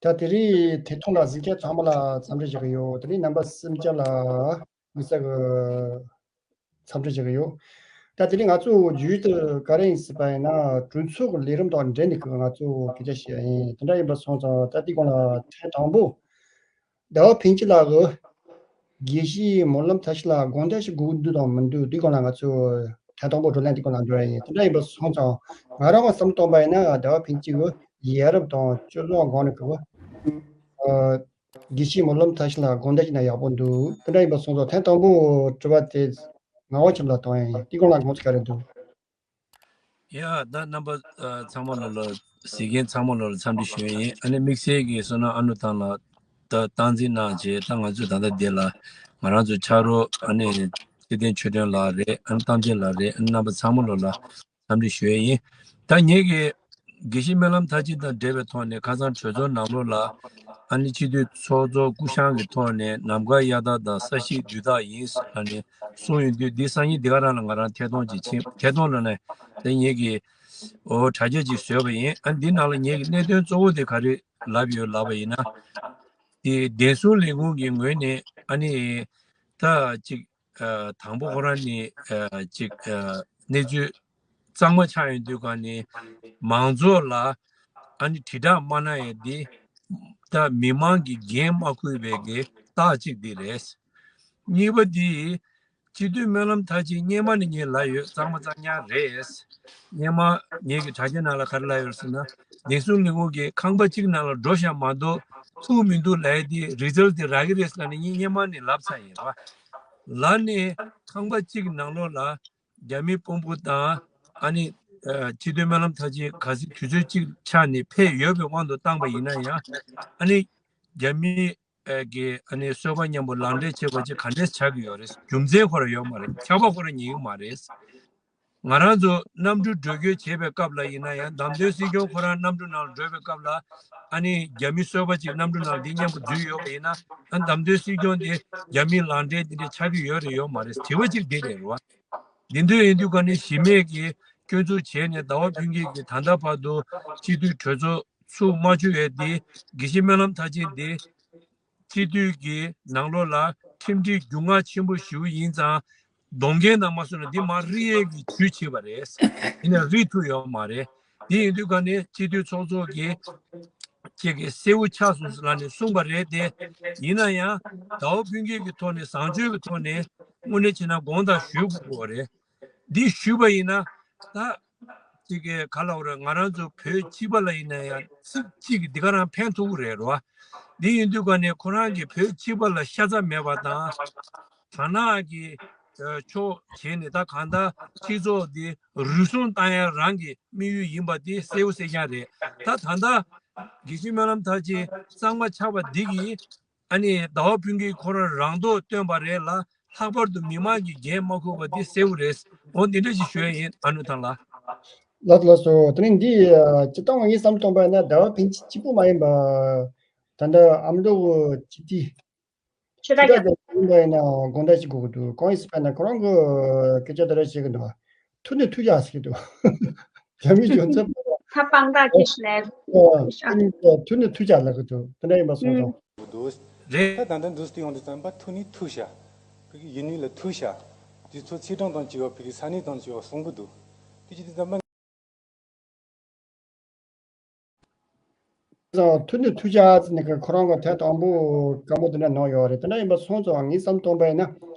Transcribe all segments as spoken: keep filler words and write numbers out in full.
ད་དེ་རིང་ཐད་གཏོང་ལ་གཟིགས་མཁན་ཚང་མ་ལ་འཚམས་འདྲི་ཞུ་གི་ཡོད། དེ་རིང་རྣམ་པ་སུམ་བརྒྱ་ལ་དམིགས་བསལ་གྱི་འཚམས་འདྲི་ཞུ་གི་ཡོད། ད་དེ་རིང་ང་ཚོ་བརྗོད་གཞི་དེ་ག་རེ་ཡིན་ཟེར་བ་ཡིན་ན། གྲོས་ཚོགས་ཀྱི་ལས་རིམ་དང་འབྲེལ་ནས་ཀྱི་ང་ཚོ་སྐད་ཆ་བཤད་ཡ་ཡིན། དེ་འདྲ་ཡིན་པ་སོང་ཙང་ད་དེའི་སྒང་ལ་ཐེངས་དང་པོ་ཟླ་བ་ཕུན་སྐྱིད་ལགས་ཀྱིས་དགེ་བཤེས་སྨོན་ལམ་མཐར་ཕྱིན་ལ་དགོངས་དག་ཞིག་དགོས་འདུག་དང་མི་འདུག་དེའི་སྒང་ལ་ང་ཚོ་ཐེངས་དང་པོ་བགྲོ་གླེང་དེའི་སྒང་ལ་འགྲོ་ཡ་ཡིན། དེ་འདྲ་ཡིན་པ་སོང་ཙང་ང་རང་གི་བསམ་བློ་གཏོང་པ་ཡིན་ན་ཟླ་བ་ཕུན་སྐྱིད་ཀྱིས་ཡ་རབས་དང་སྤྱི་ཚོགས་སྒང་ནས་ཀྱི་ཨ། དགེ་བཤེས་སྨོན་ལམ་མཐར་ཕྱིན་ལ་དགོངས་དག་ཞུས་ན་ཡག་པོ་འདུག་དེ་འདྲ་ཡིན་པ་སོང་ཙང་ཐེངས་དང་པོ་དྲི་བ་དེ་ངག་དབང་ཆོས་ལ་གཏོང་ཡ་ཡིན། དེའི་སྒང་ལ་དགོངས་ཚུལ་ག་རེ་འདུག་ཡ། ད་རྣམ་པ་ཨ་ཚང་མ་ལ་ལ་གཟིགས་མཁན་ཚང་མ་ལ་ལ་འཚམས་འདྲི་ཞུ་ཡ་ཡིན། ཨ་ནི་དམིགས་བསལ་གྱི་བསོད་ནམས་ཨ་ནུ་ཐང་ལགས་ད་སྟངས་འཛིན་གནང་བྱས། ད་ང་ཚོས་ད་ལྟ་འདི་ལ་ང་རང་ཚོ་ཕྱག་རོགས་ཨ་ནི་ཚེ་བརྟན་ཆོས་སྒྲོན་ལགས་རེད། ཨ་ནི་རྟགས་ཅན་ལགས་རེད། ཨ་ནི་རྣམ་པ་ཚང་མ་ལ་ལ་འཚམས་འདྲི་ཞུ་ཡས་ཡིན། ད་ངེད་ཀྱི་དགེ་བཤེས་སྨོན་ལམ་མཐར་ཕྱིན་དང་འབྲེལ་བའི་ཐོག་ནས་ཁ་སང་གྲོས་ཚོགས་ནང་ལོགས་ལ་ཨ་ནི་སྤྱི་འཐུས་ཚོགས་གཙོ་སྐུ་བཞེངས་ཀྱི་ཐོག་ནས་ནམ་མཁའ་གཡའ་དག་དང་ས་གཞི་རྡུལ་དག་ཡིན་ཟེར་ནས་གསུངས་ཡོང་དུས། འདི་སང་ཉིན་འདི་ག་རང་ལ་ང་རང་ཐད་གཏོང་ཅིག་ཕྱིན། ཐད་གཏོང་ལབ་ན་ད་ངེད་ཀྱི་འོ་དྲ་རྒྱ་ཅིག་བཟོས་པ་ཡིན། ཨ་འདི་ནང་ལ་ངེད་ཀྱི་གནད་དོན་གཙོ་བོ་དེ་ག་རེ་ལབ་ཡོད་ལབ་པ་ཡིན་ན། དེ་བདེ་སྲུང་ལས་ཁུངས་ཀྱི་ངོས་ནས་ཨ་ནི་ད་ཅིག་ཨ་དང་པོ་ཁོ་རང་ནི་ཨ་ཅིག་ཨ་གནས་ཚུལ་གཙང་མ་ཆགས་ཡོང་དུས་ག་ནི་མང་ཚོགས་ལ་ཨ་ནི་དྲིལ་བསྒྲགས་མ་གནང་ཡས་འདི་ད་མི་མང་གི་འགན་མ་འཁུར་བའི་གི་རྟགས་གཅིག་འདི་རེད། གཉིས་པ་འདི་སྤྱི་འཐུས་སྨོན་ལམ་མཐར་ཕྱིན་སྔོན་མ་ནས་ངས་ལབ་ཡོད། གཙང་མ་གཙང་རྐྱང་རེད། སྔོན་མ་ངེད་ཀྱི་དྲ་རྒྱ་ནང་ལ་ག་རེ་ལབ་ཡོད་ཟེར་ན། བདེ་སྲུང་ལས་ཁུངས་ཀྱི་ཁང་པ་གཅིག་ནང་ལ་འགྲོ་བཞག་མ་གཏོགས་ཐུག་མི་འདུག་ལབ་ཡས་དེ་རི་ཛལ་དེ་རག་གི་རེད་ཟེར་ནས་ངས་སྔོན་མ་ནས་ལབ་ཚར་ཡིན་ར། ལར་ནས་ཁང་པ་གཅིག་ནང་ལོགས་ལ་རྒྱ་མི་དཔོན་པོ་དང་ཨ་ནི་ཨ་སྤྱི་འཐུས་སྨོན་ལམ་མཐར་ཕྱིན་ག་ཚོད་དུས་ཚོད་གཅིག་ཆགས་ནས་ཕེབས་ཡོད་པའི་དབང་དུ་བཏང་པ་ཡིན་ན་ཡང་ཨ་ནི་རྒྱ་མི་ཨ་གི་ཨ་ནི་སོལ་བ་མཉམ་པོ་ལག་འབྲེལ་བྱེད་པ་ཅིག་ག་འདྲས་ཆགས་ཀྱི་ཡོད་རེད། རྒྱུ་མཚན་ཁོ་རང་ཡོད་མ་རེད། ཆགས་པ་ཁོ་རང་ཉན་གྱི་མ་རེད། ང་རང་ཚོ་གནམ་གྲུ་འགྲོ་སྐྱོད་བྱེད་པའི་སྐབས་ལ་ཡིན་ན་ཡང་། བདམས་ཐོན་སྲིད་སྐྱོང་ཁོ་རང་གནམ་གྲུ་ནང་འགྲོ་བའི་སྐབས་ལ་ཨ་ནི་རྒྱ་མི་སོལ་བ་ཅིག་གནམ་གྲུ་ནང་འདི་མཉམ་པོ་འཛུལ་ཡོད་པ་ཡིན་ན། ཨ་བདམས་ཐོན་སྲིད་སྐྱོང་དེ་རྒྱ་མིའི་ལག་འབྲེལ་འདི་འདྲ་ཆགས་ཀྱི་ཡོད་རེད་ཡོད་མ་རེད། དྲི་བ་གཅིག་འདི་རེད་རོ། འདི་འདོད་ཡིན་དུས་ག་ནས་གཞི་མེད་ཀྱི་སྐྱོན་འཛུགས་བྱས་ནས་ཟླ་བ་ཕུན་སྐྱིད་ཀྱིས་ད་ལྟ་བར་དུ་སྤྱི་འཐུས་གྲོས་ཚོགས་ཚུགས་མ་བཅུག་ཡས་དེ་དགེ་བཤེས་སྨོན་ལམ་མཐར་ཕྱིན་དེ་སྤྱི་འཐུས་ཀྱི་ནང་ལོགས་ལ་ཁྲིམས་སྒྲིག་རྒྱུས་མངའ་ཆེན་པོ་ཞིག་ཡིན་ཙང་། གདོང་རྒྱན་དང་མ་སོང་ན་འདི་མར་རིལ་ཡས་ཀྱི་ཇུས་བྱས་པ་རེད། ཡིན་ན་རིལ་ཐུབ་ཡོད་མ་རེད། དེ་ཡིན་དུས་ག་ནས་སྤྱི་འཐུས་ཚོགས་གཙོ་གིས་ཁྱེད་ཀྱི་གསལ་བོ་ཆགས་སོང་ཟེར་ལབ་ནས་གསུངས་པ་རེད་དེ། ཡིན་ན་ཡང་ཟླ་བ་ཕུན་སྐྱིད་ཀྱི་ཐོག་ནས་བཟང་སྤྱོད་ཀྱི་ཐོག་ནས་དངོས་གནས་བྱས་ན་དགོངས་དག་ཞུ་དགོས་པ་རེད། འདི་ཞུས་པ་ཡིན་ན་ད་ཅིག་གི་ག་ལབ་རེད། ང་རང་ཚོ་བོད་སྤྱི་པ་ལ་ཡིན་ན་ཡང་ཚིག་གཅིག་གིས་འདི་ག་རང་ཕན་ཐོགས་ཀྱི་རེད་རོ། འདི་ཡིན་དུས་ག་ནས་ཁོ་རང་གིས་བོད་སྤྱི་པ་ལ་ཤ་ཚ་མེད་པ་དང་། དར་ནག་གི་ཕྱོགས་བྱས་ནས་ད་གང་ལྟར་སྤྱི་ཚོགས་འདི་རུལ་སུངས་བཏང་ཡ་རང་གི་དམིགས་ཡུལ་ཡིན་པ་འདི་གསལ་བོ་གསལ་རྐྱང་རེད། ད་ད་ལྟ་དགེ་བཤེས་སྨོན་ལམ་མཐར་ཕྱིན་གཙང་མ་ཆགས་པ་འདི་གིས་ཨ་ནི་ཟླ་བ་ཕུན་སྐྱིད་ཁོ་རང་རང་མདོག་སྟོན་པ་རེད་ལ། ལྷག་པར་དུ་མི་མང་གིས་འགན་མ་འཁུར་བ་འདི་གསལ་བོ་རེད། འོ་འདི་འདྲ་ཞིག་ཞུ་ཡ་ཡིན། ཨ་ནུ་ཐང་ལགས། ལགས་སོ་ལགས་སོ། དེ་ནས་འདི་ཨ་སྤྱིར་བཏང་ངས་བསམ་བློ་གཏོང་པ་ཡིན་ན་ཟླ་བ་ཕུན་སྐྱིད་གཅིག་པུ་མ་ཡིན་པ། ད་ལྟ་ཨ་མདོ་གི་སྤྱི་འཐུས་ཆོས་ཆོས་གྲགས་རྒྱ་མཚོ་ཡིན་པ་ཡིན་ན་དགོངས་དག་ཞུ་དགོས་ཀྱི་འདུག་གང་ཡིན་ཟེར་བ་ཡིན་ན་ཁོ་རང་གི་སྐད་ཆ་དེ་འདྲ་བཤད་ཀྱི་འདུག་ཐུགས་ནས་ཐུགས་རྗེ་ཆེ་ཟེར་གྱི་འདུག་རྒྱ་མི་གཞུང་ཚབ། ད་དཔང་རྟགས་ཀྱི་ཤི་ལས། ཨ་ཨ་ཐུགས་ནས་ཐུགས་རྗེ་ཆེ་ལབ་ཀྱི་འདུག་དེ་འདྲ་ཡིན་པ་སོང་ཙང་། འདུག་རེད། ད་ད་ལྟ་འདུག་སྟེ་ཡོང་དུས་ཙམ་པ་ཐུགས་ནས་ཐུགས་ཞེ་ཕ་གི་ཡུལ་ནི་ལ་ཐུགས་ཞེ། དུས་ཚོད་ཚེས་གྲངས་དང་བཅས་པ་ཕ་གི་ས་གནས་དང་བཅས་པ་གསུང་གི་འདུག་དེ་བྱེད་དུས་ཙམ་པ། ཐུགས་ནས་ཐུགས་རྗེ་ཆེ་ཟེར་ནས་ཁོ་རང་གི་ཐེངས་དང་པོ་བཀའ་མོལ་དེ་འདྲ་གནང་ཡོད་རེད། དེ་འདྲ་ཡིན་པ་སོང་ཙང་ངས་བསམ་བློ་གཏོང་པ་ཡིན་ན་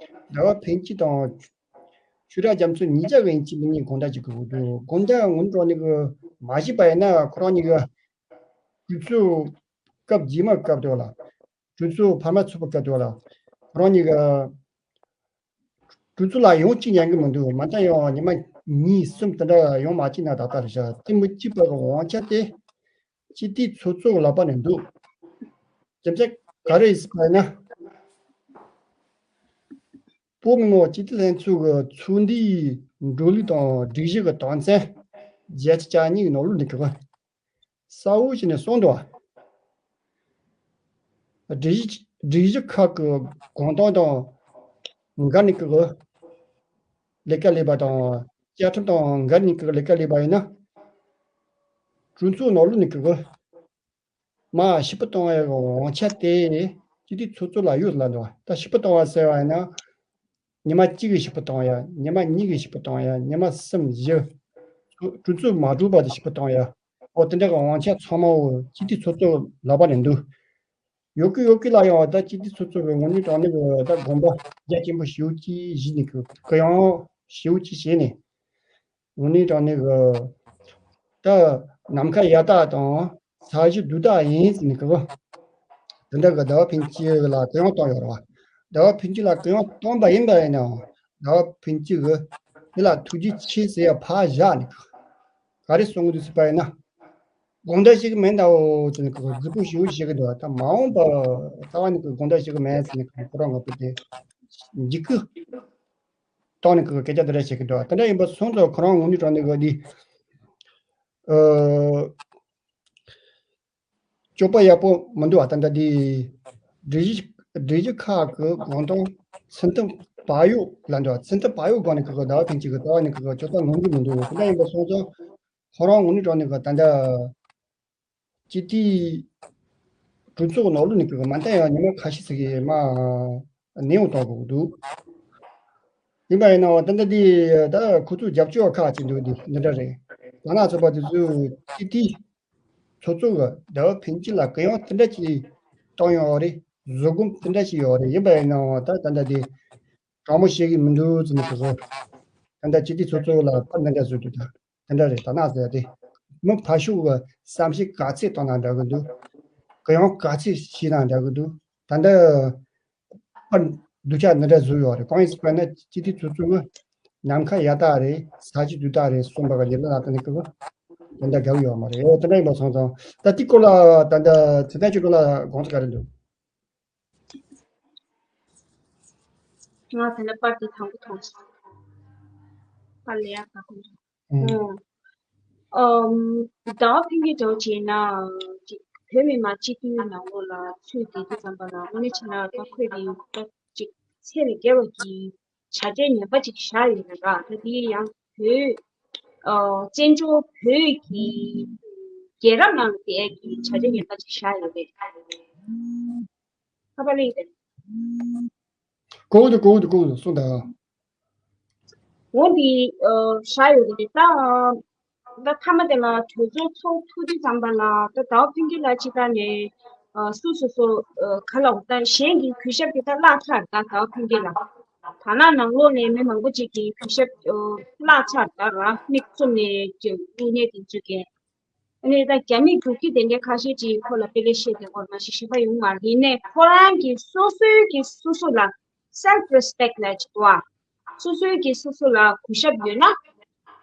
ཟླ་བ་ཕུན་སྐྱིད་དང་ཆོས་གྲགས་རྒྱ་མཚོ་གཉིས་ཆ་གི་ཡིན་གཅིག་མིན་གཉིས་དགོངས་དག་ཞུ་དགོས་ཀྱི་འདུག་དགོངས་དག་ངོ་མ་དྲང་གནས་ཀྱི་མ་ཤེས་པ་ཡིན་ན་ཁོ་རང་གཉིས་ཀྱི་གྲོས་ཚོགས་སྐབས་རྗེས་མ་སྐབས་དེ་བ་ལ། གྲོས་ཚོགས་འཕར་མ་ཚོགས་པ་སྐབས་དེ་བ་ལ། ཁོ་རང་གཉིས་ཀྱི་གྲོས་ཚོགས་ལ་ཡོང་གཅིག་ཉན་གི་མི་འདུག་མ་མཐའ་ཡང་ཉི་མ་གཉིས་གསུམ་དེ་འདྲ་ཡོང་མ་གཅིག་ན་ད་ལྟ་རེད་ཤག་དེ་མི་གཅིག་པ་གི་དབང་ཆ་དེ་སྤྱི་འཐུས་ཚོགས་གཙོ་གི་ལག་པ་ནས་འདུག་རྒྱུ་མཚན་ག་རེ་ཡིན་ཟེར་བ་ཡིན་ན། བོད་མི་མང་སྤྱི་འཐུས་ལྷན་ཚོགས་ཀྱི་ཚོགས་འདུའི་འགྲོ་ལུགས་དང་སྒྲིག་གཞི་གི་དོན་ཚན་བརྒྱད་ཅུ་གྱ་གཉིས་ཀྱི་ནང་ལོགས་འདི་གི་གསལ་བོ་བྱས་ནས་གསུངས་འདུག་སྒྲིག་གཞི་སྒྲིག་གཞི་ཁག་གི་དགོངས་དོན་དང་འགལ་ནས་ཀྱི་ལས་ཀ་ལས་པ་དང་བཅའ་ཁྲིམས་དང་འགལ་ནས་ཀྱི་ལས་ཀ་ལས་པ་ཡིན་ན། གྲོས་ཚོགས་ནང་ལོགས་ནས་ཀྱི་ མ་ཕྱུག་པོ་གཏོང་བའི་དབང་ཆ་དེ་སྤྱི་འཐུས་ཚོགས་གཙོ་ལ་ཡོད་ལབ་འདུག་ད་ཕྱུག་པོ་གཏོང་བ་ཟེར་བ་ཡིན་ན། ཉི་མ་གཅིག་གི་ཕྱུག་པོ་གཏོང་ཡ། ཉི་མ་གཉིས་ཀྱི་ཕྱུག་པོ་གཏོང་ཡ། ཉི་མ་གསུམ་བཞི། གྲོས་ཚོགས་མ་གྲུབ་བར་དུ་ཕྱུག་པོ་གཏོང་ཡ། འོ་དེ་འདྲ་གི་དབང་ཆ་ཚང་མ་འོ་སྤྱི་འཐུས་ཚོགས་གཙོ་ལག་པ་ནས་འདུག་ཡོད་ཀི་ཡོད་ཀི་ལ་ཡང་ད་སྤྱི་འཐུས་ཚོགས་གཙོ་གི་དངོས་གནས་དྲང་གནས་གི་ད་དགོངས་པ་རྒྱ་ཆེན་པོ་ཞེ་པོ་ཅིག་བཞེས་ནས་གི་གུ་ཡངས་ཞེ་པོ་ཅིག་བྱས་ནས། དངོས་གནས་དྲང་གནས་གི་ད་ནམ་མཁའ་ཡར་ལྟ་དང་ས་གཞི་རྡུལ་ལྟ་ཡིན་ཟེར་ནས་གི་གུ། དེ་འདྲ་གི་ཟླ་བ་ཕུན་སྐྱིད་ལ་གུ་ཡངས་བཏང་ཡོད་རེད་བ། ཟླ་བ་ཕུན་སྐྱིད་ལ་གུ་ཡངས་བཏང་པ་ཡིན་པ་ཡིན་ནའང་ཟླ་བ་ཕུན་སྐྱིད་གི་དེ་ལ་ཐུགས་རྗེ་ཆེ་ཟེར་ཡ་ཕར་བཞག་ནས་གི། ག་རེ་གསུང་གི་འདུག་ཟེར་བ་ཡིན་ན། དགོངས་དག་ཞིག་མེད་འདའོ་ཟེར་ནས་གི་གུ་རྫིག་པོ་ཞེ་པོ་བཤད་གི་འདུག་ད་མ་འོངས་པ་རྩ་བ་ནས་གི་དགོངས་དག་ཞིག་མེད་ཟེར་ནས་གི་ཁོ་རང་ང་ཚོ་དེ་འཇིགས་སྐུལ་བཏང་ནས་གི་སྐད་ཆ་དེ་འདྲ་བཤད་གི་འདུག་དེ་འདྲ་ཡིན་པ་སོང་ཙང་ཁོ་རང་དངོས་གནས་དྲང་གནས་གི་འདི། ཨ། སྤྱོད་པ་ཡག་པོ་མི་འདུག་བ། ད་ལྟ་འདི་སྒྲིག་གཞི་སྒྲིག་གཞི་ཁག་གི་དགོངས་དོན་ཚུལ་མཐུན་བག་ཡོད་ལ་འདུག་བ། ཚུལ་མཐུན་བག་ཡོད་སྒང་ནས་གི་གི་ཟླ་བ་ཕུན་སྐྱིད་གི་ལྟ་བ་ནས་གི་གི་སྤྱོད་པ་ངོམ་གི་མི་འདུག་དེ་འདྲ་ཡིན་པ་སོང་ཙང་ཁོ་རང་དངོས་གནས་དྲང་གནས་གི་ད་ལྟ་སྤྱི་འཐུས་གྲོས་ཚོགས་ནང་ལོགས་ནས་གི་མ་མཐའ་ཡང་ཉི་མ་ཁ་ཤས་ཤིག་གི་མ་ནེའུ་གཏོང་དགོས་ཀྱི་འདུག་ཡིན་པ་ཡིན་ནའང་ད་ལྟ་འདི་ད་ཁོ་ཚོས་རྒྱབ་སྐྱོར་ཁག་ཅིག་འདུག་འདི་འདི་འདྲ་རེད། ད་ང་ཚོ་པ་དེ་ཚོས་སྤྱི་འཐུས་ཚོགས་གཙོ་གི་ཟླ་བ་ཕུན་སྐྱིད་ལ་གུ་ཡངས་དེ་འདྲ་ཅིག་བཏང་ཡོད་རེད། བཟོད་སྒོམ་དེ་འདྲ་ཞིག་ཡོད་རེད། ཡིན་པ་ཡིན་ནའང་ད་ད་ལྟ་འདི་དྲང་མོ་བཤད་གི་མི་འདུག་ཟེར་ནས་ཁོ་ཚོ་ད་ལྟ་སྤྱི་འཐུས་ཚོགས་གཙོ་ལ་ཕར་འདི་འདྲ་བཟོས་འདུག་ད། དེ་འདྲ་རེད། ད་ནག་ཟེར་ཏེ། མི་ཕར་ཕྱོགས་ཀྱི་བསམ་ཤེས་ག་ཚད་བཏང་ན་འདྲ་གི་འདུག་གུ་ཡངས་ག་ཚད་བྱས་ན་འདྲ་གི་འདུག་ད་འདི་པར་སྡུག་ཆག་འདི་འདྲ་བཟོས་ཡོད་རེད། གང་ཡིན་ཟེར་བ་ན་སྤྱི་འཐུས་ཚོགས་གཙོ་གི་ནམ་མཁའ་ཡར་ལྟ་རེད། ས་གཞི་རྡུལ་ལྟ་རེད་གསུངས་པ་ག་ཉིད་ལ་ལ་ད་ནི་ཀི་གི་དེ་འདྲ་དགའ་གི་ཡོད་མ་རེད། འོ་དེ་འདྲ་ཡིན་པ་སོང་ཙང་ད་དེ་སྐོར་ལ་ད་འདི་ཚེ་བརྟན་ཆོས་སྒྲོན་ལ་དགོངས་ཚུལ་ག་རེ་འདུག་ང་དེ་ལ་པར་དེ་དང་པོ་མཐོང་སོང་། པར་ལས་ཡག་ག་གོ་ཨོ། ཨམ། ཟླ་བ་ཕུན་སྐྱིད་འདྲ་བོ་བྱས་ན་ཅིག་བོད་མི་མང་སྤྱི་འཐུས་ནང་ལོགས་ལ་ཚུད་བསྡད་དུས་ཙམ་པ་ལ་དངོས་གནས་བྱས་ན་ད་ཁོས་དེ་ད་ཅིག་ཚད་ལས་བརྒལ་བ་གི་བྱ་བྲལ་ངན་པ་ཅིག་བཞག་ཡོད་རེད་ར། ད་དེ་ཡང་བོད་ཨ་བཙན་བྱོལ་བོད་ཀྱི་རྒྱལ་རབས་ནང་ལ་དེ་གི་བྱ་བྲལ་ངན་པ་ཅིག་བཞག་ཡོད་རེད། ཁ་པར་ལེན་ཏེ། གོ་འདུག་གོ་འདུག་གོ་འདུག་གསུངས་དང་། འོ་འདི་ཨ་བཞག་ཡོད་རེད་ད། ད་མཐའ་མ་དེ་ལ་གྲོས་ཚོགས་ཚོགས་ཐུབ་དུས་ཙམ་པ་ལ་ད་ཟླ་བ་ཕུན་སྐྱིད་ལགས་ཅིག་ད་ནས་ཨ་སུ་སུ་སུ་ཨ་ག་ལ་འོ་ད་གཞན་གྱི་གུས་ཞབས་དེ་ད་བརླག་ཚར། ད་ཟླ་བ་ཕུན་སྐྱིད་ལགས་ད་ནང་ནང་ལོགས་ནས་མི་མང་པོ་ཅིག་གི་གུས་ཞབས་ཨ་བརླག་ཚར། ད་ར་མིག་བཙུམ་ནས་ཀྱི་དངོས་གནས་དེ་ཚོ་གས། ཨ་ནི་ད་རྒྱ་མིའི་རྒྱུག་ཁྱི་དེ་འདྲའི་ཁ་ཤས་ཀྱིས་ཁོ་ལ་དཔེ་ལེགས་བཤད་དེ་སྐོར་མ་ཞིག་ཞུས་པ་ཡོང་མ་རེད། ཡིན་ནའི་ཁོ་རང་གིས་སོ་སོའི་གི་སོ་སོ་ལ་self respect ལབ་ཅིག་འདུག་ཨ། སོ་སོའི་གི་སོ་སོ་ལ་གུས་ཞབས་ཡོད་ན།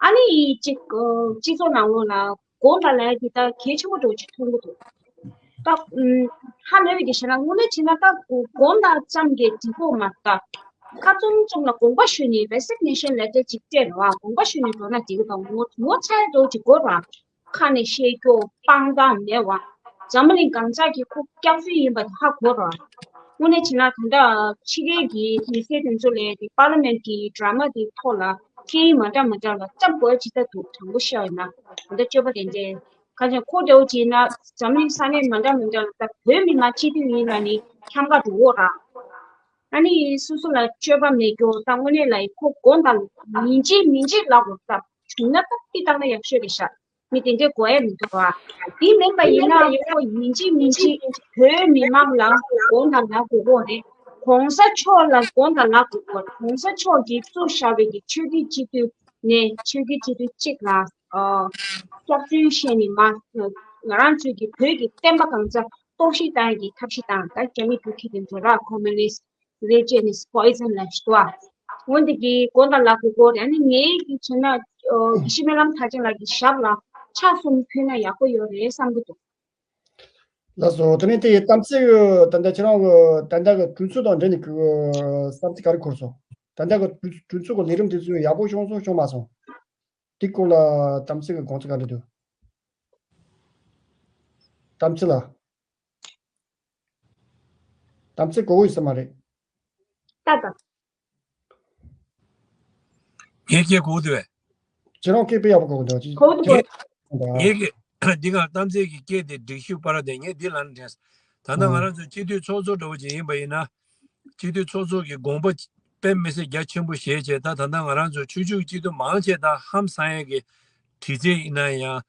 ཨ་ནི་ཅིག་སྤྱི་ཚོགས་ནང་ལོགས་ལ་དགོངས་དག་ལབ་ཡ་དེ་ད་གལ་ཆེན་པོ་འདྲ་བོ་ཅིག་མཐོང་གི་འདུག་ད་ཧ་ལས་པའི་གི་བྱས་ན་དངོས་གནས་བྱས་ན་ད་དགོངས་དག་ཙམ་གྱིས་འགྲིག་གོ་མ་རེད། ཁ་བཙུམ་བཙུམ་ལ་དགོངས་པ་ཞུས་ནས་resignation letter ཅིག་སྤྲད་རོགས། དགོངས་པ་ཞུས་ནས་འགྲོ་ན་འགྲིག་གི་འདུག་ངོ་ངོ་ཚ་ཡ་འདྲ་བོ་ཅིག་དགོས་རོགས། ཁ་ནས་བཤད་རྒྱུ་དཔང་རྟགས་མེད་པ། འཛམ་བུ་གླིང་གང་ཟག་གི་ཁོ་སྐྱག་རྫུན་ཡིན་པ་དེ་ཧ་གོ་རོགས། དངོས་གནས་བྱས་ན་ད་ལྟ་ཕྱི་རྒྱལ་གྱི་མི་སེར་དེ་ཚོ་ལ་དེ་པར་ལི་མེན་གྱི་ཌ་ར་མ་དེ་ཐོག་ལ་སྐད་ཡིག་མ་འདྲ་མ་འདྲ་ལ་སྐྱབས་དགོས་ཅི་ལྟར་འདུག་དྲང་པོ་བཤད་ཡོད་ན་ད་ལྟ་སྤྱོད་པ་དེ་འདྲའི་ཁ་ཆེ་ཁོ་འདྲ་བོ་བྱས་ན་འཛམ་གླིང་ས་གནས་མ་འདྲ་མ་འདྲ་ལ་ད་བོད་མི་མང་སྤྱི་འཐུས་ཡིན་ལ་ནི་འཁྱམ་ག་འགྲོ་འོ་ར། ཨ་ནི་སོ་སོ་ལ་སྤྱོད་པ་མེད་རྒྱུ་ད་དངོས་གནས་ལ་ཁོ་དགོངས་དག་ཡིན་གཅིག་མིན་གཅིག་ལབ་དགོས་ས་བྱུང་ན་ད་ཏི་བཏང་ན་ཡག་ཤོས་རེད་ཤག་མི་དེ་འདྲས་དགོས་ཡ་མི་འདུག་བ། དེ་མིན་པ་ཡིན་ན་ཁོ་ཡིན་གཅིག་མིན་གཅིག་བོད་མི་མང་ལ་དགོངས་དག་ལབ་དགོས་ཀྱི་རེད། གོང་ས་མཆོག་ལ་དགོངས་དག་ལབ་དགོས་ཀྱི་རེད། གོང་ས་མཆོག་གིས་བཙུགས་བཞག་པའི་གི་ཆོས་བརྒྱུད་སྤྱི་འཐུས་ནས་ཆོས་བརྒྱུད་སྤྱི་འཐུས་གཅིག་ལ་ཨ་སྐྱག་རྫུན་བཤད་ནས་མ་ང་རང་ཚོའི་གི་བོད་ཀྱི་བསྟན་པ་གང་ཚ་གཏོར་བཤིག་བཏང་ཡ་གི་ཐབས་ཤེས་དང་ད་རྒྱ་མི་འབྲུག་ཁྱི་དེ་ཚོ་ར་ཁོ་མུ་ནིསི་རེད་ཅེས་ནས་པོའི་ཛན་ལབ་ཞིག་འདུག་ཨ། འོན་ཏེ་གི་དགོངས་དག་ལབ་དགོས་སྐོར་རེད། ཨ་ནི་ངའི་གི་བྱས་ན་ཨོ་དགེ་བཤེས་སྨོན་ལམ་མཐར་ཕྱིན་ལགས་ཀྱི་ཞབས་ལ་ཕྱག་གསུམ་ཕུལ་ན་ཡག་པོ་ཡོད་རེད་བསམ་གི་འདུག་ལགས་སོ། དེ་ནས་དེ་གཏམ་ཚིག་ད་ལྟ་ཁྱེད་རང་གི་ད་ལྟ་གི་གྲོས་ཚོགས་དང་འབྲེལ་ནས་གི་བསམ་ཚུལ་ག་རེ་འཁོར་སོང་། ད་ལྟ་གི་གྲོས་གྲོས་ཚོགས་ཀྱི་ལས་རིམ་དེ་ཚོ་ཡག་པོ་བྱུང་སོང་བྱུང་མ་སོང་། དེ་སྐོར་ལ་གཏམ་ཚིག་གི་དགོངས་ཚུལ་ག་རེ་འདུག་གཏམ་ཚིག་ལ། གཏམ་ཚིག་གོ་གི་ཡོད་ས་མ་རེད། ད་ད། ངས་སྐད་གོ་གི་འདུག་བས། ཁྱེད་རང་སྐད་དཔེ་ཡག་པོ་གོ་གི་འདུག་ཅི་གོ་གི་འདུག་ངས་ངས་ཀྱི་ འདི་ག་གཏམ་ཚད་ཀྱི་སྐད་དེ་སྒྲིག་ཞུ་པར་དེ་ངས་འདི་ལ་ནི་དྲན། ད་ལྟ་ང་རང་ཚོ་སྤྱི་འཐུས་ཚོགས་གཙོ་འདྲ་བོ་ཅིག་ཡིན་པ་ཡིན་ན། སྤྱི་འཐུས་ཚོགས་གཙོ་གི་དགོངས་པ་དཔེ་མི་སྲིད་རྒྱ་ཆེན་པོ་བཞེས་བྱས། ད་ད་ལྟ་ང་རང་ཚོ་ཆོས་ཕྱོགས་སྤྱི་འཐུས་མང་ཆེ་ད་ཧམ་སང་ཡས་ཀྱི་དྲི་རྩད་ཡིན་ན་ཡང་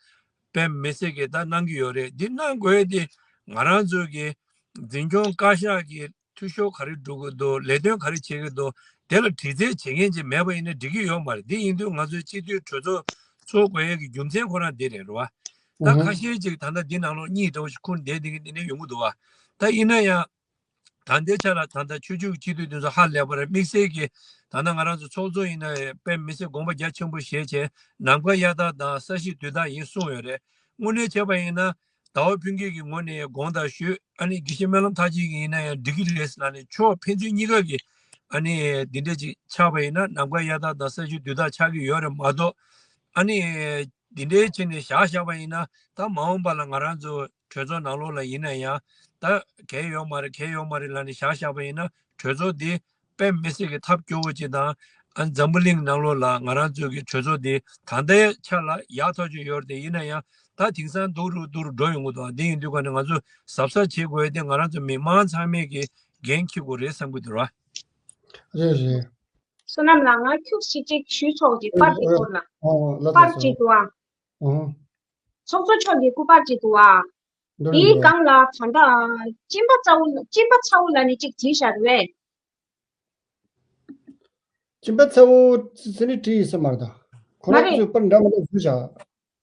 དཔེ་མི་སྲིད་ཀྱི་ད་གནང་གི་ཡོད་རེད། འདི་གནང་དགོས་དེ་ང་རང་ཚོ་གི་འཛིན་སྐྱོང་བཀའ་ཤག་གི་འཐུས་ཤོར་ག་རེ་འགྲོ་གི་འདུག་ལས་དོན་ག་རེ་བྱེད་ཀྱི་འདུག་དེ་ལ་དྲི་རྩད་བྱེད་མཁན་ཅིག་མེད་པ་ཡིན་ན་འགྲིག་གི་ཡོད་མ་རེད། འདི་ཡིན་དུས་ང་ཚོའི་སྤྱི་འཐུས་གྲོས་ཚོགས་ཚོགས་དགོས་ཡས་ཀྱི་རྒྱུ་མཚན་ཁོ་རང་འདི་རེད་རེད་བ། ད་ཁ་ཤས་ཅིག་ད་ལྟ་འདི་ནང་ལོགས་གཉིད་འདྲ་བོ་ཞིག་ཁུར་བསྡད་བསྡད་མཁན་འདི་ནས་ཡོང་གི་འདུག་བ། ད་ཡིན་ན་ཡང་། ད་ལྟའི་ཆ་ལ་ད་ལྟ་ཆོས་ཕྱོགས་སྤྱི་འཐུས་དེ་ཚོ་ཧ་ལས་པ་རེད། དམིགས་བསལ་གྱི་ད་ལྟ་ང་རང་ཚོ་ཚོགས་གཙོ་ཡིན་ན་ཡང་དཔེ་མི་སྲིད་དགོངས་པ་རྒྱ་ཆེན་པོ་བཞེས་བྱས་ནམ་མཁའ་གཡའ་དག་དང་ས་གཞི་རྡུལ་དག་ཡིན་གསུངས་ཡོད་རེད། དངོས་གནས་བྱས་པ་ཡིན་ན་ཟླ་བ་ཕུན་སྐྱིད་ཀྱི་ངོས་ནས་དགོངས་དག་ཞུས། ཨ་ནི་དགེ་བཤེས་སྨོན་ལམ་མཐར་ཕྱིན་གྱི་ཡིན་ན་ཡང་འགྲིག་གི་རེད་ཟེར་ལབ་ནས་ཕྱོགས་ཕན་ཚུན་གཉིས་ཀ་གི་ཨ་ནི་འདི་འདྲ་ཅིག་ཆགས་པ་ཡིན་ན་ནམ་མཁའ་གཡའ་དག་དང་ས་གཞི་རྡུལ་དག་ཆགས་ཀྱི་ཡོད་རེད་མ་གཏོགས། ཨ་ནི་འདི་འདྲའི་ཆེད་ནས་བཞག་བཞག་པ་ཡིན་ན་ད་མ་འོངས་པ་ལ་ང་རང་ཚོ་གྲོས་ཚོགས་ནང་ལོགས་ལ་ཡིན་ན་ཡང་ད་གལ་ཡོད་མ་རེད་གལ་ཡོད་མ་རེད་ལབ་ནས་བཞག་བཞག་པ་ཡིན་ན་གྲོས་ཚོགས་འདི་དཔེ་མི་སྲིད་ཀྱི་ཐབས་སྐྱོ་བོ་ཅིག་དང་། ཨ་འཛམ་བུ་གླིང་ནང་ལོགས་ལ་ང་རང་ཚོ་གི་གྲོས་ཚོགས་འདི་ད་ལྟའི་ཆ་ལ་ཡག་ཐག་ཆོད་ཡོད་རེད་དེ། ཡིན་ན་ཡང་ད་དེང་སང་སྡུག་རུ་སྡུག་རུ་འགྲོ་ཡོང་གི་འདུག་འདི་ཡིན་དུས་ཀ་ནས་ང་ཚོ་གཟབ་གཟབ་བྱེད་དགོས་ཡས་དེ་ང་རང་ཚོ་མི་མང་ཚང་མས་ཀྱི་འགན་འཁྱེར་དགོས་རེད་བསམ་གྱི་འདུག་ར། རེད་རེད། བསོད་ནམས་ལགས། ང་ཁྱུག་ཞིག་ཅིག་ཞུས་ཆོག་གི་པར་གྱི་སྐོར་ལ། ཨོ་ལ་པར་ལ་ཅིག་འདུག་ཨ། ཨོ། ཚོགས་གཙོ་མཆོག་གི་སྐུ་པར་ཅིག་འདུག་ཨ། འདུག་དེའི་འདུག་སྒང་ལ་ད་ལྟ་གཅིན་པ་ཚ་བོ་གཅིན་པ་ཚ་བོ་ལབ་ནས་ཅིག་བྲིས་བཞག་རེད་བས། གཅིན་པ་ཚ་བོ་ཟེར་ནས་བྲིས་ཡིན་ས་མ་རེད་ད། ཁོ་མ་རང་རེད། ཚོས་པར་འདྲ་མི་འདྲ་བཟོས་བཞག་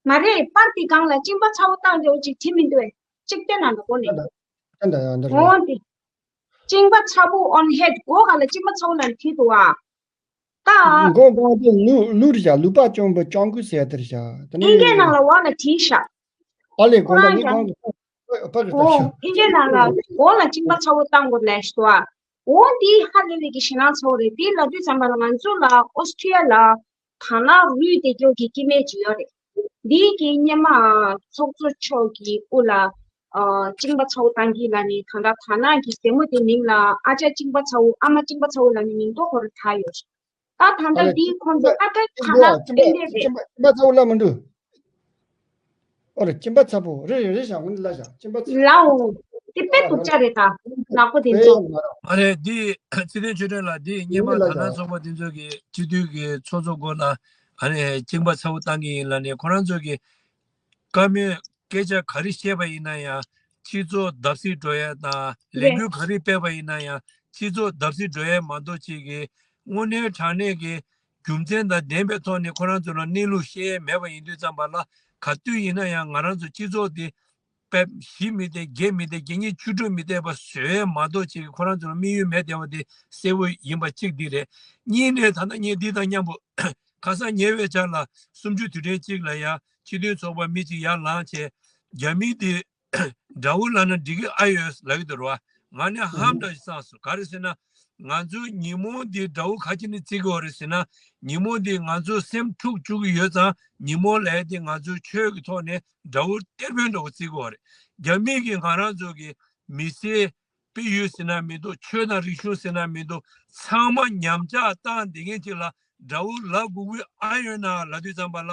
མ་རེད། པར་དེའི་སྒང་ལ་གཅིན་པ་ཚ་བོ་བཏང་འདྲ་བོ་ཅིག་བྲིས་མི་འདུག་བས། གཅིག་བལྟས་ན་འདུག་གོ་ནས། ད་ད་ད་ད་ཡང་འདི་རེད། འོང་དེ། གཅིན་པ་ཚ་བོ་on head། མགོ་སྒང་ལ་གཅིན་པ་ཚ་བོ་ལབ་ནས་བྲིས་འདུག་ཨ། ད། མགོ་སྒང་དེ་ལུ་ལུ་རེད་བཞག་ལུ་པགས་གཅོང་པོ་གཅོང་ཀུ་ཟེར་ཡ་དེ་རེད་བཞག་དེ་ནས། ཨིན་སྐད་ནང་ལ་འོག་ལ་བྲིས་ཤག་ཨ་ལས་ཁོ་གོང་ད་རང་ངས་ཡང་གོང་དུ་ཕ་གི་ཨོ། ལྟ་ཤག་ཨིན་སྐད་ནང་ལ་འོག་ལ་གཅིན་པ་ཚ་བོ་བཏང་དགོས་ལབ་ཤག་ཏོ་ཨ། འོ་འདི་ཧ་ལས་པའི་གི་ཞེད་སྣང་ཚ་བོ་རེད། དེ་ལབ་དུས་ཙམ་པ་ལ་ང་ཚོ་ལ་ཨོ་སི་ཁྲུ་ལི་ཡ་ལ་དར་ནག་རུལ་བསྡད་རྒྱུ་གི་སྐྱེ་དམན་ཅིག་ཡོད་རེད། འདི་གི་སྔོན་མ་ཚོགས་གཙོ་མཆོག་གི་དབུ་ལ་ཨ་གཅིན་པ་ཚ་བོ་བཏང་གི་ལབ་ནས་ད་ལྟ་དར་ནག་གི་རྒན་མོ་དེ་མིང་ལ་ཨ་ཅག་གཅིན་པ་ཚ་བོ་ཨ་མ་གཅིན་པ་ཚ་བོ་ལབ་ནས་མིང་ཐོ་ཧོར་ད་ཡོད། ད་ད་ལྟ་ཨ་ལས་འདིའི་ཁོང་ཚོ་ཨ་ཀ་ཁ་ན་ཏན་ཏན་རེད། གཅིན་པ་ཚ་བོ་ལབ་མི་འདུག་ཨོ་རེད། གཅིན་པ་ཚ་པོ་རེད་རེད་རེད་བཞག་འོ་ནི་ལ་བཞག་གཅིན་པ་ཚ། ལའོ། དེ་དཔེ་སྡུག་ཅག་རེད་ད། ནག་པོ་དེ་ཚོ། མ་རེད་འདི་ཚེ་བརྟན་ཆོས་སྒྲོན་ལགས། འདི་སྔོན་མ་དར་ནག་ཚོགས་པ་དེ་ཚོ་གི་སྤྱི་འཐུས་ཀྱི་ཚོགས་གཙོ་སྐོར་ལ་ཨ་ནི་གཅིན་པ་ཚ་པོ་བཏང་གི་ཡིན་ལབ་ནས་ཁོ་རང་ཚོ་གི་བཀའ་མོལ་སྐད་ཆ་ག་རེ་བཤད་པ་ཡིན་ན་ཡང་སྤྱི་ཚོགས་བརྡབ་གསིག་འགྲོ་ཡ་དང་ལས་འགུལ་ག་རེ་སྤེལ་བ་ཡིན་ན་ཡང་སྤྱི་ཚོགས་བརྡབ་གསིག་འགྲོ་ཡ་མ་གཏོགས་ཅིག་གི་དངོས་གནས་དྲང་གནས་ཀྱི་རྒྱུ་མཚན་དང་ལྡན་པའི་ཐོག་ནས་ཁོ་རང་ཚོ་ལ་གནས་ལུགས་བཤད་ཡས་མེད་པ་ཡིན་དུས་ཙམ་པ་ལ་ག་དུས་ཡིན་ན་ཡང་ང་རང་ཚོ་སྤྱི་ཚོགས་འདི་དཔེ་གཞི་མི་བསྡད་རྒྱ་མི་བསྡད་རྒྱ་སྙིགས་བཅུ་དྲུག་མི་བསྡད་པ་བཟོ་ཡས་མ་གཏོགས་ཅིག་གི་ཁོ་རང་ཚོ་ལ་དམིགས་ཡུལ་མེད་བསྡད་པ་དེ་གསལ་བོ་ཡིན་པ་གཅིག་འདི་རེད། གཉིས་ནས་ད་ལྟ་ངས་འདི་དང་མཉམ་པོ་ཁ་སང་ཉེ་བའི་ཆར་ལ་གསུམ་བཅུ་དུས་དྲན་གཅིག་ལ་ཡ་སྤྱི་མཐུན་ཚོགས་པ་མི་གཅིག་ཡར་ལངས་བྱས་རྒྱ་མི་དེ་དགྲ་བོ་ལབ་ན་འགྲིག་གི་ཨ་ཡོད་ལབ་ཀྱི་འདུག་ར་བ། ང་ནི་ཧམ་འདྲ་ཞིག་བསམ་སོང་། ག་རེ་ཟེར་ན་ང་ཚོའི་ཉིན་མོ་འདི་དགྲ་བོ་ག་ཅི་ནས་བརྩི་གི་ཡོད་རེད་ཟེར་ན་ཉིན་མོ་འདི་ང་ཚོ་སེམས་འཁྲུག་བཅུག་གི་ཡོད་ཙང་ཉིན་མོ་ལབ་ཡ་དེ་ང་ཚོའི་ཆོས་ཀྱི་ཐོག་ནས་དགྲ་བོ་གཏེར་དཔོན་འདྲ་བོ་བརྩི་གི་ཡོད་རེད། རྒྱ་མི་གིས་ང་རང་ཚོ་གི་མི་སེར་སྤེལ་ཡུལ་ཟེར་ན་མི་འདུག་ཆོས་དང་རིག་གཞུང་ཟེར་ན་མི་འདུག་ཚང་མ་ཉམས་ཆག་བཏང་བསྡད་མཁན་ཅིག་ལ་དགྲ་བོ་ལབ་དགོས་ཀྱི་ཨ་ཡོད་ན་ལབ་དུས་ཙམ་པ་ལ་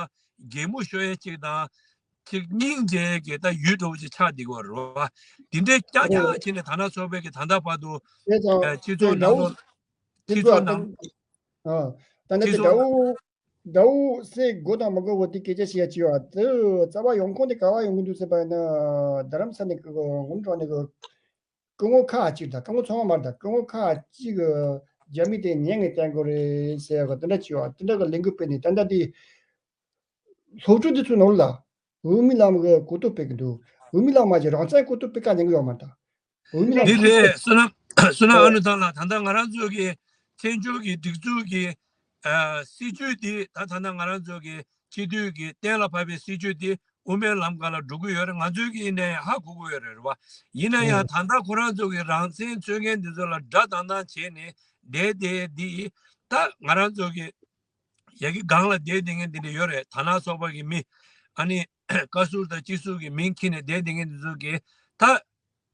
གད་མོ་ཤོར་ཡས་ཅིག་དང་ཅིག་སྙིང་རྗེ་གི་ད་ཡུལ་འདྲ་བོ་ཅིག་ཆགས་བསྡད་ཀྱི་ཡོད་རེད་བ། འདི་འདྲའི་རྐྱང་རྐྱང་བྱས་ནས་དར་ནག་ཚོགས་པའི་གི་ད་ལྟ་བར་དུ་དེ་ཙང་ཨ་སྤྱི་ཚོགས་ནང་ལོགས་སྤྱི་ཚོགས་ནང་ཨ་ད་ནི་སྤྱི་དེ་ཚོགས་དགྲ་ནང་བོ་དགྲ་བོ་སེ་དགོས་དང་མི་དགོས་པོ་དེ་སྐད་ཆ་བཤད་ཡ་ཅིག་ཡོད་ཨ། དེ་རྩ་བ་ཡོང་ཁུངས་དེ་ག་བ་ཡོང་གི་འདུག་ཟེར་བ་ཡིན་ན་རྡ་རམ་ས་ནས་གི་ངོམ་གྲོང་ནས་གི་སྐུ་ངོ་ཁག་ཅིག་དང་སྐུ་ངོ་ཚང་མ་མ་རེད་ད། སྐུ་ངོ་ཁག་ཅིག་གི་རྒྱ་མི་དེ་ཉན་ངེས་བསྟན་དགོས་རེད་ཟེར་ཡ་གི་དེ་འདྲ་ཅིག་ཡོད་ཨ། དེ་འདྲ་གི་ལས་འགུལ་སྤེལ་ནས་ད་ལྟ་དེ་སློབ་ཕྲུག་འདི་ཚོའི་ནང་ལ་དབུ་མའི་ལམ་གི་གོ་རྟོགས་སྤེལ་གི་འདུག་དབུ་མའི་ལམ་མ་གི་རང་བཙན་གོ་རྟོགས་སྤེལ་ག་ཉན་གི་ཡོད་མ་རེད་ད། འོ་མི་ལ་འདི་རེད། བསོད་ནམས་བསོད་ནམས་ཨ་ནུ་ཐང་ལགས། ད་ལྟ་ང་རང་ཚོ་གི་བཙན་བྱོལ་གྱི་སྒྲིག་འཛུགས་ཀྱི་ཨ་སྲིད་བྱུས་འདི་ད་ད་ལྟ་ང་རང་ཚོ་གི་སྤྱི་འཐུས་ཀྱི་གཏན་ལ་ཕབ་པའི་སྲིད་བྱུས་འདི་དབུ་མའི་ལམ་སྒང་ལ་འགྲོ་གི་ཡོད་རེད། ང་ཚོའི་གི་ནས་ཧ་གོ་གི་ཡོད་རེད་རེད་བ། ཡིན་ན་ཡང་ད་ལྟ་ཁོ་རང་ཚོ་གི་རང་བཙན་རྩོད་མཁན་འདི་ཚོ་ལ་དགྲ་བཏང་བཏང་བྱས་ནས་བསྡད་བསྡད་འདི་ད་ང་རང་ཚོ་གི་ཡ་གི་སྒང་ལ་བསྡད་བསྡད་མཁན་འདི་འདྲ་ཡོད་རེད། དར་ནག་ཚོགས་པ་གི་མི་ཨ་ནི་བཀའ་ཟུར་དང་སྤྱི་ཟུར་གི་མིང་འཁྱེར་ནས་བསྡད་བསྡད་མཁན་འདི་ཚོ་གི་ད།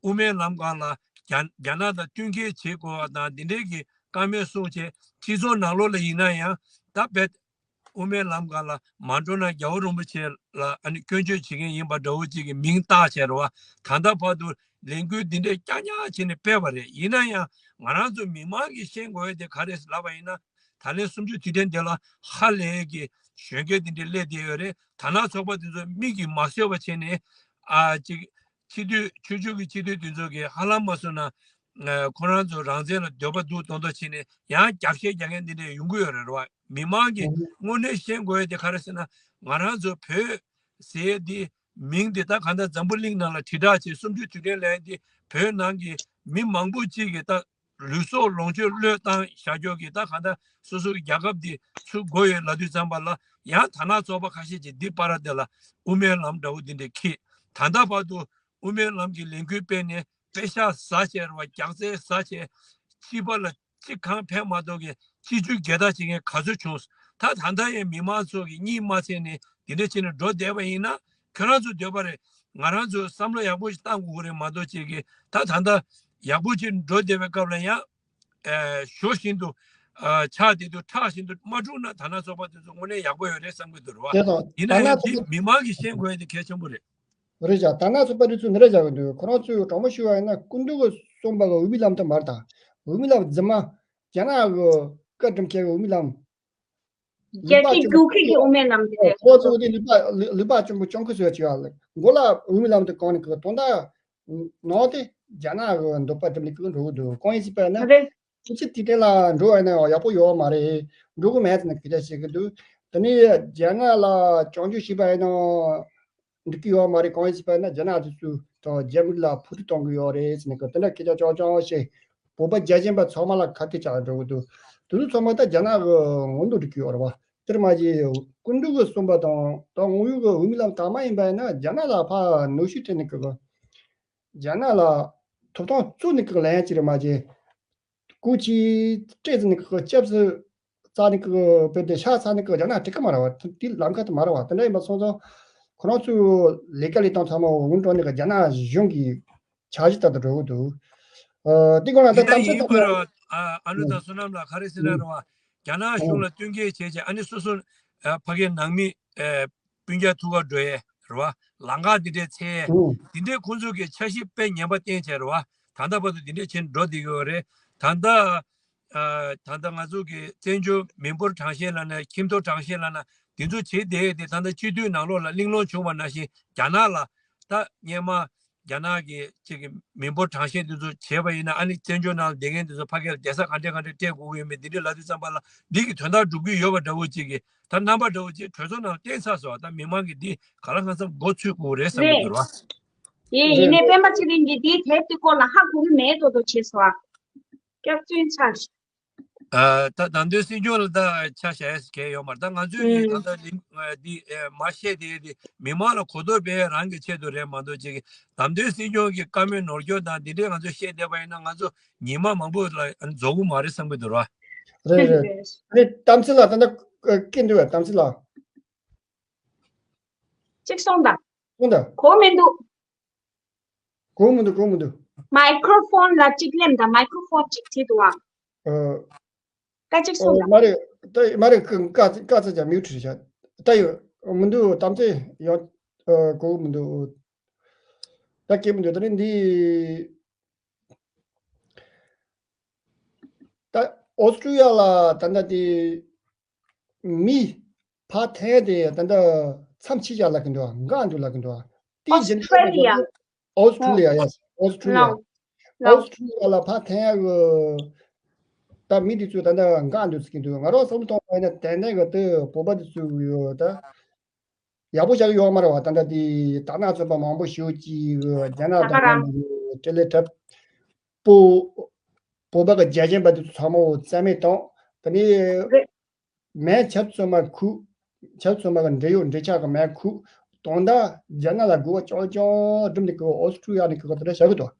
དབུ་མའི་ལམ་སྒང་ལ་རྒྱ་རྒྱ་ནག་དང་བསྟུན་མཁས་བྱེད་དགོས་པ་དང་འདི་འདྲའི་གི་བཀའ་མོལ་གསུངས་བྱས་སྤྱི་ཚོགས་ནང་ལོགས་ལ་ཡིན་ན་ཡང་ད་རྦད་ དབུ་མའི་ལམ་སྒང་ལ་མ་འགྲོ་ན་རྒྱལ་བ་རིན་པོ་ཆེ་ལ་ཨ་ནི་སྐྱོན་བརྗོད་བྱེད་མཁན་ཡིན་པ་འདྲ་བོ་ཅིག་གི་མིང་བཏགས་བྱས་རེད་བ། ད་ལྟ་བར་དུ་ལས་འགུལ་འདི་འདྲའི་རྐྱང་རྐྱང་བྱས་ནས་སྤེལ་བ་རེད། ཡིན་ན་ཡང་ང་རང་ཚོ་མི་མང་གིས་ཤེས་དགོས་ཡ་དེ་ག་རེད་ལབ་པ་ཡིན་ན། ད་ལན་གསུམ་བཅུ་དུས་དྲན་དེ་ལ་ཧ་ལས་ཀྱི་གཞོན་སྐྱེས་དེ་འདྲ་སླེབས་བསྡད་ཡོད་རེད། དར་ནག་ཚོགས་པ་དེ་ཚོ་མིག་གིས་མ་བཟོད་པ་བྱས་ནས་ཨ་ཅིག་སྤྱི་འཐུས་ཆོས་ཕྱོགས་ཀྱི་སྤྱི་འཐུས་དེ་ཚོ་གིས་ཧ་ལམ་མ་བཟོད་ན་ཨ་ཁོ་རང་ཚོ་རང་བཙན་ལ་འདོད་པ་འདུག་མདོག་མདོག་བྱས་ནས་ཡང་རྒྱབ་བཤད་རྒྱག་མཁན་དེ་འདྲ་ཡོང་གི་ཡོད་རེད་བ། མི་མང་གིས་དངོས་གནས་ཤེས་དགོས་ཡ་དེ་ག་རེ་ཟེར་ན། ང་རང་ཚོ་བོད་ཟེར་ཡ་དེ་མིང་དེ་ད་གང་ལྟར་འཛམ་བུ་གླིང་ནང་ལ་དྲིལ་བསྒྲགས་བྱས། གསུམ་བཅུ་དུས་དྲན་ལབ་ཡ་དེ་བོད་ནང་གི་མི་མང་པོ་གཅིག་གིས་ད་ལུས་སྲོག་ལོངས་སྤྱོད་བློས་བཏང་བཞག་ཀྱོག་གི་ད་གང་ལྟར་སོ་སོ་གི་རྒྱལ་ཁབ་འདི་ཚུར་དགོས་ཡོད་ལབ་དུས་ཙམ་པ་ལ། ཡང་དར་ནག་ཚོགས་པ་ཁ་ཤས་ཀྱིས་འདི་པར་དེ་ལ་དབུ་མའི་ལམ་འདྲ་བོ་འདི་འདྲ་ཁྱེར། ད་ལྟ་བར་དུ་དབུ་མའི་ལམ་གྱི་ལས་འགུལ་སྤེལ་ནས་པེ་ཤག་ཟ་བྱས་རེད་བ། རྒྱག་རྩལ་ཟ་བྱས། སྤྱི་པ་ལ་གཅིག་གང་ཕན་མ་ཐོགས་ཀྱི་སྤྱི་སྤྱོད་རྒྱལ་དར་བྱེད་མཁན་ག་ཚོད་བྱུང་། ད་ད་ལྟ་ཡང་མི་མང་ཚོ་གིས་གཉིད་མ་སད་ནས་འདི་འདྲ་བྱས་ནས་འགྲོ་བསྡད་པ་ཡིན་ན། ཁྱོད་རང་ཚོ་འདོད་པ་རེད། ང་རང་ཚོ་བསམ་བློ་ཡག་པོ་ཞིག་བཏང་དགོས་ཀྱི་རེད་མ་གཏོགས། ཅིག་གིས་ད་ད་ལྟ་ཡག་པོ་ཅིག་འགྲོ་བསྡད་པའི་སྐབས་ལ་ཡང་ཨ་ཞོ་བཞིན་དུ་ཨ་ཆགས་བསྡད་དུས་ཁྲག་བཞིན་དུ་མ་འཁྲུགས་ན་དར་ནག་ཚོགས་པ་དེ་ཚོ་དངོས་གནས་ཡག་པོ་ཡོད་རེད་བསམ་གྱི་འདུག་རེད་བ། དེ་དང་ཡིན་ན་དར་ནག་ཡང་ཚོགས་འདི་པ་མི་མང་གིས་ཤེས་དགོས་ཡ་དེ་གལ་ཆེན་པོ་རེད། རེད་ཤག་དར་ནག་ཚོགས་པ་དེ་ཚོས་འདི་འདྲ་བྱ་གི་འདུག་ཁོ་རང་ཚོས་དྲང་མོ་ཞུ་བ་ཡིན་ན། སྐུ་མདུན་གྱིས་གསུངས་པ་གི་དབུ་མའི་ལམ་དེ་མ་རེད་ད། དབུ་མའི་ལམ་རྫུན་མ། རྒྱ་ནག་གི་བཀའ་ཁྲིམས་འཁྱེར་བའི་དབུ་མའི་ལམ། ལུང་པ་རྒྱལ་སྤྱིའི་སྐྱོང་རྡོ་ཁུལ་གྱི་དབུ་མའི་ལམ་དེ་རེད། ཁོ་ཚོ་དེ་ལུང་པ་ལུང་པ་ཆེན་པོ་སྐྱོང་གི་བཟོས་བྱས་པ་ལ། མགོ་ལ་དབུ་མའི་ལམ་དེ་གང་ནས་གི་དོན་དག་ནང་དེ་རྒྱ་ནག་གི་འདོད་པ་འགྲུབ་ནས་གི་འགྲོ་གི་འདུག་གང་ཡིན་ཟེར་བ་ཡིན་ན། རེད། ཕྱི་ཕྱི་དེ་དེ་ལ་འགྲོ་བ་ཡིན་ན་ཡག་པོ་ཡོད་མ་རེད། འགྲོ་གི་མེད་ཟེར་ནས་སྐད་ཆ་བཤད་གི་འདུག་དེ་ནས་རྒྱ་ནག་ལ་སྐྱོན་བརྗོད་བྱས་པ་ཡིན་ན་འགྲིག་གི་ཡོད་མ་རེད། གང་ཡིན་ཟེར་བ་ཡིན་ན། རྒྱ་ནག་དེ་ཚོས་ད་རྒྱ་མི་ལ་ཕོག་ཐུག་གཏོང་གི་ཡོད་རེད་ཟེར་ནས་གི་དེ་འདྲ་སྐད་ཆ་ཅང་ཅང་བཤད། བོད་པ་རྒྱལ་ཞེན་པ་ཚང་མ་ལ་ཁ་གཏད་བཅག་འགྲོ་གི་འདུག་དེ་ཚོ་ཚང་མ་ད་རྒྱ་ནག་གི་ངོ་འདུག་འགྲིག་གི་ཡོད་རེད་བ། དེར་མ་ཟད་སྐུ་མདུན་གྱིས་གསུངས་པ་དང་ད་དངོས་ཡོད་ཀྱི་དབུ་མའི་ལམ་དག་མ་ཡིན་པ་ཡིན་ན། རྒྱ་ནག་ལ་ཕར་གནོན་ཤུགས་སྤྲད་ནས་གི་རྒྱ་ནག་ལ་ཐོབ་ཐང་རྩོད་ནས་གི་ལན་ཅི་རེད་མ་བྱེད། སྐུ་ཅི་སྤྲད་ཟིན་ནས་གི་སྐྱབས་སུ་རྩ་ནས་གི་བོད་དེ་ཤ་ཚ་ནས་གི་རྒྱ་ནག་དྲི་གི་མ་རེད་བ། དེ་ལམ་ཁ་དེ་མ་རེད་བ། དེ་འདྲ་ཡིན་པ་སོང་ཙང་ཁོ་རང་ཚོའི་ལས་ཀ་ལས་སྟངས་ཚང་མ་འོང་འགྲོ་ནས་གི་རྒྱ་ནག་གཞུང་གི་འཆར་གཞི་ལྟར་དུ་འགྲོ་གི་འདུག་ཨ་དེ་སྒང་ལ་ད་ཡིན་ན་གཏམ་ཚོད་ཡིན་དགོས་རེད་བ། ཨ་ཨ་ནུ་དང་བསོད་ནམས་ལགས། ག་རེ་ཟེར་ན་རེད་བ། རྒྱ་ནག་གཞུང་ལ་བསྟུན་མཁས་བྱས་བྱས། ཨ་ནི་སོ་སོ་ཨ་ཕ་གིའི་ནང་མི་ཨ་སྤུན་ཀྱག་ཐུག་ག་འགྲོ་ཡས་རེད་བ། ལམ་ཁ་འདི་འདྲའི་འཚོལ་ཡས་འདི་འདྲའི་ཁོང་ཚོ་གི་འཆར་གཞི་དཔེ་ངན་པ་བསྟན་བྱས་རེད་བ། ད་ལྟ་བར་དུ་འདི་འདྲའི་བྱས་འགྲོ་བསྡད་ཀྱི་ཡོད་རེད། ད་ལྟ་ཨ་ད་ལྟ་ང་ཚོ་གི་བཙན་བྱོལ་མི་འབོར་གྲངས་བཤེར་ལབ་ན། ཁྱིམ་ཐོག་གྲངས་བཤེར་ལབ་ན། འདི་ཚོ་བྱེད་བསྡད་ཡས་དེ་ད་ལྟ་སྤྱི་འཐུས་ནང་ལོགས་ལ་གླེང་སློང་བྱུང་བ་ནང་བཞིན་རྒྱ་ནག་ལ་ད་སྔོན་མ་རྒྱ་ནག་གི་ཅིག་གི་མི་འབོར་གྲངས་བཤེར་འདི་ཚོ་བྱས་པ་ཡིན་ན། ཨ་ནི་བཙན་བྱོལ་ནང་ལ་བསྡད་མཁན་འདི་ཚོ་ཕ་གིར་བསྡད་ས་ག་འདྲས་ག་འདྲས་སྤྲད་དགོས་ཀྱི་ཡོད་མེད་འདི་འདྲས་ལབ་དུས་ཙམ་པ་ལ། འདི་གི་དོན་དག་སྒྲུབ་ཀྱི་ཡོད་པ་འདྲ་བོ་ཅིག་གི་ད་རྣམ་པ་འདྲ་བོ་ཅིག་གྲོས་ཚོགས་ནང་བསྟན་ཚར་སོང་བ། ད་མི་མང་གིས་འདི་ག་ལ་གང་འཚམ་མགོ་ཚོད་དགོས་རེད་བསམ་གྱི་འདུག་ར། ཡིན་ཡིན་ནའི་པད་མ་ཚེ་རིང་གིས་འདིའི་དེབ་དེ་སྐོར་ལ་ཧ་གོ་གི་མེད་མདོག་མདོག་བྱས་སོང་ཨ། སྐྱག་རྫུན་ཆགས། ཨ་ད་བདམས་ཐོན་སྲིད་སྐྱོང་ལ་ད་ཆ་བཞག་ཡས་གལ་ཡོད་མ་རེད། ད་ང་ཚོས་ཀྱི་ད་ལྟ་ལིང་འདི་མ་བཤད་དེ་དེ་མི་མང་ལ་གོ་རྟོགས་སྤེལ་རང་གི་ཆེད་དུ་རེད་མ་གཏོགས། ཅིག་གི་བདམས་ཐོན་སྲིད་སྐྱོང་གི་བཀའ་མོལ་ནོར་འཁྱོག་དང་འདི་འདྲས་ང་ཚོས་བཤད་བསྡད་པ་ཡིན་ན། ང་ཚོ་ཉི་མ་མང་པོ་ལ་རྫོགས་ཀྱི་མ་རེད་བསམ་གྱི་འདུག་ར། རེད་རེད། རེད། གཏམ་ཚིག་ལ་ད་ལྟ་སྐད་འདུག་བས། གཏམ་ཚིག་ལ། གཅིག་སོང་དང་། སོང་དང་། གོ་མི་འདུག་གོ་མི་འདུག་གོ་མི་འདུག་མའི་ཀྲོ་ཕོན་ལ་གཅིག་ལེམ་དང་། མའི་ཀྲོ་ཕོན་གཅིག་བྲིས་འདུག་ཨ། ཨ། ད་གཅིག་སོང་དང་། མ་རེད། ད་མ་རེད། ཀ་ཀ་ཚ་ཅང་མིའུ་ཊི་བྱ། ད་ཡོད་མི་འདུག་གཏམ་ཚིག་ཡང་གོ་མི་འདུག་ད་སྐད་མི་འདུག་ད་ནི་འདི། ད་ཨོ་སི་ཀྲུ་ཡ་ལ་ད་ལྟ་དེ་མི་ཕར་འཐེན་དེ་ད་ལྟ་མཚམས་ཆད་ཡ་ལབ་ཀྱི་འདུག་འགག་འདུག་ལབ་ཀྱི་འདུག་དེ་ཨོ་སི་ཀྲུ་ལི་ཡ། ཨོ་སི་ཀྲུ་ལི་ཡ། ཡ། ཨོ་སི་ཀྲུ་ལི་ཡ། ཨོ་སི་ཀྲུ་ལི་ཡ་ལ་ཕར་འཐེན་ཡ་གི་ད་མི་དེ་ཚོ་ད་ལྟ་འགག་འདུག་ཟེར་གྱི་འདུག་ང་རང་བསམ་བློ་གཏོང་བ་ཡིན་ན་ཏན་ཏན་གི་དེ་བོད་པ་དེ་ཚོ་ཡོད་ད། ཡག་པོ་བྱ་གི་ཡོད་མ་རེད་བ། ད་ལྟ་དེ་དར་ནག་ཚོགས་པ་མང་པོ་ཞིག་གིས་རྒྱ་ནག་དང་ལྷན་དུ་སྤྲེལ་ལད་འཁྲབ། བོད་བོད་པ་གི་རྒྱལ་ཞེན་པ་དེ་ཚོ་ཚང་མ་རྩ་མེད་བཏང་། དེ་ནས་རེད། མིའི་ཆབ་སྲིད་བཙོན་པ་ཁུར། ཆབ་སྲིད་བཙོན་པ་གི་འབྲེལ་ཡོད་འབྲེལ་ཆགས་གི་མི་ཁུར། དོན་དག་རྒྱ་ནག་ལ་དགོས་པ་ཅང་ཅང་སྒྲུབ་ནས་གི་ཨོ་སི་ཀྲུ་ཡ་ནས་གི་དེ་འདྲ་བྱ་གི་འདུག་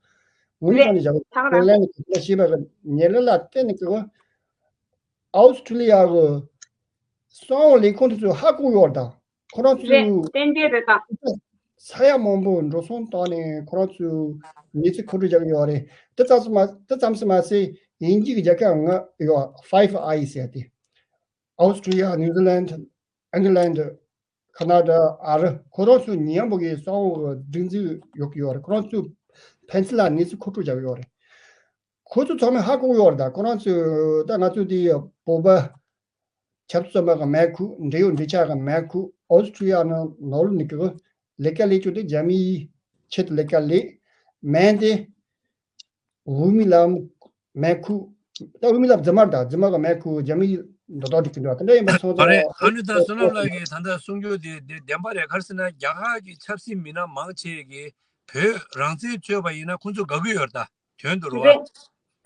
ངོས་ནས་རེད། ཀྱང་ནས་བྱ་གི་འདུག་ད་ག་རང་། ལན་ནས་གི་དེ་འདྲ་བྱས་པ་གི་ཉེར་ལེན་ལ་བརྟེན་ནས་གི་ཨའོ་སི་ཀྲུ་ལི་ཡ་གི་གསང་བའི་ལས་ཁུངས་དེ་ཚོས་ཧ་གོ་ཡོད་དང་། ཁོ་རང་ཚོས་རེད། ཏན་ཏན་རེད་ད། ས་ཡ་མང་པོ་འགྲོ་སོང་བཏང་ནས་ཁོ་རང་ཚོས་མི་ཚེ་མཁོ་སྤྲོད་རྒྱག་གི་ཡོད་རེད། དེ་ཙམ་ཟེར་མ་དེ་ཙམ་ཟེར་མ་ཟད་དབྱིན་ཇི་གི་རྒྱལ་ཁབ་ལྔ་ཡོད། Five Eyes ཟེར་ཏེ། ཨའོ་སི་ཀྲུ་ལི་ཡ། ནིའུ་ཛི་ལན། ཨིང་ལན། ཁ་ན་ཌ། ཨ་རི། ཁོ་རང་ཚོ་ཉེ་མོ་གི་གསང་བའི་སྒྲིག་འཛུགས་ཡོད་ཀྱི་ཡོད་རེད། ཁོ་རང་ཚོས་ཕན་ཚུན་ལ་གནས་ཚུལ་མཁོ་སྤྲོད་བྱ་གི་ཡོད་རེད། ཁོ་ཚོ་ཚང་མས་ཧ་གོ་ཡོད་རེད། ད་ཁོ་རང་ཚོས་ད་ང་ཚོ་དེ་བོད་པ་ཆབ་སྲིད་བཙོན་པ་གི་མེ་ཁུག་འབྲེལ་ཡོད་འབྲེལ་ཆགས་གི་མེ་ཁུག་ཨོ་སི་ཁྲུ་ལི་ཡ་ནང་ནོར་ལུག་ནི་གི་ལས་ཀ་ལས་ཀྱོ་དེ་རྒྱ་མིའི་ཆེད་དུ་ལས་ཀ་ལས། མེ་དེ་དབུ་མའི་ལམ་མེ་ཁུག་ད་དབུ་མའི་ལམ་རྫུན་མ་རེད། ད་རྫུན་མ་གི་མེ་ཁུག་རྒྱ་མིའི་འདོད་ཐོག་འགྲིག་གི་འདུག་དེ་འདྲ་ཡིན་པ་སོང་ཙང་། ཨ་རེ། ཨ་ནི་ད་བསོད་ནམས་ལགས་ཀྱིས་ད་ལྟ་གསུང་རྒྱུ་དེ་དེ་བདེན་པ་རེད། ག་རེ་ཟེར་ན་རྒྱ་གར་གྱི་ཆབ་སྲིད་མི་སྣ་མང་ཆེ་གིས་བོད་རང་བཙན་རྩོད་པ་ཡིན་ན་ཁོང་ཚོ་དགའ་གི་ཡོད་རེད། ད་དོན་དུ་རེད་བ།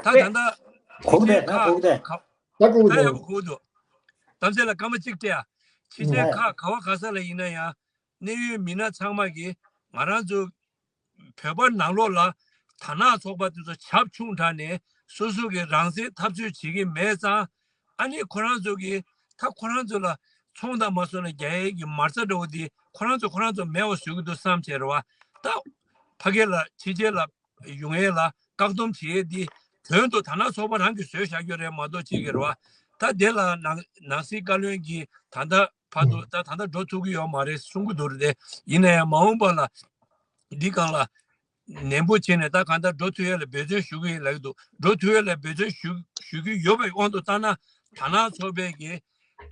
ད་ད་ལྟ་གོ་གི་འདུག་ད་གོ་གི་འདུག་ད་གོ་གི་འདུག་ད་ཡག་པོ་གོ་གི་འདུག་གཏམ་བཤད་ལ་སྐར་མ་གཅིག་སྤྲད་ཨ། ཕྱི་རྒྱལ་ཁག་ག་བ་ག་ས་ལ་ཡིན་ན་ཡང་གནད་ཡོད་མི་སྣ་ཚང་མ་གིས་ང་རང་ཚོ་བོད་པ་ནང་ལོགས་ལ་དར་ནག་ཚོགས་པ་དེ་ཚོ་བྱབ་ཆུང་དྲགས་ནས་སོ་སོ་གི་རང་བཙན་འཐབ་རྩོད་བྱེད་ཀྱི་མེད་ཙང་། ཨ་ནི་ཁོ་རང་ཚོ་གིས་ད་ཁོ་རང་ཚོ་ལ་ཚོང་དང་མ་སོང་ན་རྒྱག་ཡས་ཀྱི་མ་རྩ་འདྲ་བོ་དེ་ཁོ་རང་ཚོ་ཁོ་རང་ཚོ་མེད་པ་བཟོ་གི་འདུག་བསམ་བྱས་རེད་བ། ད་ཕ་གི་ལ་ཕྱི་རྒྱལ་ལ་ཡོང་ཡས་ལ་བཀག་སྡོམ་བྱེད་ཡས་འདི་དོན་དུ་དར་ནག་ཚོགས་པ་རང་གིས་བཟོས་བཞག་རྒྱུ་རེད་མ་གཏོགས་ཅིག་གི་རེད་བ། ད་དེ་ལ་ནང་ནང་སྲིད་བཀའ་བློན་གྱིས་ད་ལྟ་བར་དུ་ད་ད་ལྟ་འགྲོ་ཐུབ་ཀྱི་ཡོད་མ་རེད་གསུང་གི་འདུག་རེད་དེ། ཡིན་ན་ཡང་མ་འོངས་པ་ལ་འདི་སྒང་ལ་ནན་པོ་བྱས་ནས་ད་གང་ལྟར་འགྲོ་ཐུབ་ཡས་ལ་འབད་བརྩོན་ཞུ་གི་ཡིན་ལབ་ཀྱི་འདུག་འགྲོ་ཐུབ་ཡས་ལ་འབད་བརྩོན་ཞུ་ཞུ་གི་ཡོད་པའི་དབང་དུ་བཏང་ན། དར་ནག་ཚོགས་པས་ཀྱི་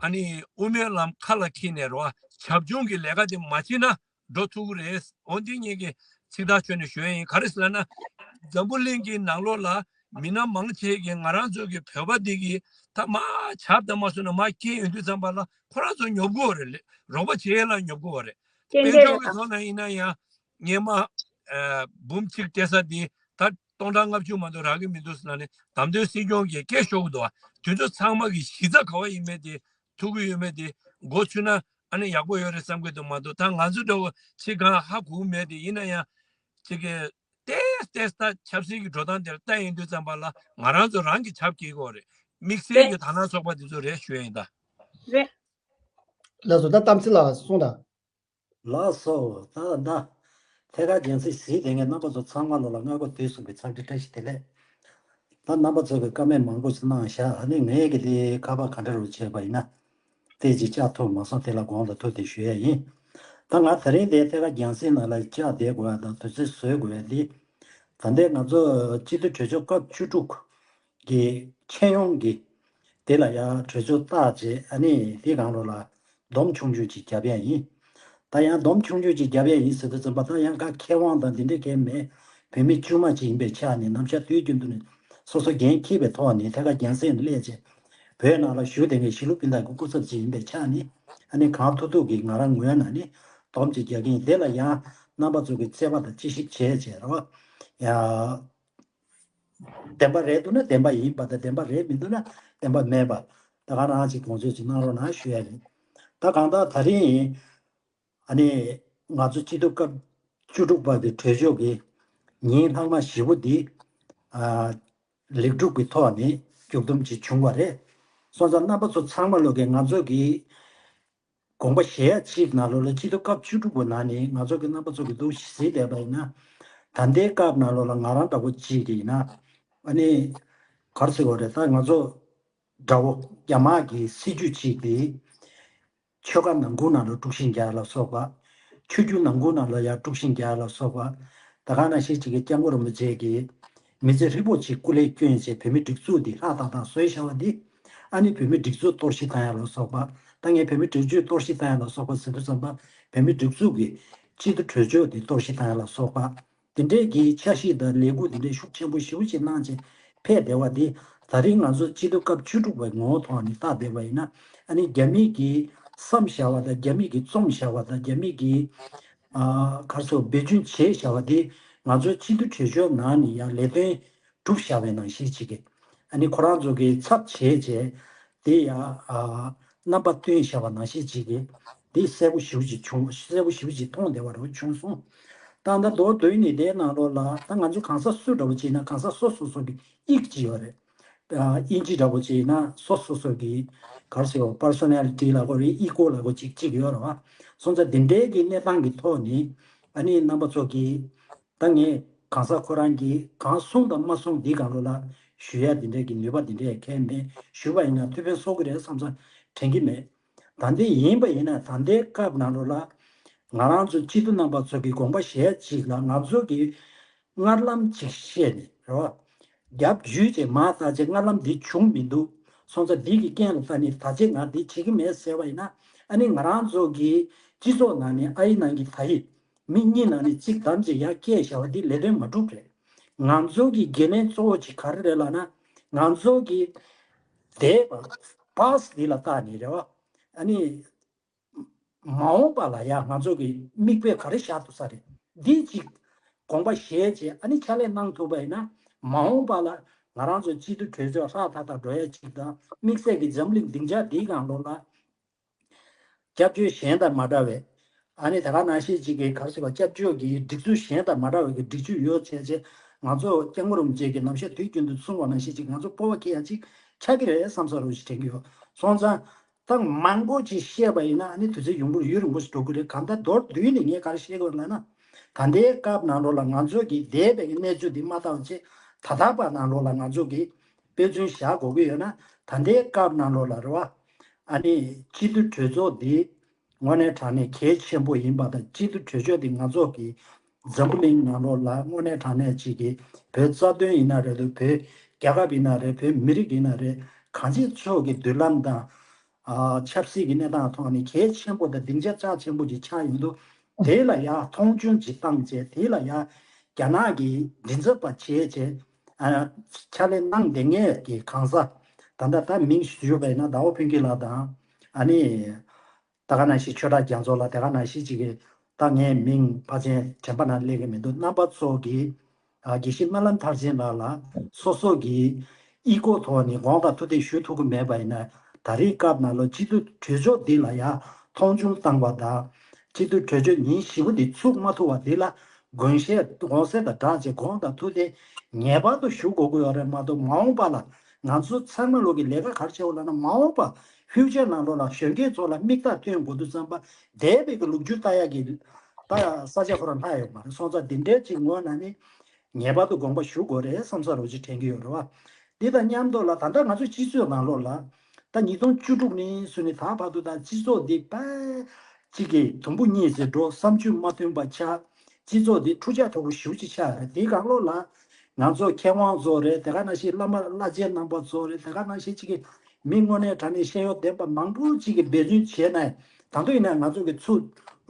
ཨ་ནི་དབུ་མའི་ལམ་ཁ་ལ་འཁྱེར་ནས་རེད་བ། བྱབ་ཆུང་གི་ལས་ཀ་དེ་མ་བྱེད་ན། འགྲོ་ཐུབ་ཀྱི་རེད། འོ་འདི་ངེད་ཀྱིས་ཚིག་ཐག་ཆོད་ནས་ཞུ་ཡ་ཡིན། ག་རེ་ཟེར་ལབ་ན། འཛམ་བུ་གླིང་གི་ནང་ལོགས་ལ་མི་སྣ་མང་ཆེ་གིས་ང་རང་ཚོ་གི་བོད་པ་འདི་གིས་ད་མ་བྱབ་དང་མ་སོང་ན་མ་སྐྱེས་ཡོང་དུས་ཙམ་པ་ལ་ཁོ་རང་ཚོ་ཉོབ་དགོས་རེད། རོགས་པ་བྱེད་ཡ་ལ་ཉོབ་དགོས་རེད། དཔལ་འབྱོར་གྱི་ཐོག་ནས་ཡིན་ན་ཡང་སྔོན་མ་ཨ་འབུམ་གཅིག་སྤྲད་ས་འདི་ད་སྟོང་ཕྲག་ལྔ་བཅུ་མ་གཏོགས་རག་གི་མི་འདུག་ཟེར་ནས་བདམས་ཐོན་སྲིད་སྐྱོང་གིས་སྐད་ཤོར་གི་འདུག་དེ་ཚོ་ཚང་མ་གི་གཞི་རྩ་ག་བ་ཡིན་མེད་དེ་ཐུག་གི་ཡོད་མེད་དེ་མགོ་ཚོས་ན། ཨ་ནི་ཡག་པོ་ཡོད་རེད་བསམ་གི་འདུག་མ་གཏོགས་ད་ང་ཚོ་འདྲ་བོ་ཅིག་གང་ཧ་གོ་གི་མེད་དེ། ཡིན་ན་ཡང་ཅིག་གི་ཏེས་ཏེས་ད་ཆབ་སྲིད་ཀྱི་འགྲོ་སྟངས་དེར་ལྟ་ཡིན་དུས་ཙམ་པ་ལ་ང་རང་ཚོ་རང་གི་ཆབ་སྐྱེལ་དགོས་རེད། དམིགས་བསལ་གྱི་དར་ནག་ཚོགས་པ་དེ་ཚོ་རེད་ཞུ་ཡ་ཡིན་ད། རེད། ལགས་སོ། ད་གཏམ་ཚིག་ལ་གསུངས་དང་། ལགས་སོ། ད་ད་ཐད་ཀར་རྒྱང་སྲིང་གཟིགས་བསྡད་མཁན་རྣམ་པ་ཚོ་ཚང་མ་ལོ་ལ་སྔ་དགོང་དུས་གསུམ་གྱི་འཚམས་འདྲི་བཀྲ་ཤིས་བདེ་ལེགས། ད་རྣམ་པ་ཚོ་གིས་བཀའ་མོལ་མང་པོ་ཞིག་གནང་བཞག་ཨ་ནི་ངས་ཀྱི་དེ་ཁ་པར་ག་འདྲ་རུ་བྱས་པ་ཡིན་ན། ཏོག་ཙམ་བཅག་ཐུབ་མ་སོང་། དེ་ལ་དགོངས་དག་ཐུགས་བདེ་ཞུ་ཡ་ཡིན། ད་ང་དེ་རིང་དེ་ཐད་ཀར་རྒྱང་སྲིང་ནང་ལ་བཅར་བསྡད་དགོས་ཡ་དང་དུས་ཚོད་བཟོ་དགོས་ཡ་དེ། ད་ལྟའི་ང་ཚོ་སྤྱི་འཐུས་གྲོས་ཚོགས་སྐབས་བཅུ་དྲུག་གི་ཁྱོན་ཡོངས་ཀྱི་དེ་ལ་ཡ་གྲོས་ཚོགས་བཏགས་རྗེས་ཨ་ནི་དེ་སྒང་ལོ་ལ་སྡོམ་ཆུང་ཆུང་ཅིག་བརྒྱབ་ཡ་ཡིན། ད་ཡང་སྡོམ་ཆུང་ཆུང་ཅིག་བརྒྱབ་ཡ་ཡིན་ཟེར་དུས་ཙམ་པ་ད་ཡང་ག་མཁས་དབང་དང་དེ་འདྲའི་གང་མེད། བོད་མི་དཀྱུས་མ་ཅིག་ཡིན་པའི་ཆ་ནས་ནམ་ཞག་དུས་རྒྱུན་དུ་ནས་སོ་སོ་འགན་འཁྱེར་བའི་ཐོག་ནས་ཐད་ཀར་རྒྱང་སྲིང་ལ་སླེབས་རྗེས་བོད་ནང་ལ་བཞུགས་བསྡད་མཁན་གཞིས་ལུས་སྤུན་ཟླ་གི་སྐུ་ཚབ་ཅིག་ཡིན་པའི་ཆ་ནས་ཨ་ནི་གང་ཐུབ་ཐུབ་ཀྱིས་ང་རང་ངོས་ནས་ནི་སྡོམ་ཅིག་རྒྱག་གི་ཡིན། དེ་ལ་ཡང་རྣམ་པ་ཚོ་གིས་བརྩེ་བ་དང་དཔྱད་ཞིབ་བྱས་བྱས་རོགས། ཡ། བདེན་པ་རེད་འདུག་ན་བདེན་པ་ཡིན་པ་དང་བདེན་པ་རེད་མི་འདུག་ན་བདེན་པ་མེད་པ། ད་ག་རང་ཅིག་དགོངས་ཚུལ་ཅིག་གནང་རོགས་གནང་ཞུ་ཡ་ཡིན། ད་གང་ལྟར་ད་རིང་ཨ་ནི་ང་ཚོ་སྤྱི་འཐུས་སྐབས་བཅུ་དྲུག་པ་གི་གྲོས་ཆོད་ཀྱི་ཉིན་ལྷག་མ་བཞི་པོ་འདི་ཨ་ལེགས་གྲུབ་ཀྱི་ཐོག་ནས་མཇུག་སྡོམ་ཅིག་བྱུང་བ་རེད། སོང་ཙང་རྣམ་པ་ཚོ་ཚང་མ་ལོག་གིས་ང་ཚོ་གི་དགོངས་པ་བཞེས་ཡ་གཅིག་ནང་ལོགས་ལ་སྤྱི་འཐུས་སྐབས་བཅུ་དྲུག་པ་ནང་ནས་ང་ཚོ་གི་རྣམ་པ་ཚོ་གི་འདུག་གཟིགས་བསྡད་པ་ཡིན་ན། ད་ལྟའི་སྐབས་ནང་ལོགས་ལ་ང་རང་འདྲ་པོ་གཅིག་གིས་ཡིན་ན་ཨ་ནི་ག་རེ་ཟེར་དགོས་རེད། ད་ང་ཚོ་འདྲ་པོ་རྒྱ་དམར་གྱི་སྲིད་ཇུས་གཅིག་དེ་ཆོལ་ཁ་ནང་ཁུལ་ནང་ལ་དཀྲུག་ཤིང་རྒྱག་ཡ་ལ་སོགས་པ། ཆོས་བརྒྱུད་ནང་ཁུལ་ནང་ལ་ཡང་དཀྲུག་ཤིང་རྒྱག་ཡ་ལ་སོགས་པ། ད་ག་ནང་བཞིན་གཅིག་གི་སྐྱབས་མགོན་རིན་པོ་ཆེ་གིས་མི་ཚེ་ཧྲིལ་པོ་ཅིག་སྐུ་ལས་བསྐྱོན་བྱས་བོད་མི་སྒྲིག་འཛུགས་འདི་ལྷ་ཏག་ཏག་བཟོས་བཞག་པ་འདི། ཨ་ནི་བོད་མི་སྒྲིག་འཛུགས་གཏོར་བཤིག་བཏང་ཡ་ལ་སོགས་པ། ད་ངས་བོད་མི་སྒྲིག་འཛུགས་གཏོར་བཤིག་བཏང་ཡ་ལ་སོགས་པ་ཟེར་དུས་ཙམ་པ་བོད་མི་སྒྲིག་འཛུགས་ཀྱི་སྤྱི་འཐུས་གྲོས་ཆོད་འདི་གཏོར་བཤིག་བཏང་ཡ་ལ་སོགས་པ། དེ་འདྲའི་གི་འཆར་གཞི་དང་ལས་འགུལ་དེ་འདྲའི་ཤུགས་ཆེན་པོ་ཞེ་པོ་ཅིག་གནང་བྱས་ཕེབས་བསྡད་པ་འདི་ད་རིང་ང་ཚོ་སྤྱི་འཐུས་སྐབས་བཅུ་དྲུག་པའི་ངོ་བོ་ཐོག་ནས་བལྟ་བསྡད་པ་ཡིན་ན། ཨ་ནི་རྒྱ་མི་གིས་བསམ་བཞག་པ་དང་རྒྱ་མི་གིས་རྩོམ་བཞག་པ་དང་རྒྱ་མི་གིས་ཨ་ག་རེ་ཟེར་འབད་བརྩོན་བྱས་བཞག་པ་འདི་ང་ཚོའི་སྤྱི་འཐུས་གྲོས་ཆོད་ནང་ནས་ཡང་ལས་དོན་གྲུབ་བཞག་པའི་ནང་བཞིན་ཅིག་གི། ཨ་ནི་ཁོ་རང་ཚོ་གིས་ཚབ་བྱས་བྱས་དེ་ཡང་ཨ་རྣམ་པ་སྟོན་བཞག་པ་ནང་བཞིན་ཅིག་གི་འདི་གསལ་པོ་ཞེ་པོ་ཅིག་བྱུང་། གསལ་པོ་ཞེ་པོ་ཅིག་མཐོང་བསྡད་པ་འདྲ་བོ་བྱུང་སོང་། ད་ལྟ་མདོར་བསྡུས་ནས་དེའི་ནང་ལོགས་ལ་ད་ང་ཚོ་གང་ཟག་སུ་འདྲ་བོ་ཅིག་ཡིན་ན་གང་ཟག་སོ་སོ་སོ་གི་ཡིག་ཅིག་ཡོད་རེད། ཨ་དབྱིན་ཇི་འདྲ་བོ་ཅིག་ཡིན་ན་སོ་སོ་སོ་གི་ག་རེ་ཟེར་བ་པར་སོ་ནལ་ཊི་ལབ་དགོས་རེད། ཨི་ཀོ་ལབ་དགོས་ཅིག་ཅིག་ཡོད་རེད་བ། སོང་ཙང་དེ་འདྲའི་གི་གནས་སྟངས་ཀྱི་ཐོག་ནས་ཨ་ནི་རྣམ་པ་ཚོ་གིས་ད་ངས་གང་ཟག་ཁོ་རང་གིས་གང་གསུངས་དང་མ་གསུངས་འདི་སྒང་ལོགས་ལ་ཞུ་ཡ་དེ་འདྲའི་གི་ནུས་པ་དེ་འདྲའི་གང་མེད། ཞུས་པ་ཡིན་ན་ཐུགས་ཕན་གསོ་གི་རེད་བསམ་ཙང་དྲན་གི་མེད། ད་འདི་ཡིན་པ་ཡིན་ན་ད་ལྟའི་སྐབས་ནང་ལོགས་ལ་ང་རང་ཚོ་སྤྱི་འཐུས་རྣམ་པ་ཚོ་གི་དགོངས་པ་བཞེས་ཅིག་ལ་ང་ཚོ་གི་སྔར་ལམ་ཅིག་བཤད་ནས་རེད་བ། རྒྱབ་བརྒྱུད་ཅིག་མ་བལྟ་ཅིག་སྔར་ལམ་འདི་བྱུང་མི་འདུག་སོང་ཙང་འདི་གི་རྐྱེན་ལ་བལྟ་ནས་ད་ཅིག་ང་འདི་བྱེད་ཀྱི་མེད་ཟེར་བ་ཡིན་ན། ཨ་ནི་ང་རང་ཚོ་གི་སྤྱི་ཚོགས་ནང་ནས་ཨ་ཡི་ནང་གི་ད་ཡི་མི་གཉིས་ནང་ནས་གཅིག་དམ་ཅིག་ཡར་སྐད་བཞག་པ་འདི་ལས་དོན་མ་འགྲུབ་རེད། ང་ཚོ་གི་འགན་ལེན་གཙོ་བོ་ཅིག་ག་རེ་རེད་ལབ་ན། ང་ཚོ་གི་འདས་པ་པཱ་སི་འདི་ལ་བལྟ་ནས་རེད་བ། ཨ་ནི་མ་འོངས་པ་ལ་ཡང་ང་ཚོ་གི་མིག་དཔེ་ག་རེ་བཞག་ཐུབ་ས་རེད། འདི་གཅིག་དགོངས་པ་བཞེས་བྱས་ཨ་ནི་ཕྱག་ལས་གནང་ཐུབ་པ་ཡིན་ན། མ་འོངས་པ་ལ་ང་རང་ཚོ་སྤྱི་འཐུས་གྲོས་ཚོགས་ལྷག་ཐག་ཐག་འགྲོ་ཡ་གཅིག་དང་། དམིགས་བསལ་གྱི་འཛམ་གླིང་སྡིངས་ཆ་འདིའི་སྒང་ལོགས་ལ་སྐྱབས་བཅོལ་གཞན་དང་མ་འདྲ་བའི། ཨ་ནི་ད་ག་ནང་བཞིན་གཅིག་གི་ག་རེ་ཟེར་བ། སྐྱབས་བཅོལ་གྱི་སྒྲིག་འཛུགས་གཞན་དང་མ་འདྲ་བའི་གི་སྒྲིག་གཞི་ཡོད་བྱས་བྱས། ང་ཚོ་སྐྱབས་མགོན་རིན་པོ་ཆེ་གིས་ནམ་ཞག་དུས་རྒྱུན་དུ་གསུངས་པ་ནང་བཞིན་གཅིག་ང་ཚོ་སྤོབས་པ་སྐྱེ་ཡ་གཅིག་ཆགས་ཀྱི་རེད་བསམ་ས་རུ་ཞིག་དྲན་གྱི་ཡོད། སོང་ཙང་། ད་མང་པོ་ཅིག་བཤད་པ་ཡིན་ན་ཨ་ནི་དུས་ཚོད་ཡུན་རིང་པོ་ཞིག་འགྲོ་གི་རེད། གང་ལྟར་མདོར་བསྡུས་ནས་ངས་ག་རེ་བཤད་དགོས་ལབ་ན། ད་ལྟའི་སྐབས་ནང་ལོགས་ལ་ང་ཚོ་གི་འདས་པའི་གནས་ཚུལ་འདི་མ་བལྟ་བ་བྱས། ད་ལྟ་བར་ནང་ལོགས་ལ་ང་ཚོ་གི་དཔེ་མཚོན་བཞག་དགོས་ཀྱི་ཡོད་ན། ད་ལྟའི་སྐབས་ནང་ལོགས་ལ་རེད་བ། ཨ་ནི་སྤྱི་འཐུས་གྲོས་ཚོགས་འདི་དངོས་གནས་དྲང་གནས་གལ་ཆེན་པོ་ཡིན་པ་དང་། སྤྱི་འཐུས་གྲོས་ཆོད་འདི་ང་ཚོ་གི་འཛམ་བུ་གླིང་ནང་ལོགས་ལ་དངོས་གནས་དྲང་གནས་ཅིག་གི་བོད་རྩ་དོན་ཡིན་ན་རེད་འདུག་བོད་རྒྱལ་ཁབ་ཡིན་ན་རེད། བོད་མི་རིགས་ཡིན་ན་རེད། གང་ཅིའི་ཕྱོགས་ཀྱི་མདུན་ལམ་དང་། ཨ། ཆབ་སྲིད་ཀྱི་གནས་སྟངས་ཐོག་ནས་གལ་ཆེན་པོ་དང་སྡིངས་ཆ་རྩ་ཆེན་པོ་ཅིག་ཆགས་ཡོང་དུས། དེ་ལ་ཡང་མཐོང་ཆུང་ཅིག་བཏང་བྱས། དེ་ལ་ཡང་རྒྱ་ནག་གི་མགྲིན་ཚབ་པ་བྱས་བྱས། ཨ། ཕྱག་ལས་གནང་བསྡད་མཁན་གྱི་གང་ཟག་ད་ལྟ་ད་མིང་ཞུས་པ་ཡིན་ན་ཟླ་བ་ཕུན་སྐྱིད་ལགས་དང་། ཨ་ནི། ད་ག་ནང་བཞིན་ཆོས་གྲགས་རྒྱ་མཚོ་ལགས། དེ་ག་ནང་བཞིན་ཅིག་གི་ད་ངའི་མིང་ཕལ་ཆེར་དྲན་པ་ནང་སླེབས་ཀྱི་མི་འདུག་རྣམ་པ་ཚོ་གིས། ཨ། དགེ་བཤེས་སྨོན་ལམ་མཐར་ཕྱིན་ལགས་ལ་སོ་སོ་གི་ཨི་ཁུང་ཐོག་ནས་དགོངས་དག་ཐུགས་གཏད་ཞུ་ཐུབ་ཀྱི་མེད་པ་ཡིན་ན། ད་རེས་སྐབས་ནང་ལོགས་སྤྱི་འཐུས་གྲོས་ཚོགས་འདི་ལ་ཡང་མཐོང་ཆུང་བཏང་བ་དང་། སྤྱི་འཐུས་གྲོས་ཆོད་ཉིན་བཞི་པོ་འདི་ཚུགས་མ་ཐུབ་པ་འདི་ལ་དགོངས་བཞེས་དགོངས་སེལ་དང་སྦྲགས་བྱས་དགོངས་དག་ཐུགས་གཏད་ངེས་པར་དུ་ཞུ་དགོས་ཀྱི་ཡོད་རེད་མ་གཏོགས། མ་འོངས་པ་ལ་ང་ཚོ་ཚང་མ་ལོག་གི་ལས་ཀ་ག་རེ་བྱེད་དགོས་ལབ་ན། མ་འོངས་པ་ཕིའུ་ཅར་ནང་ལོགས་ལ་གཞོན་སྐྱེས་ཚོ་ལ་མིག་ལྟ་སྟོན་དགོས་དུས་ཙམ་པ། འདས་པའི་གི་ལོ་རྒྱུས་ལྟ་ཡག་གི་ད་ས་ཆ་ཁོ་རང་ལྷག་ཡོད་མ་རེད། སོང་ཙང་འདི་འདྲའི་ཅིག་ངོས་ནས་ནི་ངེས་པར་དུ་དགོངས་པ་ཞུ་དགོས་རེད་བསམ་ས་རོ་ཅིག་དྲན་གྱི་ཡོད་རེད་བ། འདི་དང་མཉམ་དུ་ལ་ད་ལྟ་ང་ཚོའི་སྤྱི་ཚོགས་ནང་ལོགས་ལ་ད་ཉིས་སྟོང་བཅུ་དྲུག་ནས་བཟུང་ནས་ད་བར་དུ་ད་སྤྱི་ཚོགས་འདི་དཔེ་གཅིག་གི་དུམ་བུ་གཉིས་ཙམ་འགྲོ། བསམ་ཚུལ་མ་མཐུན་པ་ཆགས། སྤྱི་ཚོགས་འདི་འཁྲུག་ཆ་དོད་པོ་ཞེ་པོ་ཅིག་ཆགས་རེད། དེའི་སྒང་ལོགས་ལ་ང་ཚོ་མཁས་དབང་ཚོ་རེད། དེ་ག་ནང་བཞིན་བླ་མ་བླ་ཆེན་རྣམ་པ་ཚོ་རེད། དེ་ག་ནང་བཞིན་གཅིག་གི་མི་དངོས་གནས་དྲང་གནས་ཤེས་ཡོན་ལྡན་པ་མང་པོ་ཅིག་གིས་འབད་བརྩོན་བྱས་ནའི་ད་དུང་ཡིན་ན་ང་ཚོ་གི་ཚུར་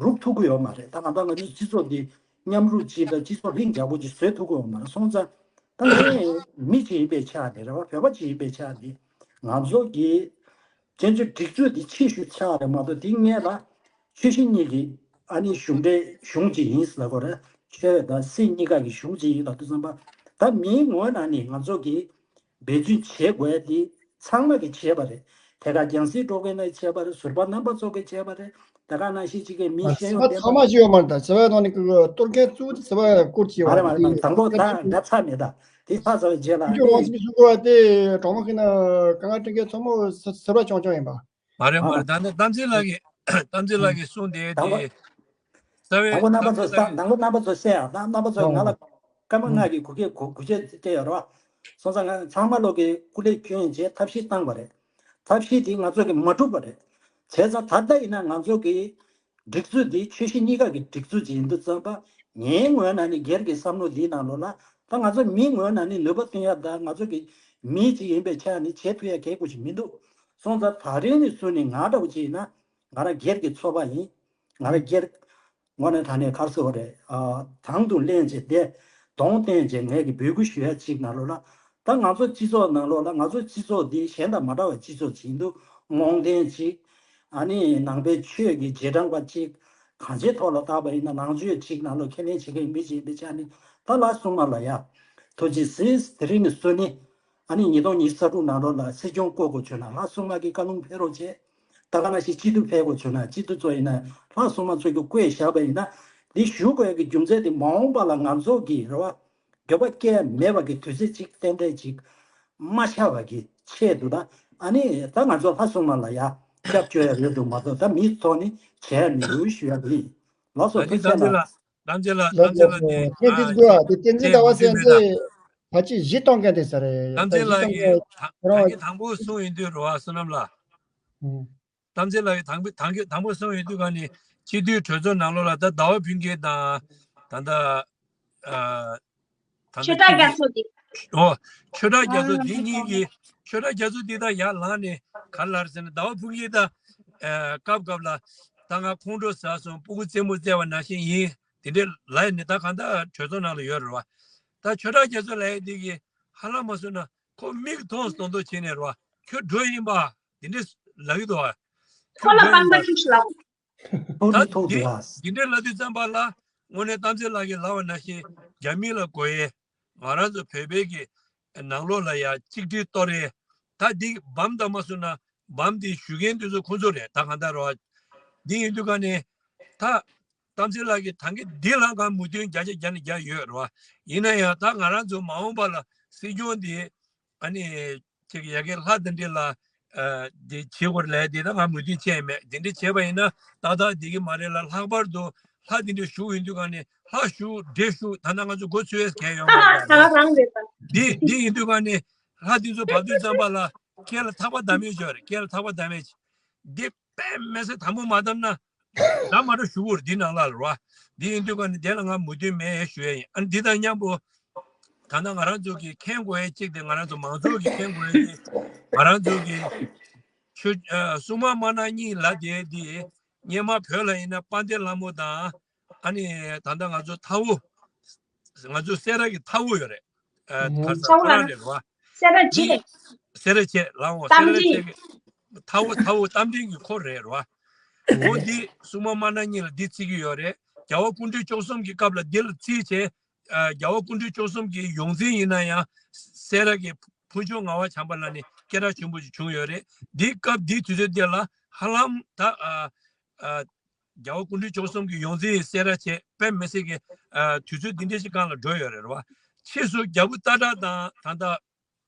རུག་ཐུབ་ཀྱི་ཡོད་མ་རེད། ད་གང་ལྟར་ང་ཚོའི་སྤྱི་ཚོགས་འདི་མཉམ་རུབ་ཅིག་དང་སྤྱི་ཚོགས་ལྷིང་འཇགས་པོ་ཅིག་བཟོས་ཐུབ་ཀྱི་ཡོད་མ་རེད། སོང་ཙང་ད་ངས་མི་ཅིག་ཡིན་པའི་ཆ་ནས་རེད་བ། བོད་པ་ཅིག་ཡིན་པའི་ཆ་ནས་ང་ཚོ་གི་བཙན་བྱོལ་སྒྲིག་འཛུགས་འདི་ཕྱིར་བཤུད་ཆགས་རེད་མ་གཏོགས། དེ་སྔོན་ལ་ཆོས་སྲིད་གཉིས་ཀྱི་ཨ་ནི་གཞུང་འབྲེལ་གཞུང་གཅིག་ཡིན་ཟེར་ལབ་དགོས་རེད། ཆོས་དང་སྲིད་གཉིས་ཀ་གི་གཞུང་གཅིག་ཡིན་ལབ་དུས་ཙམ་པ། ད་མིའི་ངོས་ནས་ནི་ང་ཚོ་གིས་འབད་བརྩོན་བྱེད་དགོས་ཡ་དེ་ཚང་མ་གིས་བྱས་པ་རེད། ཐད་ཀར་རྒྱང་སྲིང་སྤྲོ་མཁན་ནས་བྱས་པ་རེད། ཟུར་པ་རྣམ་པ་ཚོ་གིས་བྱས་པ་རེད། དེ་ག་ནང་བཞིན་གཅིག་གི་མི་ཤེས་ཡོན་ལྡན་པ། ཚང་མ་ཅིག་ཡོད་མ་རེད། ད་བྱ་བའི་ནང་ནས་ཀྱི་གཏོར་མཁན་གཙོ་བོ་དེ་བྱ་བའི་སྐོར་གྱི་ཡོད་མ་རེད་མ་རེད། དང་པོ་ད་ད་ཚར་མེད། ད་དེ་ཚར་ཚར་བའི་རྗེས་ལ་ཨ་ནི་ང་ཚོ་གི་གསུང་དགོས་པ་དེ་གྲོགས་མོ་གིས་ན་དཀའ་ངལ་སྤྲད་མཁན་ཚང་མ་ཟུར་པ་རྐྱང་རྐྱང་ཡིན་པ། མ་རེད་མ་རེད། ད་ནི་དམ་ཚིག་ལགས་ཀྱིས་དམ་ཚིག་ལགས་ཀྱིས་གསུངས་དེ་དེ་རྩ་བའི་དང་པོ་རྣམ་པ་ཚོ་དང་པོ་རྣམ་པ་ཚོ་གསན་ཡ། ད་རྣམ་པ་ཚོ་ང་ལ་སྐར་མ་ལྔ་གི་གུ་སྐད་གུ་གུ་ཆད་སྐྱེ་ཡོད་རེད་བ། སོང་ཙང་ང་ཚང་མ་ལོག་གི་སྐུ་ལས་བསྐྱོན་རྗེས་ཐབས་ཤེས་བཏང་བ་རེད། ཐབས་ཤེས་དེ་ང་ཚོ་གི་མ་འགྲུབ་པ་རེད། བྱས་ཙང་ད་ལྟ་ཡིན་ན་ང་ཚོ་གི་སྒྲིག་འཛུགས་འདི་ཆོས་སྲིད་གཉིས་ཀ་གི་སྒྲིག་འཛུགས་ཅིག་ཡིན་དུས་ཙམ་པ། ངའི་ངོས་ནས་ནི་སྒེར་གྱི་བསམ་བློ་འདིའི་ནང་ལོགས་ལ་ད་ང་ཚོ་མིའི་ངོས་ནས་ནི་ནུས་པ་བཏོན་ཡ་དང་། ང་ཚོ་གི་མི་ཅིག་ཡིན་པའི་ཆ་ནས་བྱེད་ཐུབ་ཡ་གལ་དགོས་ཅིག་མི་འདུག་སོང་ཙང་ད་རེས་ནས་བཟུང་ནས་ང་འདྲ་བོ་ཅིག་ཡིན་ན་ང་རང་སྒེར་གྱི་ཚོགས་པ་ཡིན། ང་རང་སྒེར་དངོས་གནས་དྲང་གནས་ག་རེ་ཟེར་དགོས་རེད། ཨ། དང་དུ་ལེན་བྱས་ཏེ་གདོང་བསྟན་བྱས་ངས་ཀྱི་འབོད་སྐུལ་ཞུ་ཡ་ཅིག་ནང་ལོགས་ལ། ད་ང་ཚོ་སྤྱི་ཚོགས་ནང་ལོགས་ལ་ང་ཚོ་སྤྱི་ཚོགས་འདི་གཞན་དང་མ་འདྲ་བའི་སྤྱི་ཚོགས་ཅིག་ཡིན་དུས་རྨོངས་ལྡན་ཅིག་ཨ་ནི་ནང་པའི་ཆོས་ཀྱི་རྗེས་འབྲང་པ་ཅིག་གང་ཅིའི་ཐོག་ལ་བལྟས་པ་ཡིན་ན་ནང་ཆོས་ཅིག་ནང་ལོགས་ཁས་ལེན་བྱེད་མཁན་མི་ཅིག་ཡིན་པའི་ཆ་ནས། ད་ལྷ་སྲུང་མ་ལ་ཡ་ཐུགས་རྗེ་གཟིགས། དེ་རིང་ནས་བཟུང་ནས་ཨ་ནི་ཉིས་སྟོང་ཉི་ཤུ་རྩ་དྲུག་ནང་ལོགས་ལ་སྲིད་སྐྱོང་བསྐོ་དགོས་བྱུང་ན་ལྷ་སྲུང་མ་གི་བཀའ་ལུང་ཕེབས་རོགས་བྱེད། ད་ག་ནང་བཞིན་སྤྱི་འཐུས་ཕེབས་དགོས་བྱུང་ན་སྤྱི་འཐུས་ཚོ་ཡིན་ན་ལྷ་སྲུང་མ་ཚོ་གིས་བསྐོས་བཞག་པ་ཡིན་ན། འདི་ཞུ་དགོས་ཀྱི་རྒྱུ་མཚན་དེ་མ་འོངས་པ་ལ་ང་ཚོ་གིས་རེད་བ། འགྱོད་པ་སྐྱེ་མེད་པ་གི་དུས་ཚོད་ཅིག་ཏན་ཏན་ཅིག་མ་ཆགས་པ་གི་ཆེད་དུ། ད་ཨ་ནི་ད་ང་ཚོ་ལྷ་སྲུང་མ་ལ་ཡ་སྐྱབས་བཅོལ་ཡ་ཡོད་འདུག་མ་གཏོགས་ད་མིའི་ཐོག་ནས་བྱས་མི་འདུག་ཞུ་ཡ་དེ་ཡིན། ལགས་སོ། ཨ་ནི་ཐུགས་རྗེ་གནང་། རྣམ་རྒྱལ་ལགས། རྣམ་རྒྱལ་ལགས། རྣམ་རྒྱལ་ལགས། རྣམ་རྒྱལ་ལགས་ནི་བསྟན་འཛིན་དགོས་ཨ། དེ་བསྟན་འཛིན་ཟླ་བ་ཟེར་མཁན་དེ་ཕལ་ཆེར་གཞི་གཏོང་མཁན་དེ་ས་རེད། རྣམ་རྒྱལ་ལགས་ཀྱིས་ད་ད་གིན་དང་པོ་གསུངས་ཡིན་དུས་རེད་བ། བསོད་ནམས་ལགས། ཨུ། གཏམ་ཚེ་ལགས་ཀྱིས་དང་པོ་དང་གི་དང་པོ་གསུངས་ཡོད་དུས་ག་ནས་སྤྱི་འཐུས་གྲོས་ཚོགས་ནང་ལོགས་ལ་ད་ཟླ་བ་ཕུན་སྐྱིད་དང་ད་ལྟ་ཨ། ད་ཆོས་ལྟ་ལྟ་རྒྱ་མཚོ་འདི། ཨོ། ཆོས་གྲགས་རྒྱ་མཚོ་འདི་གཉིས་ཀྱིས་ཆོས་གྲགས་རྒྱ་མཚོ་འདི་དང་ཡར་ལངས་ནས་ག་ལ་ཟེར་ན་ཟླ་བ་ཕུན་སྐྱིད་དང་ཨ། སྐབས་སྐབས་ལ་ད་ང་ཁོང་ཁྲོ་ཟ་སོང་སྤུ་གུ་རྩེད་མོ་རྩེ་བ་ནང་བཞིན་ཡིན་དེ་འདྲའི་ལབ་ནས་ད་གང་ལྟར་གྲོས་ཚོགས་ནང་ལ་ཡོད་རེད་བ། ད་ཆོས་གྲགས་རྒྱ་མཚོ་ལབ་ཡས་འདི་གིས་ཧ་ལམ་མ་སོང་ན་ཁོ་མིག་མཐོང་མཐོང་མཐོང་བྱས་ནས་རེད་བ། ཁྱོད་འགྲོ་ཡིན་པ་དེ་འདྲའི་ལབ་ཀྱི་འདུག་བ། ཁོ་ཁྱོད་ལ་འགྲོ་ཡིན་པ། ཕངས་པ་ཁྱོད་ལབ། ད་འདི་འདི་འདྲའི་ལབ་དུས་ཙམ་པ་ལ་དངོས་གནས་གཏམ་ཚེ་ལགས་ཀྱིས་ལབ་པ་ནང་བཞིན་རྒྱ་མི་ལ་དགོས་ཡས་ང་རང་ཚོ་བོད་པའི་གི་ནང་ལོགས་ལ་ཡ་གཅིག་སྒྲིལ་གཏོར་ཡས་ད་འདི་བམ་དང་མ་སོང་ན་བམ་འདི་ཞུ་མཁན་དེ་ཚོ་ཁོང་ཚོ་རེད་ད་གང་ལྟར་རོ། འདི་ཡིན་དུས་ག་ནས་ད་གཏམ་ཚེ་ལགས་ཀྱིས་ད་གིན་འདི་ལ་གང་མོས་མཐུན་བརྒྱ་ཆ་བརྒྱ་ནས་བརྒྱ་ཡོད་རོ། ཡིན་ན་ཡང་ད་ང་རང་ཚོ་མ་འོངས་པ་ལ་སྲིད་སྐྱོང་འདི་ཨ་ནི། ཅིག་ཡ་གི་ལྷ་དེ་འདྲ་ལ། ཨ། དེ་བྱེད་དགོས་ལས་དེ་ད་ང་མོས་མཐུན་བྱས་མེད་དེ་འདྲ་བྱས་པ་ཡིན་ན་ཏག་ཏག་བསྡད་ཀྱི་མ་རེད་ལ། ལྷག་པར་དུ་ལྷ་དེ་འདྲ་བཞུགས་ཡིན་དུས་ག་ནས་ལྷ་བཞུགས་འདྲེ་བཞུགས་ད་ལྟ་ང་ཚོ་མགོ་ཚོས་གལ་ཡོད་མ་རེད་ད། ད་རང་རེད་ད། འདི་འདི་ཡིན་དུས་ག་ནས་ལྷ་དེ་ཚོ་བབས་དུས་ཙམ་པ་ལ་སྐེ་ལ་ཐག་པ་བསྡམས་ཡོད་ཅོག་རེད། སྐེ་ལ་ཐག་པ་བསྡམས་ཡོད་འདི་དཔེ་མི་སྲིད་དམ་པོ་མ་བསྡམས་ན། ད་མ་འགྲོ་ཞུ་བོར་འདི་ནང་ལ་རོ། འདི་ཡིན་དུས་ག་ནས་དེ་ལ་ང་མོས་མཐུན་མེད་ཞུ་ཡ་ཡིན། ཨ་ནི་འདི་དང་མཉམ་པོ་ད་ལྟ་ང་རང་ཚོ་གི་མཁྱེན་དགོས་ཡ་གཅིག་དེ་ང་རང་ཚོ་མང་ཚོགས་ཀྱི་མཁྱེན་དགོས་ཡ་དེ་ང་རང་ཚོ་གི་ཆོས་ཨ། སྲུང་མ་མ་ན་གཉིས་ལ་དེ་དེ་སྔོན་མ་བོད་ལ་ཡིན་ན་དཔལ་ལྡན་ལྷ་མོ་དང་ཨ་ནི་ད་ལྟ་ང་ཚོ་མཐའ་དབུ་ང་ཚོ་སེ་ར་གི་མཐའ་དབུ་ཡོད་རེད། ཨ། ད་ས་ཁོ་རང་རེད་རོ། སེ་ར་བྱེས། སེ་ར་བྱེས་ལའོ་སེ་ར་བྱེས་ཀྱི་མཐའ་དབུ་མཐའ་དབུ་རྟ་མགྲིན་གྱི་འཁོར་རེད་རོ། འོ་འདི་སྲུང་མ་མ་ན་གཉིས་ལ་འདི་བརྩི་གི་ཡོད་རེད། རྒྱལ་བ་སྐུ་ཕྲེང་བཅུ་གསུམ་གྱི་སྐབས་ལ་འདི་ལ་བརྩིས་བྱས། ཨ། རྒྱལ་བ་སྐུ་ཕྲེང་བཅུ་གསུམ་གྱི་ཡོངས་འཛིན་ཡིན་ན་ཡང་སེ་ར་གི་ཕུན་ཚོགས་ངག་དབང་བྱམས་པ་ལགས་ནས་སྐད་གྲགས་ཆེན་པོ་ཞིག་བྱུང་ཡོད་རེད། འདི་སྐབས་འདི་དུས་ཚོད་འདི་ལ་ཧ་ལམ་ད་ཨ། ཨ། རྒྱལ་བ་སྐུ་ཕྲེང་བཅུ་གསུམ་གྱི་ཡོངས་འཛིན་སེ་ར་བྱེས་དཔེ་མི་སྲིད་ཀྱི་ཨ། དུས་ཚོད་འདི་འདྲ་ཞིག་སྒང་ལ་འགྲོ་ཡོད་རེད་རེད་བ། ཕྱིས་སུ་རྒྱལ་པོ་སྟག་བྲག་དང་ད་ལྟ་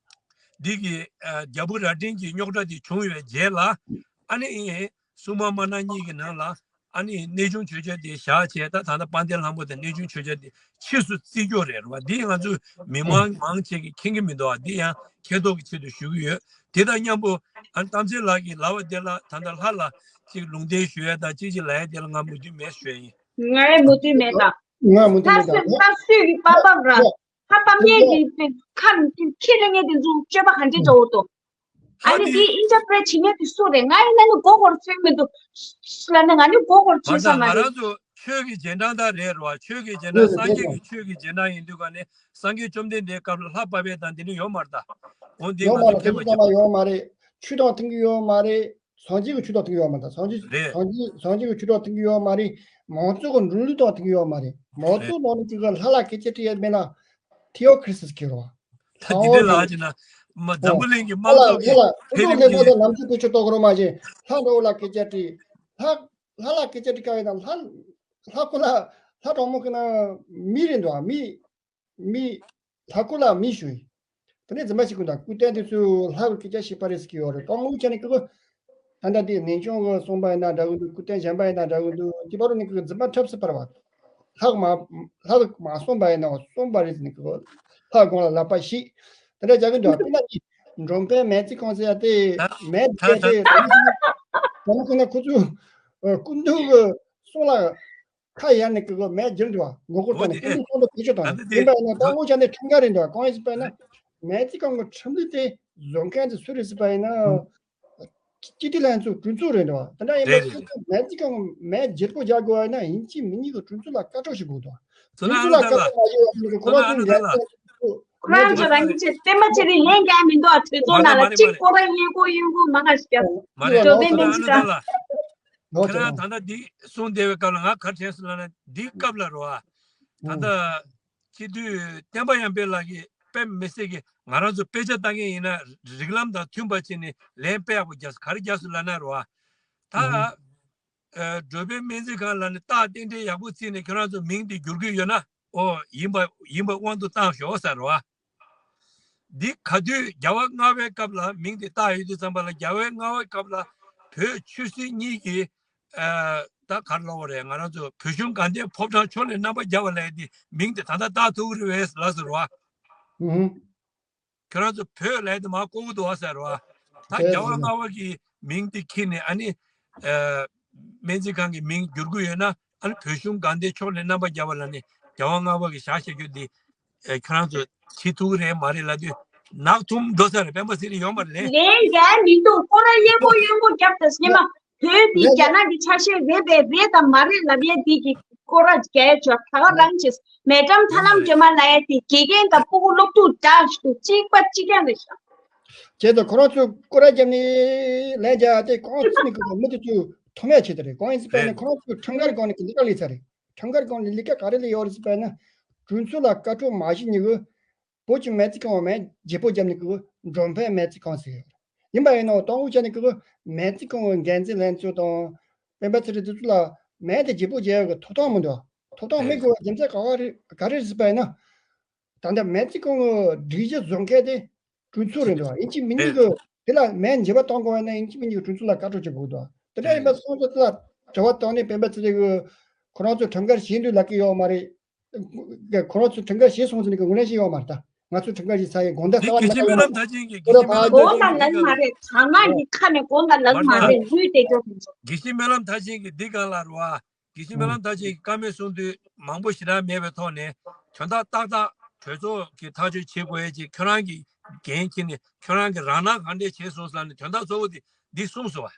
འདི་གི་ཨ། རྒྱལ་པོ་རྭ་སྒྲེང་གི་རྙོག་དྲ་དེ་བྱུང་ཡོད་རྗེས་ལ་ཨ་ནི་སྲུང་མ་མ་ན་གཉིས་ཀྱི་ནང་ལ་ཨ་ནི་གནས་ཆུང་ཆོས་རྒྱལ་དེ་བཞག་བྱས་ད་ད་ལྟ་དཔལ་ལྡན་ལྷ་མོ་དང་གནས་ཆུང་ཆོས་རྒྱལ་དེ་ཕྱིས་སུ་བརྩི་རྒྱུ་རེད་རེད་བ། འདི་ང་ཚོ་མི་མང་མང་ཆེ་གིས་མཁྱེན་གྱི་མི་འདུག་བ། འདི་ཡང་མཁྱེན་རྟོགས་ཀྱི་ཆེད་དུ་ཞུ་གི་ཡོད། དེ་དང་མཉམ་པོ་ཨ་ནི་གཏམ་ཚེ་ལགས་ཀྱིས་ལབ་པ་དེ་ལ་ད་ལྟ་ལྷ་ལ་ཅིག་ལུང་བསྟན་ཞུ་ཡ་དང་ཅིག་ཅིག་ལབ་ཡ་དེ་ལ་ང་མོས་མཐུན་མེད་ཞུ་ཡ་ཡིན། ང་ཡང་མོས་མཐུན་མེད་ད། ང་མོས་མཐུན་མེད་ད། ལྷ་སུས་ལྷ་སུས་ཀྱི་པགས་པ་ར། ལྷ་པགས་ཉལ་གྱི་ཁྱི་ཁ་ཁྱི་རེ་ངས་དེ་ཚོ་སྤྱོད་པ་ག་འདྲས་འདྲ་བོ་འདུག་ཨ་ནི་དེ་ཨིན་ཇ་པྲེ་བྱེད་མཁན་དེ་སུ་རེད། ང་ཡིན་ན་ནི་མགོ་སྐོར་ཚོད་མི་འདུག་ལ་ནི་ང་ནི་མགོ་སྐོར་ཚོད་ས་མ་རེད། ང་རང་ཚོ་ཆོས་ཀྱི་རྗེས་འབྲང་དག་རེད་རོ། ཆོས་ཀྱི་རྗེས་འབྲང་སངས་རྒྱས་ཀྱི་ཆོས་ཀྱི་རྗེས་འབྲང་ཡིན་དུས་ག་ནས་སངས་རྒྱས་བཅོམ་ལྡན་འདས་སྐབས་ལ་ལྷ་པ་ཕས་དང་འདི་ནི་ཡོད་མ་རེད་ད། འོ་འདི་ང་ཚོ་མཁྱེན་པ་ཡོད་མ་རེད། ཆོས་དང་མཐུན་གྱི་ཡོད་མ་རེད། སངས་རྒྱས་ཀྱི་ཆོས་དང་མཐུན་གྱི་ཡོད་མ་རེད། སངས་རྒྱས་རེད། སངས་རྒྱས་སངས་རྒྱས་ཀྱི་ཆོས་དང་མཐུན་གྱི་ཡོད་མ་རེད། མང་གཙོ་གི་འགྲོ་ལུགས་དང་མཐུན་གྱི་ཡོད་མ་རེད། མང་གཙོ་ནང་ནས་ཅིག་གི་ལྷ་ལ་སྐད་ཆ་དྲི་ཡ་མེད་ན་ཐི་ཨོ་ཁྲི་སི་ཁེ་རོ། ད་འདི་འདི་ལ་ཅི་ན་མ་འཛམ་བུ་གླིང་གི་དམངས་གཙོ་གི་ལྷ་ལ་ཕེ་རིམ་གྱི་ལྷ་ལ་ནམ་རྒྱུན་ཀུ་ཆུ་གཏོང་གི་རོ་མ་བྱེད། ལྷ་འདྲ་བོ་ལ་སྐད་ཆ་དྲི། ལྷ་ལྷ་ལ་སྐད་ཆ་དྲི་དཀའ་བའི་ནང་ལྷ་ལྷ་ཁོ་ལ་ལྷ་གྲོགས་མོ་གི་ན་མི་རེད་འདུག་ཨ། མི་མི་ལྷ་སྐུ་ལ་མི་ཞུ་ཡི། དེ་ནས་རྫུན་མ་ཞིག་གུ་དང་སྐུ་རྟེན་དེ་ཚོས་ལྷ་གི་སྐད་ཆ་བཤད་པ་རེད་ཟེར་གྱི་ཡོད་རེད། དང་མོ་ཆ་ནས་ཀི་གོ། ད་ལྟ་དེ་ནན་ཆུང་གི་གསུངས་པ་ཡིན་ན་འདྲ་གི་འདུག་སྐུ་རྟེན་གཞན་པ་ཡིན་ན་འདྲ་གི་འདུག་དེ་བར་ནས་ཀི་གོ་རྫུན་མ་འཁྲབ་སྲིད་པ་རེད་བ། ལྷ་གི་མ་ལྷ་གི་མ་གསུངས་པ་ཡིན་ན་གསུངས་པ་རེད་ཟེར་ནས་ཀི་གོ། ལྷ་དགོངས་ལ་ལག་པ་བཤིག་དེ་འདྲ་རྒྱག་གི་འདུག་དེ་ན་ནི་འགྲོ་ཕན་མེད་ཚིག་གང་ཟེར་ཡ་དེ་མེད་དེ་དེ་དང་མོ་ཀི་ན་ཁོ་ཚོས་སྐུ་མདུན་གི་གསུང་ལ། ཁ་ཡར་ནས་ཀི་གོ་མེད་བསྒྱུར་འདུག་བ། ངོ་རྒོལ་བཏང་ནས་སྐུ་མདུན་ཚོགས་འདུ་བེད་སྤྱོད་བཏང་ནས་ཡིན་པ་ཡིན་ན་ད་ངོ་ཆ་ནས་ཁྲིམས་འགལ་རེད་འདུག་བ། གང་ཡིན་ཟེར་པ་ཡིན་ན་མེད་ཚིག་གང་གི་ཁྲིམས་ལུགས་དེ་བཟོ་མཁན་དེ་སུ་རེད་ཟེར་པ་ཡིན་ན་སྤྱི་འཐུས་ལྷན་ཚོགས་གྲོས་ཚོགས་རེད་འདུག་བ། དེ་འདྲ་ཡིན་པ་སྐུ་མདུན་མེད་ཚིག་གང་གི་མེད་བསྒྱུར་བཀོད་རྒྱག་དགོས་པ་ཡིན་ན་ཡིན་གཅིག་མིན་གཉིས་ཀྱི་གྲོས་ཚོགས་ལ་བཀའ་ཁྲོལ་ཞིག་དགོས་འདུག་བ། གྲོས་ཚོགས་ལ་བཀའ་ཁྲོལ་མ་བྱས་པ་ཡིན་ན་ཁོ་རང་ཚོའི་འགན་ཁོ་རང་ཚོ་རང་གི་ཆེད་བསྟན་པ་ཆེ་རིང་ལན་རྒྱག་མི་འདུག་བ། གྲོས་ཚོགས་ནང་ལ་གཅིག་ཁོ་རང་གཡས་སྐོར་གཡོན་སྐོར་མ་ག་ཞིག་རྒྱབ་མ་རེད། འགྲོ་བའི་མི་ཅི་ད། ཁྱེད་རང་ད་ལྟ་འདི་གསུངས་བསྡད་པའི་སྐབས་ལ་ང་ག་རེ་དྲན་སོང་ལབ་ན་འདིའི་སྐབས་ལ་རོ། ད་ལྟ་སྤྱི་འཐུས་བསྟན་པ་ཡར་འཕེལ་ལགས་ཀྱིས་དཔེ་མི་སྲིད་ཀྱི་ང་རང་ཚོ་དཔེ་ཆ་ལྟ་མཁན་ཡིན་ན་རིགས་ལམ་དང་མཐུན་པ་བྱས་ནས་ལན་དཔེ་ཡག་པོ་རྒྱག་སོང་། ག་རེ་རྒྱག་སོང་ལབ་ན་རོ། ད་འགྲོ་བའི་སྨན་རྩིས་ཁང་ལ་ནི་རྟགས་རྟེན་འབྲེལ་ཡག་པོ་བརྩིས་ནས་ཁྱོད་རང་ཚོ་མིང་དེ་བསྒྱུར་གྱི་ཡོད་ན་ཨོ་ཡིན་པ་ཡིན་པ་དབང་དུ་བཏང་ཤོག་ཟེར་རོ། འདི་ག་དུས་རྒྱལ་བ་ལྔ་པའི་སྐབས་ལ་མིང་དེ་བཏགས་ཡོད་དུས་ཙམ་པ་ལ་རྒྱལ་བའི་ལྔ་པའི་སྐབས་ལ་བོད་ཆོས་སྲིད་གཉིས་ཀྱི་ཨ་ད་ག་རེ་ལབ་དགོས་རེད། ང་རང་ཚོ་བོད་གཞུང་དགའ་ལྡན་ཕོ་བྲང་ཕྱོགས་ནས་རྣམ་པར་རྒྱལ་བ་ལབ་ཡས་དེ་མིང་དེ་ད་ལྟ་བཏགས་ཐུབ་ཀྱི་རེད་པས་ལབ་ཟེར་བ། ཨུ་ཧུ། ཁྱོད་རང་ཚོ་བོད་ལབ་ཡས་དེ་མར་བཀོག་གི་འདུག་བ་ཟེར་བ། ད་རྒྱལ་བ་ལྔ་པ་གི་མིང་དེ་ཁྱེར་ནས་ཨ་ནི་ ཨ་སྨན་རྩིས་ཁང་གི་མིང་བསྒྱུར་གྱི་ཡོད་ན། ཨ་ནི་བོད་གཞུང་དགའ་ལྡན་ཕྱོགས་ནས་རྣམ་པ་རྒྱལ་བ་ལགས་ནས་རྒྱལ་དབང་ལྔ་པ་གི་ཞག་བཞག་རྒྱུ་འདི་ཨ་ཁྱོད་རང་ཚོ་བྱེད་ཐུབ་ཀྱི་རེད་མ་རེད་ལབ་དུས། ནག་ཐུམ་འགྲོ་ས་རེད། སྤེན་པ་ཚེ་རིང་ཡོད་མ་རེད། ལན་རྒྱག་མི་འདུག་སྐོར་ར་གཡས་སྐོར་གཡོན་སྐོར་རྒྱབ་དང་སྙེ་མ། བོད་འདི་རྒྱ་ནག་གི་ཆ་ཤས་རེད་པས་རེད་དམ་མ་རེད་ལབ་ཡས་འདི་གི་སྐོར་ར་རྒྱག་ཡས་ཆོག་ད་ག་རང་བྱེད། མེ་ཀྲམ་ཐ་ལམ་སྒྲོལ་མ་ལབ་ཡས་དེ་དགེ་རྒན་དང་སྤུ་གུ་སློབ་ཕྲུག་འདྲ་ཞིག་འདུག་གཅིག་པ་གཅིག་རྐྱང་རེད་ཤག་བྱས་ཙང་ཁོ་རང་ཚོས་སྐོར་ར་བརྒྱབ་ནས་ལན་རྒྱག་ཡ་དེ་གང་བརྩི་ནས་ཁོ་མི་དེ་ཚོས་མཐོང་ཡ་ཆེད་དུ་རེད། གང་ཡིན་ཟེར་བ་ཡིན་ན། རེད། ཁོ་རང་ཚོས་ཁྲིམས་འགལ་སྒང་ནས་ལས་ཀ་ལས་ཚར་རེད། ཁྲིམས་འགལ་སྒང་ནས་ལས་ཀ་ག་རེ་ལས་ཡོད་རེད་ཟེར་བ་ཡིན་ན། གྲོས་ཚོགས་ལ་བཀའ་འཁྲོལ་མ་བྱེད་ནས་གི་བོད་ཀྱི་སྨན་རྩིས་ཁང་མེད་བརྗེ་པོ་བརྒྱབ་ནས་གི་འགྲོ་ཕན་སྨན་རྩིས་ཁང་ཟེར་ཡོད་རེད། ཡིན་པ་ཡིན་ནའང་དང་པོ་བྱས་ནས་གི་སྨན་རྩིས་ཁང་གི་འགན་འཛིན་ལྷན་ཚོགས་དང་སྤེན་པ་ཚེ་རིང་དེ་ཚོ་ལ་སྨན་དེ་བརྗེ་པོ་བརྒྱབ་ཡོད་གི་ཐོབ་ཐང་མི་འདུག་ཐོབ་ཐང་མེད་དགོས་པའི་རྒྱུ་མཚན་ག་བ་རེད། ག་རེ་རེད་ཟེར་བ་ཡིན་ན། ད་ལྟ་སྨན་རྩིས་ཁང་གི་སྒྲིག་གཞི་བཟོ་མཁན་དེ་གྲོས་ཚོགས་རེད་འདུག་ཡིན་གཅིག་མིན་གཉིས་ཀྱི་དེ་ལ་སྨན་འཇལ་བ་གཏོང་དགོས་པ་ཡིན་ན་ཡིན་གཅིག་མིན་གཉིས་ཀྱི་གྲོས་ཚོགས་ལ་བཀའ་འཁྲོལ་བྱེད་དགོས་འདུག་དེ་འདྲ་ཡིན་པ་སོང་ཙང་དེ་ལ་དྲི་བ་བཏང་ནས་སྤེན་པ་ཚེ་རིང་གིས་ཁོ་རང་ཚོས་ཁྲིམས་འགལ་བྱས་འདུག་ལབ་ཀྱི་ཡོད་མ་རེད། ཁོ་རང་ཚོས་ཁྲིམས་འགལ་བྱས་སོང་ཟེར་ནས་ངོས་ལེན་བྱས་ཡོད་མ་རེད། ད་ང་ཚོས་ཁྲིམས་འགལ་བྱས་ཚར་ཡིན། དགོངས་དག་རྩ་བ་ནས་མེད་པ་ཡོད་མ་རེད། དགོངས་དག་ལབ་མ་རེད། དྲང་ངག་གི་ཁ་ནས་དགོངས་དག་ལབ་མ་རེད། ལུས་བདེ་སྐྱོ་ཁོང་ཚོ། དགེ་བཤེས་སྨོན་ལམ་མཐར་ཕྱིན་གྱིས་འདི་ག་ལ་རུ་བ། དགེ་བཤེས་སྨོན་ལམ་མཐར་ཕྱིན་གྱིས་བཀའ་མོལ་གསུང་དུས་མང་པོ་ཞེ་དྲག་མེད་པའི་ཐོག་ནས། དོན་དག་ཏག་ཏག་གྲོས་ཚོགས་ཀྱིས་ཐག་གཅོད་བྱེད་དགོས་ཡས་ཀྱི་ཁྱོད་རང་གི་འགན་འཁྱེར་ནས་ཁྱོད་རང་གིས་རང་སྣང་གང་འདྲས་བྱས་སོང་ཟེར་ནས་དོན་དག་གཙོ་བོ་དེ་འདི་གསུངས་སོང་བ།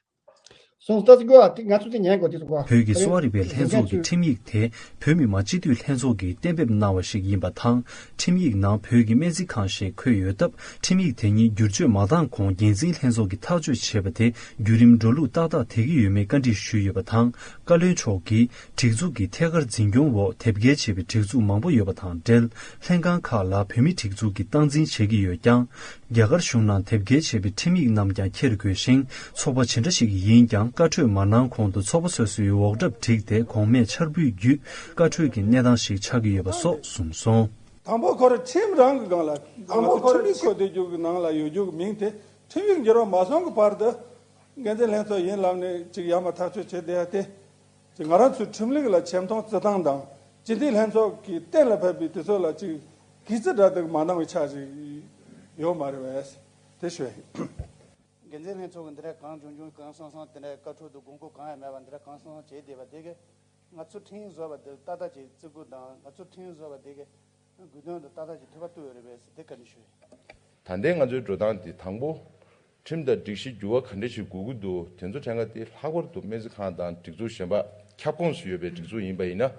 གསུངས་ད་ཟེར་དགོས་པ་དེ་ང་ཚོ་དེ་ཉན་དགོས་དེ་ཟེར་དགོས་པ། བོད་ཀྱི་གསོ་བ་རིག་པའི་ལྷན་ཚོགས་ཀྱི་ཁྲིམས་ཡིག་དེ་བོད་མི་མང་སྤྱི་འཐུས་ལྷན་ཚོགས་ཀྱིས་གཏན་འབེབས་གནང་བ་ཞིག་ཡིན་པ་དང་། ཁྲིམས་ཡིག་ནང་བོད་ཀྱི་སྨན་རྩིས་ཁང་ཞེས་འཁོད་ཡོད་སྟབས། ཁྲིམས་ཡིག་དེ་ཉིད་བསྒྱུར་བཅོས་མ་བཏང་གོང་འགན་འཛིན་ལྷན་ཚོགས་ཀྱིས་ཐག་གཅོད་བྱས་པ་དེ་བརྒྱུད་རིམ་འགྲོ་ལུགས་ཏག་ཏག་བསྡད་ཀྱི་ཡོད་མེད་བཀའ་འདྲི་ཞུས་ཡོད་པ་དང་། བཀའ་བློན་མཆོག་གིས་སྒྲིག་འཛུགས་ཀྱི་ཐད་ཀར་འཛིན་སྐྱོང་འོག་དེབ་སྐྱེལ་བྱས་པའི་སྒྲིག་འཛུགས་མང་པོ་ཡོད་པ་དང་འབྲེལ། ལྷན་ཁང་ཁག་ལ་བོད་མིའི་སྒྲིག་འཛུགས་ཀྱིས་སྟངས་འཛིན་བྱེད་ཀྱི་ཡོད་ཀྱང་། རྒྱ་གར་གཞུང་ནང་དེབ་སྐྱེལ་བྱས་པའི་ཁྲིམས་ཡིག་རྣམས་ཀྱང་འཁྱེར་དགོས་ཤིང་། ཚོགས་པ་ཇི་འདྲ་ཞིག་ཡིན་ཀྱང་བཀའ་འཁྲོལ་མ་གནང་གོང་དུ་ཚོགས་པ་སོ་སོའི་འོག་སྒྲབ་བསྒྲིགས་ཏེ་གོང་མས་འཆར་འབུལ་བརྒྱུད་བཀའ་འཁྲོལ་གྱི་གནས་སྟངས་ཤིག་ཆགས་ཀྱི་ཡོད་པ་སོགས་གསུངས་སོང་། དང་པོ་ཁོ་རང་ཁྲིམས་རང་གི་སྒང་ལ་ང་ཚོ་ཁྲིམས་ཡིག་འཁོད་དེ་རྒྱུ་གི་ནང་ལ་ཡོད་རྒྱུ་གི་མིང་དེ་ཁྲིམས་ཡིག་འགྱུར་བ་མ་སོང་གི་བར་དུ་འགན་འཛིན་ལྷན་ཚོགས་ཡིན་ལབ་ནས་ཅིག་ཡར་མར་ཐག་གཅོད་བྱས་བསྡད་ཡ་དེ། ཅིག་ང་རང་ཚོའི་ཁྲིམས་ལུགས་ལ་ཆེ་མཐོང་བརྩི་སྟངས་དང་སྤྱི་འཐུས་ལྷན་ཚོགས་ཀྱིས་གཏན་ལ་ཕབ་པའི་དུས་ཚོད་ལ་ཅིག་གུས་བརྩི་འདྲ་དེ་མ་གནང་བའི་ཆ་ཞིག་ཡོད་མ་རེད་པས། དེ་ཞུ་ཡ་ཡིན། འགན་འཛིན་ལྷན་ཚོགས་ཀྱིས་འདི་འདྲ་གང་བྱུང་བྱུང་གང་སོང་སོང་དེ་འདྲ་བཀའ་འཁྲོལ་དང་དགོངས་སྐོར་གང་ཡང་མེད་པ་འདི་འདྲ་གང་སོང་སོང་བྱས་བསྡད་པ་དེ་གིས་ང་ཚོ་ཁྲིམས་བཟོ་བ་འདི་ཏག་ཏག་ཅིག་བརྩི་བཀུར་དང་ང་ཚོ་ཁྲིམས་བཟོ་བ་དེ་གིས་དགོས་དོན་དང་ཏག་ཏག་ཅིག་ཐུགས་ཁུར་བཏུད་ཡོད་རེད་པས་ཟེར་དེ་བཀའ་འདྲི་ཞུ་ཡ་ཡིན། ད་ལྟའི་ང་ཚོའི་འགྲོ་སྟངས་འདི་དང་པོ། ཁྲིམས་དང་སྒྲིག་གཞི་འགྱུར་བ་ག་འདྲ་ཞིག་དགོས་ཀྱི་འདུག་དེ་ཚོ་དྲན་ག་དེ་ལྷག་པར་དུ་སྨན་རྩིས་ཁང་དང་སྒྲིག་འཛུགས་གཞན་པ་ཁྱབ་ཁོངས་སུ་ཡོད་པའི་སྒྲིག་འཛུགས་ཡིན་པ་ཡིན་ན།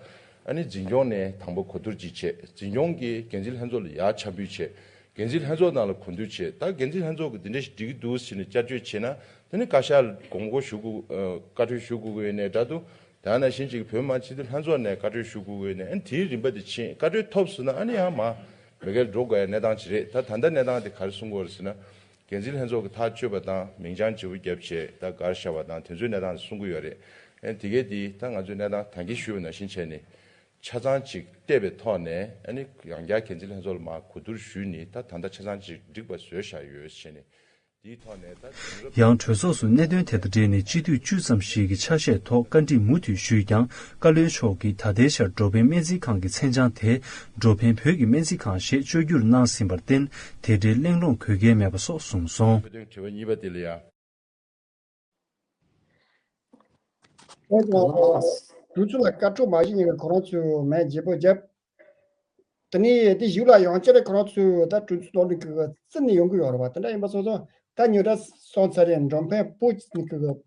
ཨ་ནི་འཛིན་སྐྱོང་ནས་དང་པོ་གོ་བསྡུར་ཅིག་བྱས། འཛིན་སྐྱོང་གིས་འགན་འཛིན་ལྷན་ཚོགས་ལ་ཡར་འཆར་འབུལ་བྱས། འགན་འཛིན་ལྷན་ཚོགས་ནང་ལ་གོ་བསྡུར་བྱས། ད་འགན་འཛིན་ལྷན་ཚོགས་ཀྱིས་འདི་འདྲ་ཞིག་འགྲིག་གི་འདུག་ཟེར་ནས་བསྐྱར་བཅོས་བྱས་ན། དེ་ནི་བཀའ་ཤག་དགོངས་སྐོར་ཞུ་དགོས། ཨ་བཀའ་འཁྲོལ་ཞུ་དགོས་ཀྱི་ཡོད་ནའི་འདྲ་འདུག་དེ་ནང་བཞིན་ཅིག་བོད་མི་མང་སྤྱི་འཐུས་ལྷན་ཚོགས་ནས་བཀའ་འཁྲོལ་ཞུ་དགོས་ཀྱི་ཡོད་ནའི། ཨ་ནི་དེའི་རིམ་པ་དེ་ཕྱིན། བཀའ་འཁྲོལ་ཐོབ་ཟིན་ན་ཨ་ནི་ཡང་མ་མི་སྒེར་འགྲོ་དགོས་ཡ་གནས་སྟངས་ཅིག་རེད། ད་ད་ལྟ་གནས་སྟངས་དེ་ག་རེ་གསུང་གི་ཡོད་རེད་ཟེར་ན། འགན་འཛིན་ལྷན་ཚོགས་ཀྱིས་ཐག་གཅོད་པ་དང་མིང་བྱང་བརྗེ་པོ་བརྒྱབ་བྱས་ད་སྒར་བཞག་པ་དང་དེ་ཚོའི་གནས་སྟངས་དེ་གསུང་གི་ཡོད་རེད། ཨ་ནི་དེ་གས་དེ་ད་ང་ཚོའི་གནས་སྟངས་ད་གིན་ཞུས་པ་ནང་བཞིན་བྱས་ནས་ཆ་ཚང་ཅིག་བལྟས་པའི་ཐོག་ནས། ཨ་ནི་ཡང་བསྐྱར་འགན་འཛིན་ལྷན་ཚོགས་ལ་མར་གོ་བསྡུར་ཞུས་ནས་ད་ད་ལྟ་ཆ་ཚང་ཅིག་འགྲིག་པ་བཟོས་བཞག་ཡོད་བྱས་ནས། དེའི་ཐོག་ནས་ད་དེང་རབས། ཡང་གྲོས་ཚོགས་སུ་གནད་དོན་དེ་དང་འབྲེལ་ནས་སྤྱི་འཐུས་བཅུ་ཙམ་ཞིག་གིས་ཆ་ཤས་ཐོག་བཀའ་འདྲི་མུ་མཐུད་ཞུས་ཀྱང་། བཀའ་བློན་མཆོག་གིས་ད་ལྟའི་ཆར་འགྲོ་ཕན་སྨན་རྩིས་ཁང་གི་མཚན་བྱང་དེ་འགྲོ་ཕན་བོད་ཀྱི་སྨན་རྩིས་ཁང་ཞེས་བཅོས་བསྒྱུར་གནང་ཟིན་པར་བརྟེན། དེ་འབྲེལ་གླེང་སློང་དགོས་གལ་མེད་པ་སོགས་གསུངས་སོང་། དྲི་བ་གཉིས་པ་དེ་ལ་ཡ། གྲོས་ཚོགས་ལ་བཀའ་འཁྲོལ་མ་བྱས་ནས་ཁོ་རང་ཚོས་མེད་བརྗེ་པོ་བརྒྱབ། དེ་ནས་དེ་གཞུག་ལ་ཡང་བསྐྱར་ཁོ་རང་ཚོས་ད་གྲོས་ཚོགས་ནང་ལ་ཀྱི་བརྩི་ནས་ཡོང་གི་ཡོད་རེད་པ། དེ་འདྲ་ཡིན་པ་སོང་ཙང་ད་ཉོ་ད་སོང་ཚར་རེད། འགྲོ་ཕན་པོ་ཀྱི་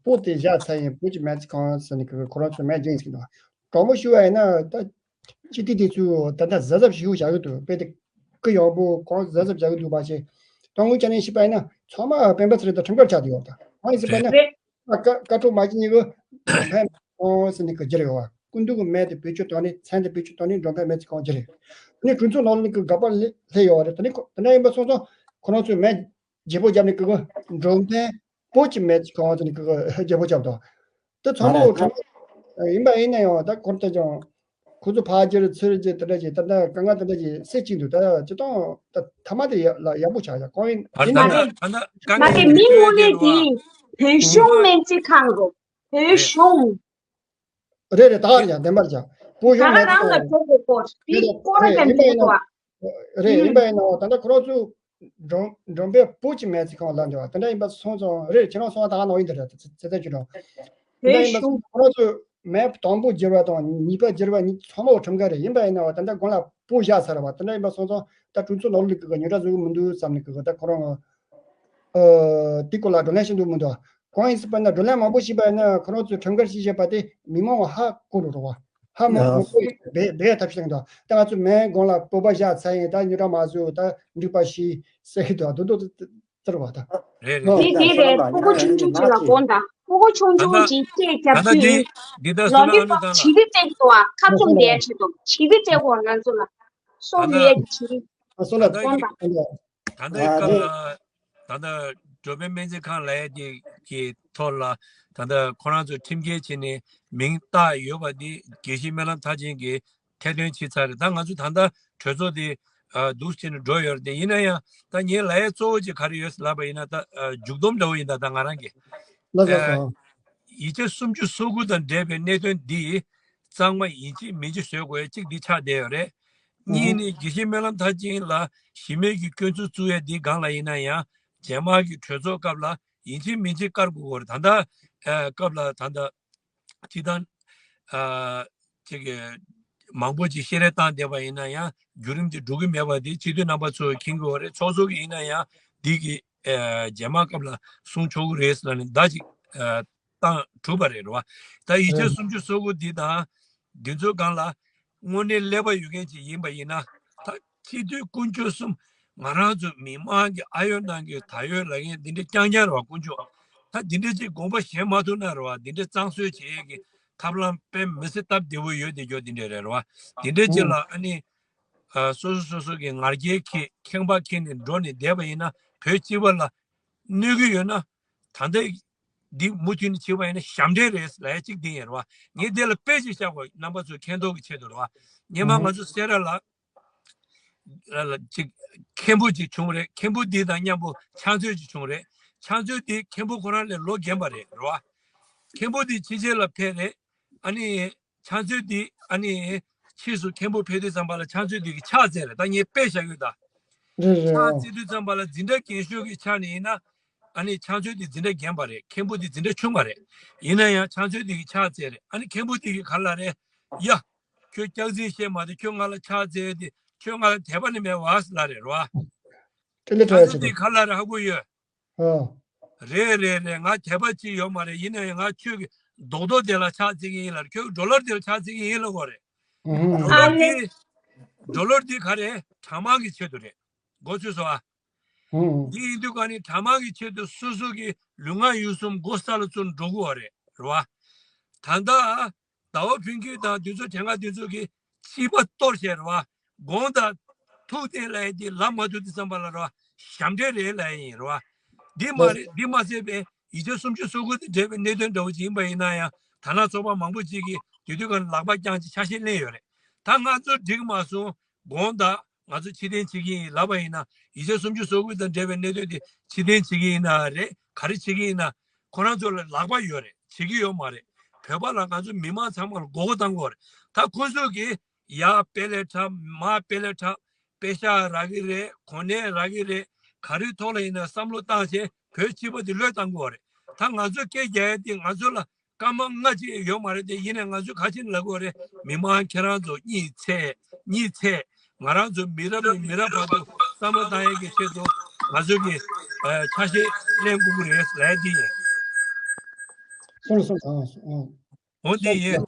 པོ་དེ་བཞག་ཚར་ཡིན། བོད་ཀྱི་སྨན་རྩིས་ཁང་ཟེར་ནས་ཀྱི་ཁོ་རང་ཚོས་མེད་བརྗེ་ཟིན་འདུག་དྲང་མོ་ཞུ་བ་ཡིན་ན་ད་སྤྱི་འཐུས་དེ་ཚོས་ད་ལྟ་གཟབ་གཟབ་ཞིག་བྱ་གི་འདུག་དཔེ་དེ་ཀི་ཡག་པོ་གང་གཟབ་གཟབ་བྱ་གི་འདུག་པ་ཞེས་དྲང་མོ་བྱས་ནས་ཞུས་པ་ཡིན་ན་ཚང་མ་སྤེན་པ་ཚེ་རིང་དང་ཁྲིམས་འགལ་ཆགས་བསྡད་ཡོད་ད། གང་ཡིན་ཟེར་བ་ཡིན་ན། རེད། བཀའ་བཀའ་འཁྲོལ་མ་བྱས་ནས་གི་འགྲོ་ཕན་ཨོ་ཟེར་ནས་གི་བསྒྱུར་ཡོད་བ། སྐུ་མདུན་གི་མེད་དེ་བེད་སྤྱོད་བཏང་ནས་མཚན་དེ་བེད་སྤྱོད་བཏང་ནས་འགྲོ་ཕན་སྨན་རྩིས་ཁང་བསྒྱུར་རེད། དེ་ནས་གྲོས་ཚོགས་ནང་ལ་ནི་གི་དགག་པ་སླེབས་ཡོད་རེད། དེ་ནས་ཁོ་དེ་འདྲ་ཡིན་པ་སོང་ཙང་ཁོ་རང་ཚོས་མེད་བརྗེ་པོ་བརྒྱབ་ནས་གི་གི་འགྲོ་ཕན་བོད་ཀྱི་སྨན་རྩིས་ཁང་ཟེར་ནས་གི་གི་བརྗེ་པོ་བརྒྱབ་དོ། དེ་ཚང་མ་ཁྲིམས་ཡིན་པ་ཡིན་ན་ཡང་ད་ཁོ་ཚོ་ཀྱང་ཁོ་ཚོ་ཕར་བསྒྱུར་ཚུར་བསྒྱུར་དེ་འདྲ་ཅིག་ད་ལྟ་དཀའ་ངལ་དེ་འདྲ་ཅིག་སེལ་གཅིག་འདུག་ད་སྤྱིར་བཏང་ད་ཐ་མ་དེ་ཡ་ལ་ཡག་པོ་ཆགས་ཡ་གང་ཡིན་ད་ཡིན་ན་ད་ཡང་ད་ད་དཀའ་ང་ངལ་དེ་མི་དངོས་གནས་དེ་བོད་གཞུང་སྨན་རྩིས་ཁང་རོ། བོད་གཞུང་། རེད་རེད། ད་ཡང་བདེན་པར་བྱ། བོད་གཞུང་ད་མེད་རང་ལ་ཀྱང་གྲོགས་པོ་སྐོར་དེ་རེད་སྐོར་རེད་ར་ཡིན་པ་ཡིན་ན། ཀྱང་རེད་ཡིན་པ་ཡིན་ན་ད་ལྟ་ཁོ་རང་ཚོ་འགྲོ་འགྲོ་པའི་བོད་ཀྱི་སྨན་རྩིས་ཁང་ལ་འདྲ་བ་དེ་འདྲ་ཡིན་པ་སོང་ཙང་རེད། ཁྱེད་རང་སོང་བ་ད་ག་ནང་ཡིན་དེ་རེད། ཚེ་ཚེ་ཚེ་ཁྱོད་རང་ བོད་གཞུང་། ཁོ་རང་ཚོས་མེབ་དང་པོ་བསྒྱུར་བ་དང་གཉིས་པ་བསྒྱུར་བ་གཉིས་ཚང་མ་ཁྲིམས་འགལ་རེད། ཡིན་པ་ཡིན་ན་བ་ད་ལྟ་གོང་ལ་སྤོ་བཞག་ཚར་བ། ད་ལྟ་ཡིན་པ་སོང་ཙང་ད་གྲོས་ཚོགས་ནང་ལུགས་ཀྱི་ཉོ་གྲ་བཟོ་གི་མི་འདུག་བསམ་ནས་གི་ད་ཁོ་རང་ཨ་དེ་སྐོར་ལ་བགྲོ་གླེང་བྱེད་འདུག་མི་འདུག་གང་ཡིན་ཟེར་བ་ན་བགྲོ་གླེང་མང་པོ་བྱས་པ་ཡིན་ན་ཁོ་རང་ཚོས་ཁྲིམས་འགལ་བྱས་བྱས་པ་དེ་མི་མང་བ་ཧ་གོ་རུ་རོགས་བ། ཧ་མ་ཡ། གོ་བའི་བའི་བའི་ཐབས་ཤེས་འདུག་ད་ང་ཚོ་མེབ་གོང་ལ་སྤོ་བ་བཞག་ཚར་ཡིན། ད་ཉོ་གྲ་མ་བཟོ། ད་འགྲིག་པ་ཞིག་ཟེར་གི་འདུག་དོན་དུ་ཟེར་བ་ད། རེད་རེད། དེ་དེ་རེད། སྤུ་གུ་ཆུང་ཆུང་ཅིག་ལ་དགོངས་དག་སྤུ་གུ་ཆུང་ཆུང་ཅིག་སྐད་རྒྱབ་ཚུལ་ཡིན། འདི་ལོ་ལི་པོབ་བྱིས་པའི་སྟེགས་དུ་ཁ་བཙུམ་བསྡད་ཆེད་དུ་བྱིས་པའི་སྟེགས་གོ་ང་ཚོ་ལ་སོ་ལུའི་བྱིས་པའི་སོ་ལ་དགོངས་དག་ད་ལྟའི་སྐབས་ལ་ད་ལྟ་འགྲོ་ཕན་སྨན་རྩིས་ཁང་ལབ་ཡ་དེ་གི་ཐོག་ལ་ད་ལྟ་ཁོ་རང་ཚོ་ཁྲིམས་འགལ་བྱས་ནས་མིང་བཏགས་ཡོད་པ་འདི་དགེ་བཤེས་སྨོན་ལམ་མཐར་ཕྱིན་གྱིས་ཐེར་འདོན་བྱས་ཚར་རེད། ད་ང་ཚོ་ད་ལྟ་གྲོས་ཚོགས་དེ་འདུག་བྱས་ནས་འགྲོ་ཡོད་རེད་དེ། ཡིན་ན་ཡང་ད་ངའི་ལབ་ཡ་གཙོ་བོ་ཅིག་ག་རེ་ཡོད་ཟེར་ལབ་པ་ཡིན་ན། ད་མཇུག་སྡོམ་འདྲ་བོ་ཡིན། ད་ད་ང་རང་གི་ལགས་སོ། ཡིག་ཆ་སུམ་ཅུ་སོ་དགུ་དང་འབྲེལ་བའི་གནད་དོན་འདི་གཙང་མ་ཡིན་གཅིག་མིན་གཅིག་བཟོ་དགོས་ཡ་གཅིག་འདི་ཆགས་བསྡད་ཡོད་རེད། གཉིས་ནི་དགེ་བཤེས་སྨོན་ལམ་མཐར་ཕྱིན་ལ་གཞི་མེད་ཀྱི་སྐྱོན་འཛུགས་བཙུགས་ཡ་འདི་སྒང་ལ་ཡིན་ན་ཡང་རྗེས་མ་གི་གྲོས་ཚོགས་སྐབས་ལ་ཡིན་གཅིག་མིན་གཅིག་བཀར་དགོས་ཀྱི་ཡོད་རེད། ད་ལྟ་སྐབས་ལ་ད་ལྟ་སྤྱི་བཏང་ཅིག་མང་པོ་ཅིག་བཤད་རེས་བཏང་བསྡད་པ་ཡིན་ན་ཡང་བརྒྱུད་རིམ་དེ་འགྲོ་གི་མེད་པ་དེ་སྤྱི་འཐུས་རྣམ་པ་ཚོས་མཁྱེན་གྱི་ཡོད་རེད། ཚོགས་གཙོ་གིས་ཡིན་ན་ཡང་འདི་གི་རྗེས་མ་སྐབས་ལ་གསུང་ཆོག་གི་རེད་ཟེར་ནས་བརྡ་ཅིག་བཏང་གྲུབ་པ་རེད། རེད་བ། ད་ཡིག་ཆ་སུམ་ཅུ་སོ་དགུ་འདི་དང་འདི་ཚོའི་སྒང་ལ་དངོས་གནས་ཀླད་པ་ཡོད་མཁན་ཅིག་ཡིན་པ་ཡིན་ན། ད་སྤྱི་འཐུས་དཀོན་མཆོག་གསུམ་ང་རང་ཚོ་མི་མང་གི་ཨ་ཡོད་ནང་གི་ད་ཡོད་ལབ་མཁན་འདི་འདྲ་རྐྱང་རྐྱང་རེད་བ། དཀོན་མཆོག་ད་འདི་འདྲ་ཅིག་དགོངས་པ་བཞེས་མ་ཐུབ་ན་རེད་བ། འདི་འདྲ་གཙང་བཟོ་བྱེད་ཡས་ཀྱི་ཐབས་ལམ་དཔེ་མི་སྲིད་སྟབས་བདེ་བོ་ཡོད་བསྡད་རྒྱུ་འདི་འདྲ་རེད་བ། འདི་འདྲ་ཅིག་ལ་ཨ་ནི་སོ་སོ་སོ་སོ་གི་ང་རྒྱལ་ཁྱེར་ཁེངས་པ་ཁྱེར་ནས་འགྲོ་ནས་བསྡད་པ་ཡིན་ན་བོད་སྤྱི་པ་ལ་གནོད་ཀྱི་ཡོད་ན། ད་ལྟ་འདི་མུ་མཐུད་ནས་བྱེད་པ་ཡིན་ན་ཞབས་འདྲེན་རེད་ལབ་ཡ་གཅིག་འདི་ཡིན་རེད་བ། ངས་འདི་ལ་དཔེ་ཅིག་བཞག་དགོས། རྣམ་པ་ཚོས་མཁྱེན་རྟོགས་ཀྱི་ཆེད་དུ་རེད་བ། སྔོན་མ་ང་ཚོ་སེ་ར་ལ་ལ་ལ་ཅིག་མཁན་པོ་ཅིག་བྱུང་རེད། མཁན་པོ་འདི་དང་མཉམ་པོ་ཕྱག་མཛོད་ཅིག་བྱུང་རེད། ཕྱག་མཛོད་འདི་མཁན་པོ་ཁོ་རང་ལས་ལོ་རྒན་པ་རེད། རེད་བ། མཁན་པོ་འདི་ཕྱི་རྒྱལ་ལ་ཕེབས་རེད། ཨ་ནི་ཕྱག་མཛོད་འདི་ཨ་ནི་ཕྱིས་སུ་མཁན་པོ་ཕེབས་དུས་ཙམ་པ་ལ་ཕྱག་མཛོད་འདི་གི་ཕྱག་བཙལ་རེད། ད་ངས་དཔེ་བཞག་ཡོད་ད། རེད་རེད། ཕྱག་ཨ་བཙལ་དུས་ཙམ་པ་ལ་འཛིན་གྲྭ་རྒན་ཤོས་ཀྱི་ཆ་ནས་ཡིན་ན་ཨ་ནི་ཕྱག་མཛོད་འདི་འཛིན་གྲྭ་རྒན་པ་རེད། མཁན་པོ་འདི་འཛིན་གྲྭ་ཆུང་བ་རེད། ཡིན་ན་ཡང་ཕྱག་མཛོད་འདི་གི་ཕྱག་བཙལ་རེད། ཨ་ནི་མཁན་པོ་འདི་གི་ག་ལ་རེད། ཡ། ཁྱོད་སྐྱག་རྫུན་བཤད་མ་དེ། ཁྱོད་ང་ལ་ཕྱག་བཙལ་ཏེ་ཁྱོད་ང་ལ་དད་པ་ནི་མེད་བ་ཟེར་ལ་རེད་རོ། ཕྲིན་ལས་ཕྲ་ཡ་ཆེ་དེ་ག་ལ་རེད་ཧ་གོ་ཡོད། ཨ། རེད་རེད་རེད། ང་དད་པ་ཅི་ཡོད་མ་རེད། ཡིན་ན་ཡང་ང་ཁྱོད་ཀྱི་རྡོག་རྡོག་དེ་ལ་ཕྱག་བཙལ་གི་ཡིན་ལ། ཁྱོད་ཀྱི་ཌོ་ལར་དེ་ལ་ཕྱག་བཙལ་གི་ཡིན་ལ་གོ་རེད། ཨུ་ཧུ། ཌོ་ལར་དེ་ཌོ་ལར་དེ་ག་རེད། གྲངས་མང་གི་ཆེད་དུ་རེད། གོ་ཚོད་སོང་ཨ། ཨུ་ཧུ། འདི་ཡིན་དུས་ག་ནི་གྲངས་མང་གི་ཆེད་དུ་སོ་སོ་གི་ལུས་ངག་ཡིད་གསུམ་སྒོ་ས་ལ་བཙུགས་འགྲོ་གི་ཡོད་རེད། རེད་བ། ད་ལྟ་ཟླ་བ་ཕུན་སྐྱིད་དང་དེ་ཚོ་དེ་སྔ་དེ་ཚོ་གིས་སྐྱིད་པ་གཏོར་བྱས་རེད་བ། དགོངས་དག་ཐུགས་བརྟན་ལབ་ཡས་དེ་ལབ་མ་ཐུབ་དུས་ཙམ་པ་ལ་རེད་བ། ཞབས་འདྲེན་རེད་ལབ་ཡས་ཡིན་རེད་བ། འདི་མ་རེད། འདི་མ་ཟད་པའི་ཡིག་ཆ་སུམ་ཅུ་སོ་དགུ་དང་འབྲེལ་བའི་གནད་དོན་འདྲ་བོ་ཅིག་ཡིན་པ་ཡིན་ན་ཡང་དར་ནག་ཚོགས་པ་མང་པོ་ཅིག་གིས་དེ་དུས་ཀ་ལག་པ་བརྐྱངས་ཅིག་ཆ་ཤས་ལེན་ཡོད་རེད། ད་ང་ཚོ་འགྲིག་མ་སོང་། དགོངས་དག་ང་ཚོ་ཕྱིར་འཐེན་བྱེད་ཀྱི་ཡིན་ལབ་པ་ཡིན་ན། ཡིག་ཆ་སུམ་ཅུ་སོ་དགུ་དང་འབྲེལ་བའི་གནད་དོན་དེ་ཕྱིར་འཐེན་བྱེད་ཀྱི་ཡིན་ན་རེད། ག་རེ་བྱེད་ཀྱི་ཡིན་ན། ཁོ་རང་ཚོ་ལ་ལག་པ་ཡོད་རེད། བྱེད་ཀྱི་ཡོད་མ་རེད། བོད་པ་ལ་ང་ཚོ་མི་མང་ཚང་མ་ལ་མགོ་སྐོར་བཏང་དགོས་རེད། ད་ཁོ་ཚོ་གིས་ཡར་དཔེ་ལས་འཁྲབ། མར་དཔེ་ལས་འཁྲབ། པེ་ཤག་རག་གི་རེད། གོ་གནས་རག་གི་རེད། ག་རེའི་ཐོག་ལ་ཡིན་ན་བསམ་བློ་བཏང་བྱས་བོད་སྤྱི་པ་དེ་བློས་བཏང་དགོས་རེད། ད་ང་ཚོ་སྐད་རྒྱག་ཡ་དེ་ང་ཚོ་ལ་སྐར་མ་ལྔ་གཅིག་ཡོད་མ་རེད་དེ། ཡིན་ནའི་ང་ཚོས་ག་ཅིག་ལབ་དགོས་རེད། མི་མང་ཁྱེད་རང་ཚོ་གཉིད་ཚད། གཉིད་ཚད། ང་རང་ཚོ་མི་རབས་ནས་མི་རབས་བར་དུ་བསམ་བློ་བཏང་ཡས་ཀྱི་ཆེད་དུ་ང་ཚོ་གི་ཨ་ཆ་ཤས་ལེན་དགོས་ཀྱི་རེད་ལབ་ཡས་འདི་ཡིན། སོང་སོང་ཨ་སོང་ཨ། འོ་འདི་ཡིན།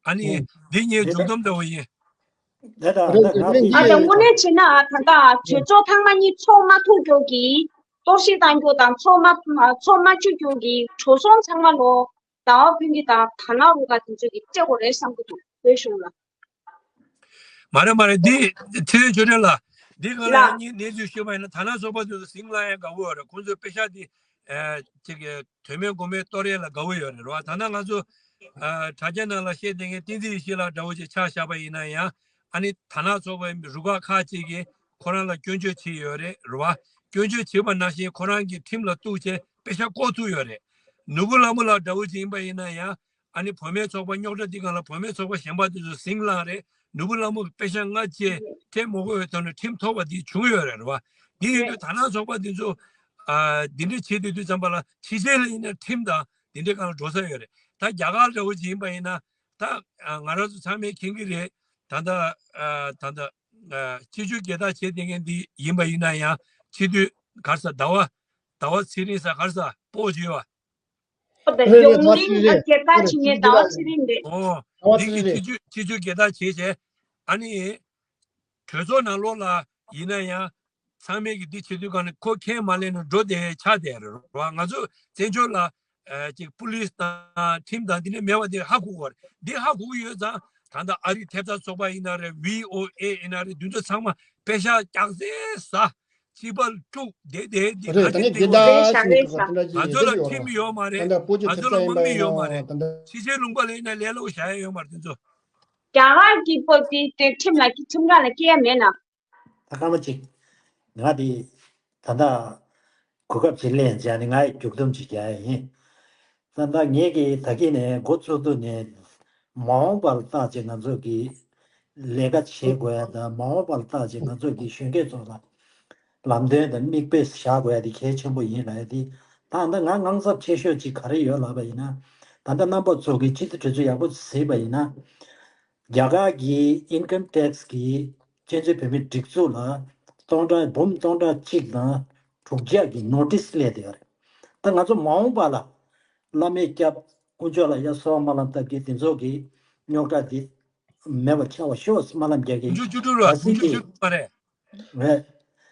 ཨ་ནི་འདི་ངའི་མཇུག་སྡོམ་འདྲ་བོ་ཡིན། ཨ་ད་དངོས་གནས་བྱས་ན་ད་ལྟ་གྲོས་ཚོགས་ཚང་མ་གཉིས་ཚོགས་མ་ཐུབ་རྒྱུ་གི་གཏོར་བཤིག་གཏང་རྒྱུ་དང་ཚོགས་མ་ཚོགས་མ་བཅུག་རྒྱུ་གི་འགྲོ་སོང་ཚང་མ་ལོ། ཟླ་བ་ཕུན་སྐྱིད་དང་དར་ནག་རུ་ཁག་དེ་ཚོས་ཀྱིས་སྤྲད་དགོས་རེད་བསམ་གྱི་འདུག་བོད་གཞུང་ལ། མ་རེད་མ་རེད། འདི་ཚེ་རིང་ཆོས་སྒྲོན་ལགས། འདི་ག་ལ་ཡང་གཉིས་གནས་ཚུལ་ཞུས་པ་ཡིན་ན་དར་ནག་ཚོགས་པ་དེ་ཚོ་ཟིང་ལ་ཡང་དགའ་བོ་ཡོད་རེད། ཁོང་ཚོའི་པེ་ཤག་དེ་ཨ་ཅིག་གི་དོན་མེད་མགོ་མེད་གཏོར་ཡས་ལ་དགའ་བོ་ཡོད་རེད་རེད་བ། ད་ནང་ང་ཚོ་ཨ་དྲ་རྒྱ་ནང་ལ་བཤད་བསྡད་མཁན་བསྟན་འཛིན་ཡེ་ཤེས་ལགས་འདྲ་བོ་ཅིག་ཆ་བཞག་པ་ཡིན་ན་ཡང་། ཨ་ནི་དར་ནག་ཚོགས་པའི་རུ་ཁག་ཁག་ཅིག་གིས་ཁོ་རང་ལ་སྐྱོན་བརྗོད་བྱས་ཡོད་རེད་རེད་བ། སྐྱོན་བརྗོད་བྱས་པ་ནང་བཞིན་ཁོ་རང་གིས་ཁྲིམས་ལ་གཏུགས་བྱས་པེ་ཤག་བཀོག་ཐུབ་ཡོད་རེད། ནོར་བུ་ལྷ་མོ་ལགས་འདྲ་བོ་ཅིག་ཡིན་པ་ཡིན་ན་ཡང་། ཨ་ནི་བུད་མེད་ཚོགས་པ་རྙོག་དྲ་འདི་སྒང་ལ་བུད་མེད་ཚོགས་པ་གཞན་པ་དེ་ཚོ་ཟིང་ལངས་རེད། ནོར་བུ་ལྷ་མོ་གིས་པེ་ཤག་ལྔ་བཅས་ཁྲལ་མ་དགོས་པའི་ཐོག་ནས་ཁྲིམས་ཐོག་པ་འདི་བྱུང་ཡོད་རེད་རེད་བ། འདི་ཡིན་དུས་དར་ནག་ཚོགས་པ་འདི་ཚོ་ཨ་འདི་འདྲ་བྱེད་སྡོད་དུས་ཙམ་པ་ལ་ཕྱི་རྒྱལ་ལ་ཡིན་ན་ཁྲིམས་དང་འདི་འདྲའི་སྒང་ལ་འགྲོ་ས་ཡོད་རེད། ད་ ད་རྒྱ་གར་འདྲ་བོ་ཅིག་ཡིན་པ་ཡིན་ན། ད་ང་རང་ཚོ་ཚང་མས་མཁྱེན་གྱི་རེད། ད་ལྟ་ད་ལྟ་སྤྱི་སྤྱོད་རྒྱལ་དར་བྱེད་བསྡད་མཁན་འདི་ཡིན་པ་ཡིན་ན་ཡང་། སྤྱི་འཐུས་ག་རེ་ཟ། ཟླ་བ་ཟླ་བ་ཚེ་རིང་ཟ། ག་རེ་ཟ། སྤོ་བྱས་པ། ཨོ་ད་རེད་རེད། ཟླ་བ་ཚེ་རིང་རེད། རྒྱལ་དར་བྱེད་མཁན་ཟླ་བ་ཚེ་རིང་རེད། ཨོ། ཟླ་བ་འདི་ཚེ་གི་རིང་རེད། སྤྱི་སྤྱོད་སྤྱི་སྤྱོད་རྒྱལ་དར་བྱས་བྱས། ཨ་ནི་གྲོས་ཚོགས་ནང་ལོགས་ལ་ཡིན་ན་ཡང་། ཚང་མས་ཀྱི་འདི་བྱེད་དུས་གང་ནས་ཁོ་ཁས་མ་ལེན་ན་འགྲོ་བསྡད་ཆགས་བསྡད་རེད་བ། ང་ཚོ་བཙན་བྱོལ་ལ་ཨ་ཅིག་པུ་ལིས་དང་ཁྲིམས་དང་འདི་ནས་མེད་པ་འདི་ཧ་གོ་གི་རེད། འདི་ཧ་གོ་གི་ཡོད་ཙང་། ད་ལྟ་ཨ་རིའི་ཐེབས་རྩ་ཚོགས་པ་ཡིན་ན་རེད། བྷི་ཨོ་ཨེ་ཡིན་ན་རེད། འདི་ཚོ་ཚང་མ་པེ་ཤག་རྒྱག་སེ་ཟ། སྤྱི་པར་དཀྲུགས་བསྡད་བསྡད་འདི་རེད། ད་ནི་དེ་འདྲ་ཞིག་གི་ད་ང་ཚོ་ལ་ཁྲིམས་ཡོད་མ་རེད། ང་ཚོ་ལ་དམག་མི་ཡོད་མ་རེད། ཕྱི་རྒྱལ་ལུང་པ་ལ་ཡིན་ན་ལས་སླ་པོ་བཞག་ཡ་ཡོད་མ་རེད། དེ་ཚོ། རྒྱ་གར་གྱི་སྤོ་དེ་དེ་ཁྲིམས་ལ་ཁྲིམས་ཁང་ལ་སྐྱེལ་ཡ་མེད་ན། ད་སྐར་མ་གཅིག་ང་དེ་ད་ལྟ་གོ་སྐབས་ཅིག་ལེན་བྱས་ནས་ང་ཡི་མཇུག་སྡོམ་ཅིག་རྒྱག་ཡ་ཡིན། ད་ལྟ་ངས་ཀྱི་ད་གིན་ནས་འགོ་བཙུགས་དུས་ནས་མ་འོངས་པར་བརྟག་ཅིག་ང་ཚོ་གི་ལས་ཀ་བྱེད་དགོས་ཡ་དང་། མ་འོངས་པར་བརྟག་ཅིག་ང་ཚོ་གི་གཞོན་སྐྱེས་ཚོ་ལ་ལམ་སྟོན་དང་མིག་དཔེ་བཞག་དགོས་ཡ་དེ་གལ་ཆེན་པོ་ཡིན་ལབ་ཡ་དེ། ད་ལྟ་ང་དངངས་འཚབ་ཆེ་ཤོས་ཅིག་ག་རེ་ཡོད་ལབ་པ་ཡིན་ན། ད་ལྟ་རྣམ་པ་ཚོ་གི་སྤྱི་འཐུས་གྲོས་ཚོགས་ཡག་པོ་གཟིགས་པ་ཡིན་ན། རྒྱ་གར་གྱི་ཨིན་ཀམ་ཊེག་སི་གི་གཅན་གཟན་བུད་མེད་སྒྲིག་འཛུགས་ལ་སྟོང་ཕྲག་འབུམ་སྟོང་ཕྲག་གཅིག་དང་དྲུག་བརྒྱ་གི་ནོ་ཊིས་སླེབས་བསྡད་ཡོད་རེད། ད་ང་ཚོ་མ་འོངས་པ་ལ་བླ་མས་སྐྱབས། དཀོན་མཆོག་ལ་ཡ་གསོལ་བ་སྨོན་ལམ་བཏབ་ཀྱི་དེ་ཚོ་གི་རྙོག་དྲ་དེ་མེད་པ་ཆགས་པ་ཤོག་སྨོན་ལམ་རྒྱག་གི་ཡིན། དཀོན་མཆོག་བཅུ་དྲུག་ར། ག་ཟིག་དཀོན་མཆོག་གི་བཅུ་དྲུག་མ་རེད། རེད།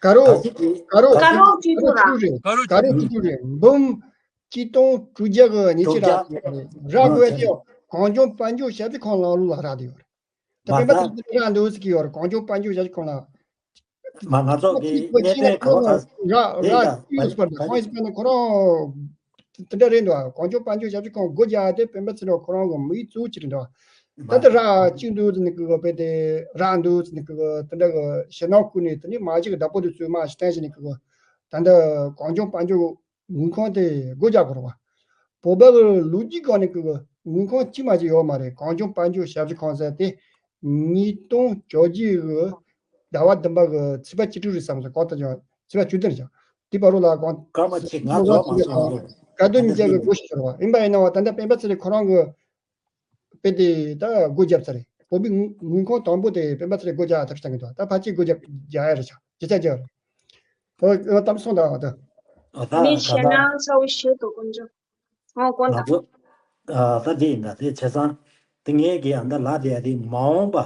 དཀར་པོ། ག་ཟིག་གི་དཀར་པོ། དཀར་པོ་བཅུ་དྲུག་ར། དཀར་པོ་བཅུ་དཀར་པོ་དྲུག་བཅུ་དྲུག་རེད། འབུམ་གཅིག་སྟོང་དྲུག་བརྒྱ་གི་ཉི་ཤུ་རག་གི་ཡོད་རེད། རག་དགོས་ཀྱི་ཡོད། གངས་ལྗོངས་དཔལ་འབྱོར་ཞབས་ཕྱི་ཁང་ནང་ལོགས་ལ་རག་བསྡད་ཡོད་རེད། ད་སྤེན་པ་ཚེ་རིང་རག་འདུག་ཟེར་གྱི་ཡོད་རེད། གངས་ལྗོངས་དཔལ་འབྱོར་ཞབས་ཕྱི་ཁང་ལ། མ་ང་ཚོ་གི་གནད་དོན་ག་བ་ག་རག་རག་ཡོད་པར། ཁོང་ཡིན་པ་ན་ཁོ་རང་དེ་འདྲ་རེད་འདུག་གངས་ལྗོངས་དཔལ་འབྱོར་ཞབས་ཕྱི་ཁང་སྒོ་རྒྱག་དེ་སྤེན་པ་ཚེ་རིང་ཁོ་རང་གི་མི་གཙོ་བོ་ཅིག་རེད་འདུག་ད་ལྟ་རག་བཅུག་འདུག་ཟེར་ནས་གི་གོ་དཔེ་དེ་རག་འདུག་ཟེར་ནས་གི་གོ་དེ་འདྲ་གི་ཞེད་སྣང་བསྐུལ་ནས། དེ་ནས་མ་གཞི་གི་བདག་པོ་དེ་ཚོས་མ་ཞིག་བསྟན་བྱས་ནས་གི་གོ་ད་ལྟ་གངས་ལྗོངས་དཔལ་འབྱོར་དངུལ་ཁང་དེ་སྒོ་རྒྱག་དགོས་རེད་བ། བོད་པ་གི་ལོ་རྒྱུས་སྒང་ནས་གི་དངུལ་ཁང་གཅིག་མ་གཅིག་ཡོད་མ་རེད། གངས་ལྗོངས་དཔལ་འབྱོར་ཞབས་ཕྱི་ཁང་ཟེར་དེ་ཉིས་སྟོང་བཅོ་བརྒྱད་གི་ཟླ་བ་བདུན་པ་གི་ཚེས་པ་བཅུ་དྲུག་རེད་བསམ་སོང་། གང་ལྟར་ཀྱང་ཚེས་པ་བཅུ་བདུན་རེད་ཀྱང་། དེ་བར་རོ་ལ་གང་སྐར་མ་གཅིག་ང་རྫོགས་མ་སོང་། ག་དུས་ཉིན་རྒྱལ་གི་སྒོ་ཕྱེ་ཤོར་བ་ཡིན་པ་ཡིན་ན་བ། ད་ལྟ་སྤེན་པ་ཚེ་རིང་ཁོ་རང་གི་དཔེ་དེ་ད་སྒོ་བརྒྱབ་ཚར་རེད། བོད་པའི་དངུལ་ཁང་དང་པོ་དེ་སྤེན་པ་ཚེ་རིང་སྒོ་རྒྱག་ཐབས་བྱེད་གི་འདུག་ད་ཕལ་ཆེར་སྒོ་རྒྱག་རྒྱག་ཡ་རེད་ཤག་ཇེ་ཆ་རྒྱག་རེད། ད་གཏམ་སོང་ད་ད། ཨ་ད་མི་ད་ཤེས་ན་ད་ཚ་བོ་ཤེས་དོ་དཀོན་མཆོག་ཨོ་དཀོན་ང་ད། ཚོ་ཨ་ད་དེ་ཡིན་ད། དེ་བྱས་ཙང་དེ་ངས་ཀྱི་ཨ་ད་ལ་དེ་ཡ་དེ་མ་འོངས་པ་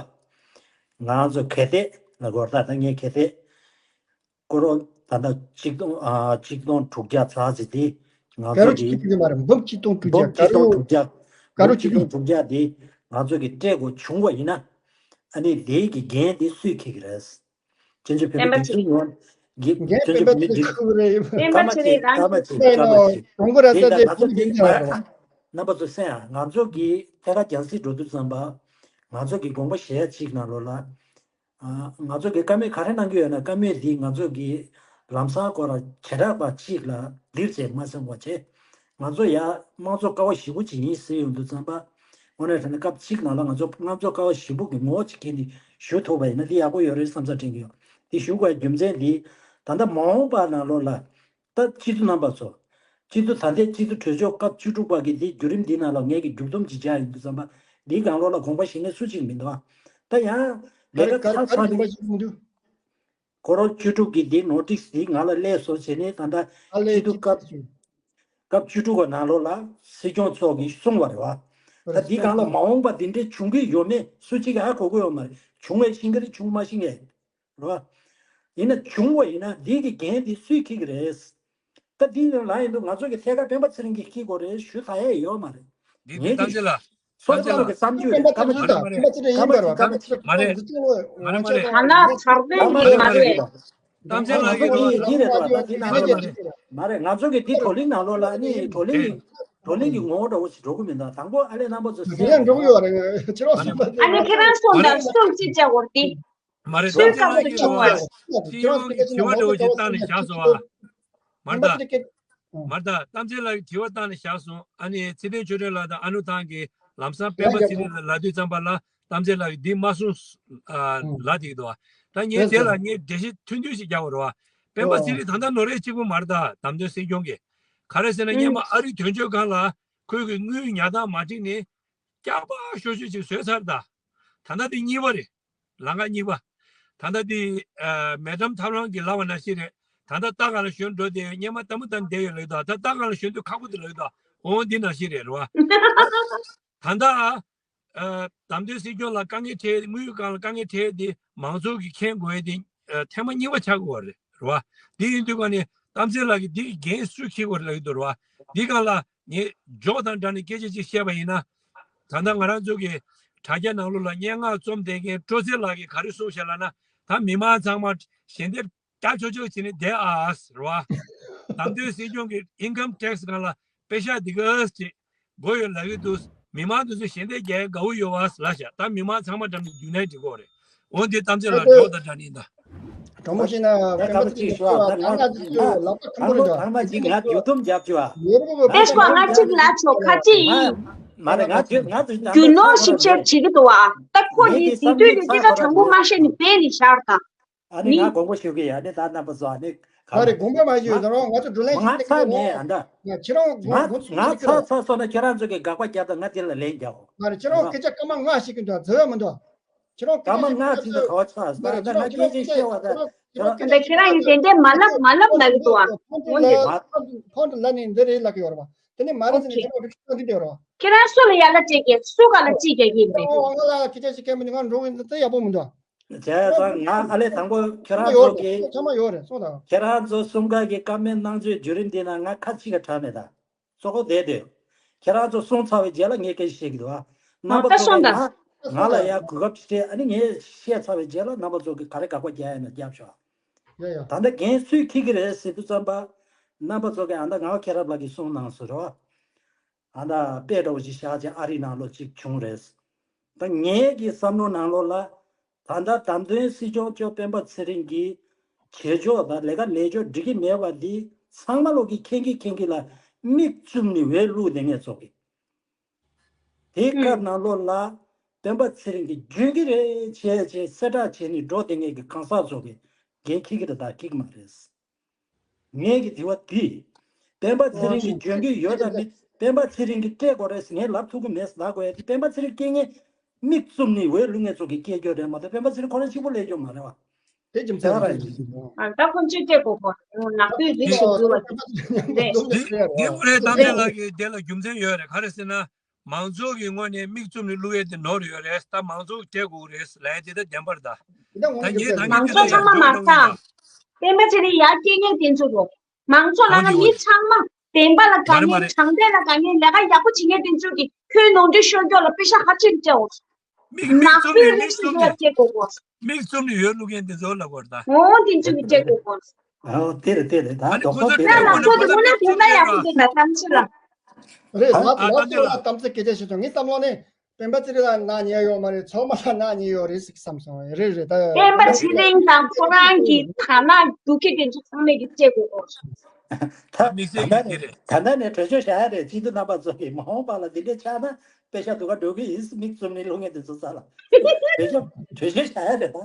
ང་ཚོ་གལ་ཏེ་ལ་གོ་ད་ད་ངས་གལ་ཏེ། ཀོ་རོ་ད་ལྟ་གཅིག་སྟོང་ཨ་གཅིག་སྟོང་དྲུག་བརྒྱ་ཙམ་ཟིག་དེ་ང་ག་རོ་ཚོ་གཅིག་གི་སྟོང་དྲུག་བརྒྱ་མ་རེད། འབུམ་གཅིག་སྟོང་དྲུག་བརྒྱ། འབུམ་གཅིག་སྟོང་དྲུག་བརྒྱ། ག་རོ་འབུམ་གཅིག་སྟོང་དྲུག་བརྒྱ་དེ་ང་ཚོ་གི་སྤྲད་དགོས་བྱུང་བ་ཡིན་ན། ཨ་ནི་དེའི་གི་འགན་དེ་སུས་འཁྱེར་གི་རེད། བཙན་བྱོལ་བོད་མི་སྒྲིག་འཛུགས་ཡོངས་ཀྱི་བཙན་བྱོལ་བོད་མི་སྒྲིག་སྐབས་མ་ཚེ་སྐར་མ་ཚེ་སྐར་མ་ཚེ་དེ་ལ་ང་ཚོ་དེ་རྣམ་པ་ཚོ་གསན་ཨ། ང་ཚོ་གི་ཐད་ཀར་རྒྱང་སྲིང་འགྲོ་དུས་ཙམ་པ་ང་ཚོ་གི་དགོངས་པ་བཞེས་ཡ་གཅིག་ནང་ལོགས་ལ། ང་ཚོ་གི་བཀའ་མོལ་ག་རེ་གནང་གི་ཡོད་ན། བཀའ་མོལ་འདི་ང་ཚོ་གི་ལམ་སང་སྐོར་ལ་བྱེ་བྲག་པ་གཅིག་ལ་ལིར་བྱས་མ་སེམས་པ་བྱས། ང་ཚོ་ཡ་དམངས་གཙོ་ཀ་བ་ཞེ་པོ་ཅིག་ཡིན་ཟེར་ཡོང་དུས་ཙམ་པ། དངོས་གནས་དྲང་གནས་སྐབས་གཅིག་ནང་ལ་ང་ཚོ་དམངས་གཙོ་ཀ་བ་ཞེ་པོ་གི་ངོ་བོ་ཅིག་གྱོན་ནས་ཞུ་ཐུབ་པ་ཡིན་ན་འདི་ཡག་པོ་ཡོད་རེད་བསམ་ས་དྲན་གྱི་ཡོད། འདི་ཞུ་དགོས་རྒྱུ་མཚན་འདི་ད་ལྟ་མ་འོངས་པ་ནང་ལོགས་ལ་ད་སྤྱི་འཐུས་རྣམ་པ་ཚོ། སྤྱི་འཐུས་ད་ལྟའི་སྤྱི་འཐུས་གྲོས་ཚོགས་སྐབས་བཅུ་དྲུག་པ་གི་འདི་བརྒྱུད་རིམ་འདི་ནང་ལ་ངས་ཀྱི་མཇུག་སྡོམ་ཅིག་བྱ་ཡིན་དུས་ཙམ་པ། འདིའི་སྒང་ལོགས་ལ་དགོངས་པ་བཞེས་མཁན་སུ་གཅིག་མི་འདུག་ད་ཡང་ལས་ཀ་ཚར་ཚར་རེད། ཁོ་རང་བཅུ་དྲུག་གི་འདི་ནོ་ཊིས་འདི་ང་ལ་སླེབས་སོང་བྱས་ནས་ད་ལྟ་སྤྱི་འཐུས་སྐབས་སྐབས་བཅུ་དྲུག་གི་ནང་ལོགས་ལ་སྲིད་སྐྱོང་མཆོག་གིས་གསུངས་པ་རེད་བ། ད་འདི་སྒང་ལ་མ་འོངས་པ་འདི་འདྲའི་བྱུང་གི་ཡོད་མེད་སུ་གཅིག་གིས་ཧ་གོ་གི་ཡོད་མ་རེད། བྱུང་བས་ཤེས་ཀྱི་རེད། བྱུང་མ་ཤེས་ཀྱི་རེད་བ། ཡིན་ན་བྱུང་བ་ཡིན་ན་འདི་གི་འགན་འདི་སུས་འཁྱེར་གི་རེད། ད་འདི་ལ་ཡིན་དུས་ང་ཚོ་གི་ཐད་ཀར་སྤེན་པ་ཚེ་རིང་གིས་འཁྱེར་དགོས་རེད་ཞུ་ཐུབ་ཡ་ཡོད་མ་རེད། འདི་ངས་འདི་གཏམ་ཚེ་ལགས། སོ་སོ་གི་བསམ་ཚུལ་རེད། སྐར་མ་གཅིག་སྐར་མ་གཅིག་སྐར་མ་གཅིག་སྐར་མ་གཅིག་མ་རེད། མ་རེད་མ་རེད། ད་ན་ཚར་བས་མ་རེད་མ་རེད། གཏམ་ཚེ་ལགས་ཀྱིས་འདི་འདི་རེད་དོ། ད་འདི་ནང་ལ་མ་རེད། མ་རེད། ང་ཚོ་གི་འདི་བགྲོ་གླེང་ནང་ལོགས་ལ་ནི་བགྲོ་གླེང་གི་བགྲོ་གླེང་གི་ངོ་བོ་འདྲ་བོ་ཞིག་འགྲོ་གི་མི་འདུག་དང་པོ་ཨ་ལས་རྣམ་པ་ཚོ་འགྲོ་གླེང་འགྲོ་གི་ཡོད་རེད། ཁྱེད་རང་གསུངས་པ། ཨ་ནི་ཁྱེད་རང་གསུངས་དང་སུ་གཅིག་བྱ་དགོས་ཏེ། མ་རེད། སུའི་སྐབས་སུ་བྱུང་བ། སྤྱི་ཡོངས་ཀྱི་དྲི་བ་འདྲ་བོ་ཞིག་བཏང་ནས་བཞག་སོང་ཨ། མར་ད། མར་ད་གཏམ་ཚེ་ལགས་ཀྱིས་དྲི་བ་བཏང་ནས་བཞག་སོང་། ཨ་ནི་ཚེ་བརྟན་ཆོས་སྒྲོན་ལགས་དང་ཨ་ནུ་ཐང་གིས་ལམ་སང་སྤེན་པ་ཚེ་རིང་ལ་ལབ་དུས་ཙམ་པ་ལ་གཏམ་ཚེ་ལགས་ཀྱིས་འདི་མ་གསུངས་ཨ་ལབ་བསྡད་ཀྱི་འདུག་ད་ངས་དེ་ལ་ངས་འགྲེལ་བཤད་ཐུང་ཐུང་ཞིག་རྒྱག་དགོས་རེད་བ། སྤེན་པ་ཚེ་རིང་ད་ལྟ་ནོར་འཁྲུལ་གཅིག་པུ་མ་རེད། ད་བདམས་ཐོན་སྲིད་སྐྱོང་གི་ག་རེ་ཟེར་ན། སྔོན་མ་ཨ་རིའི་དོན་གཅོད་ཁང་ལ་ ཁོས་གི་དངུལ་ཉར་སྟངས་མ་འགྲིག་ནས་སྐྱག་པ་ཤོར་ཤོར་ཅིག་བཟོས་ཚར་ད། ད་ལྟ་དེ་གཉིས་པ་རེད། ལམ་ཁ་གཉིས་པ། ད་ལྟ་དེ་ཨ་མེ་ཌམ་ཐབ་རང་གིས་ལབ་པ་ནང་བཞིན་རེད། ད་ལྟ་རྟ་སྒང་ལ་ཞོན་འགྲོ་དེ་སྔོན་མ་རྟ་མོ་བཏང་བསྡད་ཡོད་ལབ་ད། ད་རྟ་སྒང་ལ་ཞོན་དུས་ཁག་པོ་དེ་ལབ་ད། འོ་འདི་ནང་བཞིན་རེད། རེད་བ། ད་ལྟ་ཨ་བདམས་ཐོན་སྲིད་སྐྱོང་ལ་དཀའ་ངལ་འཕྲད། དངུལ་སྒང་ལ་དཀའ་ངལ་འཕྲད་དེ་མང་ཚོགས་ཀྱིས་མཁྱེན་དགོས་ཡ་དེ་ཨ་ཐེངས་མ་གཉིས་པ་ཆགས་ཀྱི་ཡོད་རེད། རེད་བ། འདི་ཡིན་དུས་ག་ནས་གཏམ་ཚེ་ལགས་ཀྱིས་འདི་གི་འགན་སུས་འཁྱེར་དགོས་རེད་ལབ་ཀྱི་འདུག། རེད་བ། འདི་སྒང་ལ་ངས་ཇོག་དང་འདྲ་ནས་སྐད་ཆ་ཅིག་བཤད་པ་ཡིན་ན། ད་ལྟ་ང་རང་ཚོ་གི་དྲ་རྒྱ་ནང་ལོགས་ལ་སྙན་ངག་རྩོམ་བསྡད་མཁན་སྤྲོ་ཚེ་ལགས་ཀྱིས་ག་རེ་གསུངས་བཞག་ལབ་ན། ད་མི་མང་ཚང་མ་ཞལ་འདེབས་རྒྱབ་ཆོག་ཆོག་བྱས་ནས་བསྡད་ཨ། རེད་བ། བདམས་ཐོན་སྲིད་སྐྱོང་གི་ཨིན་ཀམ་ཊེག་སི་སྒང་ལ་པེ་ཤག་འདི་ག་ཅིག་དགོས་ཡོད་ལབ་ཀྱི་འདུག། མི་མང་དེ་ཚོས་ཞལ་འདེབས་རྒྱག་དགའ་བོ་ཡོད་བ་ལབ་བཞག། ད་མི་མང་ཚང་མ་འགྲམ་ནས་རྒྱུགས་ནའི་འགྲིག་གི་རེད། འོ་འདི་གཏམ་ཚེ་ལ་ཇོག་དང་འདྲ་ནི་ད། གྲོགས་མོ་ཤེས་ན་ད་ཁ་པ་གཅིག་ཞུ་ཨ། ད་ང་ང་ང་ལག་པ་ཐུམ་པོ་རེད་ད། ཐང་མ་གཅིག་ང་མཇུག་སྡོམ་རྒྱབ་བཅུག་ཨ། ཡོ་རོབ་པ་པེ་ཤག་ང་གཅིག་ལ་ཆོག་ཁ་ཅིག་ཡིན། མ་རེད། ང་དུས་ང་དུས་རྒྱུ་ནོར་ཞིབ་བཤེར་བྱེད་ཀྱི་འདུག་ཨ། ད་ཁོ་ངས་འདི་འདི་དུས་ནས་འདི་ག་དྲང་པོ་མ་བཤད་ནས་བེད་ནས་བཞག་དང་། ཨ་ནི་ང་དགོངས་པ་ཞུ་གི་ཡ། ཨ་ནི་ད་རྣམ་པ་ཚོ་ཨ་ནི་ག་རེ་དགོངས་པ་མ་ཞུ་ཡོད་ད་རུང་ང་ཚོ་བགྲོ་གླེང་ང་ཚ་ནས་ཨ་འདྲ། ཁྱེད་རང་ང་དགོངས་ང་ཚ་ཚ་སོང་ན་ཁྱེད་རང་ཚོ་གི་དགག་པ་རྒྱབ་དང་ང་དེ་ལ་ལན་རྒྱག་འོ། མ་རེད། ཁྱེད་རང་སྐད་ཆ་སྐར་མ་ལྔ་ཞིག་གི་འདུག་ཟེར་བ་མི་འདུག། ཁྱེད་རང་སྐད་ཆ་ཞིག་སྐར་མ་ལྔ་ཅིག་འདུག་ག་བ་ཆགས་ཟེར་ན་ང་སྐད་ཆ་བཤད་བ་ད། ཁྱེད་རང་སྐད་ཆ་ཁྱེད་རང་ཡིན་དེ་འདྲས་མ་ལབ་མ་ལབ་ལབ་ཀྱི་འདུག་ཨ། ཕོན་ཏུ་ལ་ཕོན་ཏུ་ལ་ནི་འདི་རེད་ལབ་ཀྱི་ཡོད་རེད་བ། དེ་ནས་མ་རེད་ཟེར་ནས་ཁྱེད་རང་རིག་གཞུང་འདི་འདྲས་ཡོད་རེད་བ། ཁྱེད་རང་སུ་ལ་ཡ་ལ་བྱེད་ཀྱི་སུ་ག་ལ་ཅི་རྒྱག་གི་ཡིན་པས། ཨོ་ང་ལ་སྐད་ཆ་ཞིག་སྐད་མི་འདུག། ང་འགྲོ་གི་འདུག། དེ་ཡག་པོ་མི་འདུག། བྱས་ཙང་ང་ཨ་ལས་དང་པོ་ཁྱེད་རང་ཡོད་ཚོ་རེད། གི་ཚང་མ་ཡོད་རེད་སོང་དང་། ཁྱེད་རང་ཚོ་གསུམ་ཀ་གི་བཀའ་མོལ་གནང་ཚོད་བརྒྱུད་རིམ་འདི་ན་ང་ཁ་གཅིག་ག་དྲག་མེད་ད། གཙོ་བོ་བསྡད་དེ། ཁྱེད་རང་ཚོ་གསུང་ཚར་བའི་རྗེས་ལ་ངས་སྐད་ཆ་བཤད་ཀྱི་འདུག་ཨ། རྣམ་པ་ད་ཚོ་གསུངས་གིས་དང་། ང་ང་ལ་ཡ་གོ་སྐབས་ཅིག་སྤྲད། ཨ་ནི་ངས་བཤད་ཚར་བའི་རྗེས་ལ་རྣམ་པ་ཚོ་གིས་ག་རེ་དགག་པ་རྒྱག་ཡ་ན་རྒྱབ་ཤོག། ཡ་ཡ། ད་ལྟ་འགན་སུས་འཁྱེར་གྱི་རེད་ཟེར་དུས་ཙམ་པ། རྣམ་པ་ཚོ་གིས་ཨ་ད་ང་ཁྱེད་རབ་ལགས་ཀྱིས་གསུངས་གནང་སོང་རེད་བ། ཨ་ད་དཔེ་འདྲ་བོ་ཞིག་བཞག་བྱས་ཨ་རིའི་ནང་ལོགས་ཅིག་བྱུང་རེད། ད་ངའི་གི་བསམ་བློ་ནང་ལོགས་ལ། ད་ལྟ་བདམས་ཐོན་སྲིད་སྐྱོང་མཆོག་སྤེན་པ་ཚེ་རིང་གིས་བྱེད་ཕྱོགས་དང་ལས་ཀ་ལས་ཕྱོགས་འགྲིག་གི་མེད་པ་འདི་ཚང་མ་ལོག་གིས་མཁྱེན་གི་མཁྱེན་གི་ལ་མིག་བཙུམ་ནས་འོས་བླུགས་བསྡད་མཁན་ཚོ་གིས། དེའི་སྐབས་ནང་ལོགས་ལ་སྤེན་པ་ཚེ་རིང་གིས་འཇོན་གི་རེད་བྱས་བྱས་གསལ་བསྒྲགས་བྱས་ནས་འགྲོ་བསྡད་མཁན་གྱི་གང་ཟག་ཚོ་གིས་འགན་འཁྱེར་གི་རེད་ད་འཁྱེར་གི་མ་རེད། ངས་ཀྱི་དྲི་བ་འདི། སྤེན་པ་ཚེ་རིང་གིས་འཇོན་གྱི་ཡོད་དམ་མེད། སྤེན་པ་ཚེ་རིང་གིས་སྤྲད་དགོས་རེད་ཟེར་ངས་ལབ་ཐུབ་ཀྱི་མེད་ཟེར་ལབ་དགོས་ཡ་དེ་སྤེན་པ་ཚེ་རིང་སྐྱེ་ངན་མིག་བཙུམ་ནས་འོས་བླུག་མཁན་ཚོ་གིས་སྐྱེ་རྒྱུ་རེད་མ་གཏོགས་སྤེན་པ་ཚེ་རིང་ཁོ་རང་གཅིག་པོ་ལས་རྒྱུ་མ་རེད་བ། དེ་རྒྱུ་མཚན་རེད། ད་ཁོང་ཚོས་སྤྲད་དགོས་གོ། ནག་པོའི་རིགས་ཤིག་འཛུལ་བ་རེད། འདི་འདི་ཁོ་རེད། གཏམ་དཔེ་ལགས་ཀྱིས་དེ་ལ་རྒྱུ་མཚན་ཡོད་རེད། ག་རེ་ཟེར་ན། མང་ཚོགས་ཀྱི་ངོས་ནས་མིག་བཙུམ་ནས་བླུག་ཡས་དེ་ནོར་ཡོད་རེད། ད་མང་ཚོགས་སྤྲད་དགོས་རེད་ལབ་ཡས་དེ་ད་བདེན་པ་རེད་ད། ད་ངས་ད་ངས་མང་ཚོགས་ཚང་མ་མ་རེད་ད། སྤེན་པ་ཚེ་རིང་ཡར་སྐྱེ་མཁན་དེ་ཚོ་རེད། མང་ཚོགས་ལ་ན་མི་ཚང་མ་བདེན་པ་ལ་དགའ་མཁན་དྲང་བདེན་ལ་དགའ་མཁན་ལས་ཀ་ཡག་པོ་བྱེད་མཁན་དེ་ཚོ་གིས་ཁོའི་ནོར་འཁྲུལ་ཤོར་ཀྱོག་ལ་པེ་ཤག་ཧ་ཅང་སྤྲད་འོང་། མིག་མིག་ནག་བཙུམ་པོའི་ནས་མིག་རིགས་སུ་བཙུམ་ཡོད་ནས་སྐྱེ་དགོས་གོ། མིག་བཙུམ་ནས་ཡོད་བླུག་མཁན་དེ་ཚོ་ལ་གོ་རེད་ད། འོ་དེ་ཚོ་གིས་སྐྱེ་དགོས་གོ། ཨོ་དེ་རེད་དེ་རེད་ད། ཨ་ནི་རྡོག་ཁོ་ཁོ་ཚོ་དེ་དེ་རེད། ལ་ཁོ་དེ་ཁོ་ན་དེ་ལ་ཡག་པོ་དེ་ལ་གཏམ་ཚེ་ལ། རེད་ད་ལ་ཨ་ལ་ད་དེ་ལ་གཏམ་ཚེ་སྐད་ཆ་བཤད་ཆོག། ངའི་བསམ་བློ་ནི་སྤེན་པ་ཚེ་རིང་ལ་ན་ཉེས་ཡོད་མ་རེད། ཚང་མ་ལ་ན་ཉེས་ཡོད་རེད་ཟེར་བསམ་སོང་། རེད་རེད་ད། སྤེན་པ་ཚེ་རིང་དང་ཁོ་རང་གི་ཐ་ན་རྒྱུ་ཁྱི་དེ་ཚོ་ཚང་མས་ཀྱི་བཅད་དགོས་གོ། ད་དམིགས་བསལ་ད་ལྟ་གྱི་དེ་རེད། ད་ལྟ་ནས་གྲོས་ཆོད་བཞག་ཡ་རེད། སྤྱི་འཐུས་རྣམ་པ་ཚོ་གིས་མ་འོངས་པ་ལ་འདི་འདྲས་ཆགས་ན་དཔེ་ཤ་སྡུག་ག་འགྲོ་གི་ཡིན། མིག་བཙུམ་ནས་ལྷུང་ངེས་དེ་ཚོ་ས་ལ་གྲོས་ཆོད་གྲོས་ཆོད་བཞག་ཡ་རེད་ད།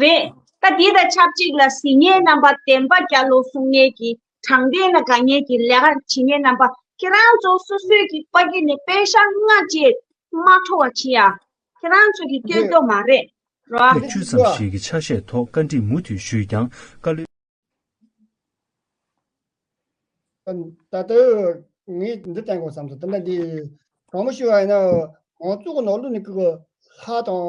རེད། ད་དེ་དང་ཆབས་ཅིག་ལ་གཟིགས་མཁན་རྣམ་པ་བདེན་པ་རྒྱལ་ལོ་གསུང་མཁན་གྱི་དྲང་བདེན་ལ་དགའ་མཁན་གྱི་ལས་ཀ་བྱེད་མཁན་རྣམ་པ་ཁྱེད་རང་ཚོ་སོ་སོའི་གི་པ་ཀི་ནས་པེ་ཤག་ལྔ་བཅས་མ་འཕྲོ་བ་བྱེད་ཡ། ཁྱེད་རང་ཚོ་གི་སྐྱོན་རེད། བཅུ་ཙམ་ཞིག་གི་ཆ་ཤས་ཐོག་བཀའ་འདྲི་མུ་མཐུད་ཞུས་ཀྱང་བཀའ་བློན། ད་ལྟ་ངས་འདི་བསྟན་དགོས་བསམ་སོང་། དེ་འདྲ་འདི་དྲང་མོ་ཞུ་བ་ཡིན་ན་མང་གཙོ་གི་ནང་ལོགས་ནས་ཀྱི་ལྷ་དང་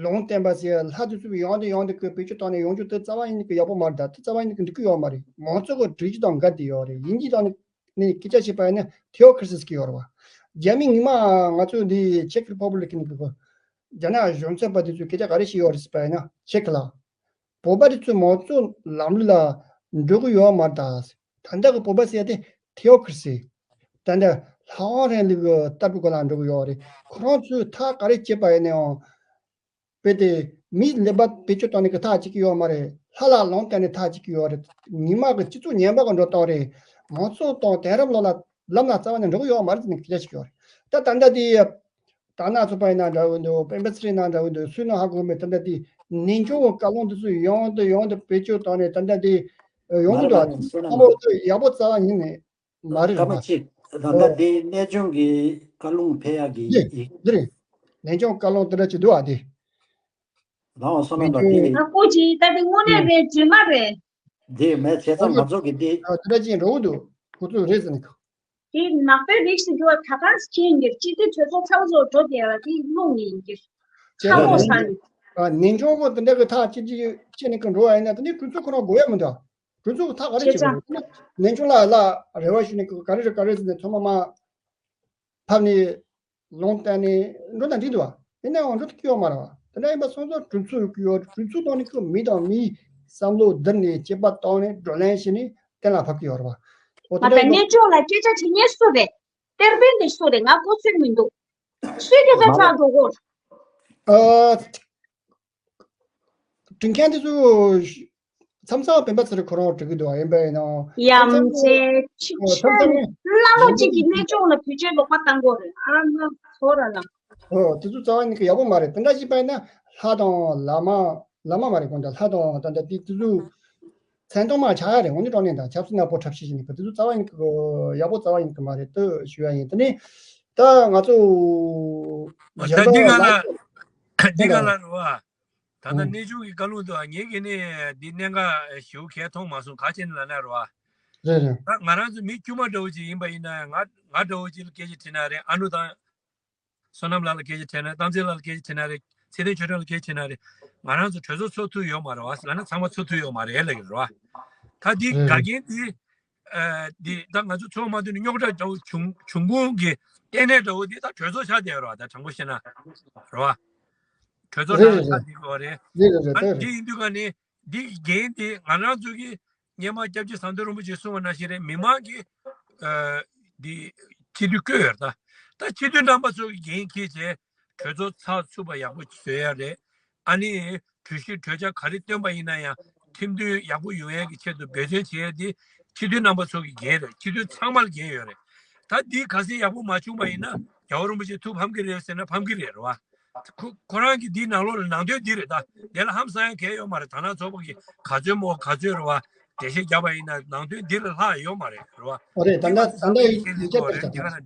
ལུང་བསྟན་པ་ཟེར་ལྷ་དེ་ཚོ་ཡང་དེ་ཡང་དེ་ཀྱི་བེད་སྤྱོད་བཏང་ནས་ཡོང་རྒྱུ་དེ་རྩ་བ་ཉིད་ནས་ཀྱི་ཡག་པོ་མ་རེད། ད་དེ་རྩ་བ་ཉིད་ནས་ཀྱི་འགྲིག་གི་ཡོད་མ་རེད། མང་གཙོ་གི་སྒྲིག་གཞི་དང་འགལ་ཏེ་ཡོད་རེད། དབྱིན་ཇིའི་ཐོག་ནས་ནས་སྐད་ཆ་བཤད་པ་ཡིན་ན་ཐེའོ་ཁི་ར་སི་ཟེར་གྱི་ཡོད་རེད་བ། རྒྱ་མི་ཉི་མ་ང་ཚོ་འདི་ཆེག་རི་ཕབ་ལིག་ནས་ཀྱི་རྒྱ་ནག་གཞུང་ཚབ་པ་དེ་ཚོས་སྐད་ཆ་ག་རེ་བཤད་ཡོད་རེད་ཟེར་བ་ཡིན་ན་ཆེག་ལ། བོད་པ་དེ་ཚོའི་མང་གཙོ་ལམ་ལུགས་ལ་འགྲོ་གི་ཡོད་མ་རེད་ད། ད་ལྟ་གི་བོད་པ་ཟེར་ཡ་དེ་ཐེའོ་ཁི་ར་སི། ད་ལྟ་ལྷ་དབང་རིང་ལུགས་ཀྱི་ལྟ་བུའི་སྐོར་ལ་འགྲོ་གི་ཡོད་རེད། ཁོ་རང་ཚོས་ཐག་ག་རེ་བཅད་པ་ཡིན་ནའང་། དཔེ་དེ་མིའི་ཀླད་པ་བེད་སྤྱོད་བཏང་ནས་ཀྱི་ཐག་བཅད་ཀྱི་ཡོད་མ་རེད། ལྷ་ལ་ལུང་བསྟན་ནས་ཐག་བཅད་ཀྱི་ཡོད་རེད། ཉི་མ་གི་སྤྱི་ཚོགས་ངན་པ་གི་འགྲོ་སྟངས་རེད། མང་གཙོ་དང་དེང་རབས་ལོ་ལ་ལམ་ལ་རྩ་བ་ནས་འགྲོ་གི་ཡོད་མ་རེད་ཟེར་ནས་སྐད་ཆ་བཤད་ཀྱི་ཡོད་རེད། ད་ད་ལྟ་དེ། ད་ན་ཚོ་པ་ཡིན་ན་འདྲ་བོ་འདུག། སྤེན་པ་ཚེ་རིང་ན་འདྲ་བོ་འདུག། སུས་ན་ཧ་གོ་མེད། ད་ལྟ་དེ་ནན་ཆུང་གི་བཀའ་ལུང་དེ་ཚོ་ཡང་དུ་ཡང་དུ་བེད་སྤྱོད་བཏང་ནས་ད་ལྟ་དེ་ཡོང་གི་འདུག། ཨ་ནི་ཚང་མ་ཡག་པོ་རྩ་བ་ཉིད་ནས་མ་རེད། སྐར་མ་གཅིག་ད་ལྟ་འདི་གནས་ཆུང་གི་བཀའ་ལུང་ཕེབས་ཡག་གི་འདི་ཡིག་འདི་རེད། གནས་ཆུང་བཀའ་ལུང་དེ་འདྲ་ཅིག་འདུག་ཨ་འདི། ལའོ་བསོད་ནམས་ལགས་འདི། ཨ་ཀོ་ཅི་ད་དེ་དངོས་གནས་རེད་རྫུན་མ་རེད། འདི་མེད་བྱས་ཙང་ང་ཚོ་གི་འདི། ཨ་དེ་འདྲ་ཅིག་འགྲོ་གི་འདུག་ཁོ་ཚོ་རེད་ཟེར་ནས། དེ་ནག་པོའི་རིགས་སུ་གྱུར་བ་ད་གང་ཟེར་ཡིན་གྱི་སྤྱི་འཐུས་གྲོས་ཚོགས་ཚོགས་གཙོ་འགྲོ་བསྡད་ལ་དེ་རླུང་ཡིན་གྱི་ཁ་ལོ་ས་ནི། ཨ་ནན་ཆུང་གོ་དེ་འདྲ་གི་ཐག་ཅི་ཅི་བཅད་ནས་ཀི་འགྲོ་བ་ཡིན་ན་དེ་ནི་གྲོས་ཚོགས་ཁོ་རང་དགོས་ཡ་མི་འདུག་གྲོས་ཚོགས་ཐག་ག་རེ་བྱེད་དགོས་རེད། ནན་ཆུང་ལ་ལ་རེ་བ་ཞུ་ནས་གི་ག་རེ་རེད་ག་རེ་ཟེར་ནས་ཚང་མ་མ་ཕབ་ནས། ལུང་བསྟན་ནས་འགྲོ་ན་འགྲིག་འདུག་བ། ཡིན་ནའང་འགྲོ་ཐུབ་ཀྱི་ཡོད་མ་རེད་བ། དེ་འདྲ་ཡིན་པ་སོང་ཙང་གྲོས་ཚོགས་ཡོད་ཀྱི་ཡོད། གྲོས་ཚོགས་ནང་ནས་ཁོ་མི་དང་མིའི་བསམ་བློ་བསྡུར་ནས་དཔྱད་པ་བཏང་ནས་བགྲོ་གླེང་བྱས་ནས་གཏན་ལ་ཕབ་ཀྱི་ཡོད་རེད་བ། འོ་དེ་ང་ད་འདྲ་ཡིན་གནས་མཆོག་ལ་སྐད་ཆ་དྲི་མཁན་སུ་རེད། གཏེར་སྟོན་དེ་སུ་རེད། ང་གོ་ཚོད་མི་འདུག་སུས་སྐད་ཆ་ཆགས་འགྲོ་གོ། ཨ། དྲི་མཁན་དེ་ཚོ་མཚམས་མཚམས་སྤེན་པ་ཚེ་རིང་ཁོ་རང་དྲི་གི་འདུག་ཡིན་པ་ཡིན་ནའང་ཡ་མཚམས་མཚམས་མཚམས་ཆེ་ཆི་ཆི་མཚམས་མཚམས་བླ་མ་གཅིག་གིས་གནས་མཆོག་ལ་བོད་ཆས་ལོག་པ་བཏང་གོ་རེད། ཨ་མ་ཚོ་ར་ལ། ཨོ་དེ་ཚོ་རྩ་བ་ཉིད་ཀྱི་ཡག་པོ་མ་རེད། དེ་འདྲ་ཞིག་པ་ཡིན་ན་ལྷ་དང་བླ་མ་བླ་མ་མ་རེད་གོང་དུ་ལྷ་དང་ད་ལྟ་དེ་དེ་ཚོ། མཚན་མཐོང་མ་ཆགས་ཡ་རེད། འོ་ནི་དྲང་གནས་དང་ཆབ་སྲིད་ནག་པོ་འཁྲབ་ཤེས་ཤིག་ནི་གི་དེ་ཚོ་རྩ་བ་ཡིན་གི་ཡག་པོ་རྩ་བ་ཡིན་གི་མ་རེད་དུ་ཞུ་ཡ་ཡིན། དེ་ནི་ད་ང་ཚོ་ཨོ་ད་གཞན་འདི་གང་ལ་ལ་འདི་གང་ལ་རེད་བ། ད་ལྟ་གནས་ཆུང་གི་བཀའ་ལུང་དུ་ངེད་ཀྱི་ནི་འདི་གནད་འགག་ཞེ་པོ་གས་མཐོང་མ་སོང་ག་བྱས་ནི་ལ་ན་རེད་བ། རེད་རེད། ད་ང་རང་ཚོ་མི་དཀྱུས་མ་འདྲ་བོ་ཅིག་ཡིན་པ་ཡིན་ན་ང་ང་འདྲ་བོ་ཅིག་ལ་སྐད་ཆ་དྲིས་ན་རེད། ཨ་ནུ་དང་། བསོད་ནམས་ལགས་ལ་སྐད་ཆ་དྲིས་ན། རྟག་འཛིན་ལགས་ལ་སྐད་ཆ་དྲིས་ན་རེད། ཚེ་བརྟན་ཆོས་སྒྲོན་ལ་སྐད་ཆ་དྲིས་ན་རེད། ང་རང་ཚོ་གྲོས་ཚོགས་ཚོགས་ཐུབ་ཡོད་མ་རེད་བ་ཟེར་ལབ་ན་ཚང་མ་ཚོགས་ཐུབ་ཡོད་མ་རེད་ལབ་ཀྱི་རེད་བ། ད་འདི་དགའ་རྒན་འདི་འདི་ད་ང་ཚོ་ཚོགས་མ་ཐུབ་ནས་རྙོག་དྲ་འདྲ་བོ་བྱུང་བྱུང་ཁུངས་ཀྱི་ལྟེ་གནས་འདྲ་བོ་འདི་ད་གྲོས་ཚོགས་ཆགས་བསྡད་ཡོད་རེད་བ། ད་དྲང་པོ་བཤད་ན་རེད་བ། གྲོས་ཚོགས་ནང་ལ་ཆགས་བསྡད་ཡོད་རེད། ད་འདི་ཡིན་དུས་ཀ་ནས་འདི་འགན་འདི་ང་རང་ཚོ་གི་སྔོན་མ་སྐྱབས་རྗེ་ཟམ་གདོང་རིན་པོ་ཆེས་གསུངས་པ་ནང་བཞིན་རེད། མི་མང་གིས་ཨ་འདི་སྤྱི་འཐུས་བསྐོས་ཡོད་རེད། ད་ད་སྤྱི་འཐུས་རྣམ་པ་ཚོ་གིས་འགན་འཁྱེར་བྱས་གྲོས་ཚོགས་ཚགས་ཚུད་པ་ཡག་པོ་བཟོ་ཡ་རེད། ཨ་ནི་གྲོས་གཞི་གྲོས་འཆར་ག་རེ་བཏོན་པ་ཡིན་ན་ཡང་ཁྲིམས་མཐུན་ཡག་པོ་ཡོང་ཡ་གི་ཆེད་དུ་འབད་བརྩོན་བྱེད་ཡ་འདི་སྤྱི་འཐུས་རྣམ་པ་ཚོ་གི་འགན་རེད། སྤྱི་འཐུས་ཚང་མ་ལ་འགན་ཡོད་རེད། ད་འདི་གལ་སྲིད་ཡག་པོ་མ་བྱུང་པ་ཡིན་ན་རྒྱལ་བ་རིན་པོ་ཆེ་ཐུགས་ཕམ་གི་རེད་ཟེར་ན་ཕམ་གི་རེད་རེད་བ། ཁོ་ཁོ་རང་གི་འདིའི་ནང་ལོགས་ལ་ནང་དོན་འདི་རེད། ད་དེ་ལ་ཧམ་ཟ་ཡ་གང་ཡང་ཡོད་མ་རེད། དར་ནག་ཚོགས་པ་གིས་ག་ཚོད་མོ་ག་ཚོད་རེད་བ། འགྲེལ་བཤད་བརྒྱབ་པ་ཡིན་ན་ནང་དོན་འདི་ལས་ལྷག་ཡོད་མ་རེད་རེད་བ། ཨ་རེད། ད་ལྟ་ད་ལྟ་ཡིག་ཡིག་ཆ་དེ་ལ་འགྲིག་གི་རེད།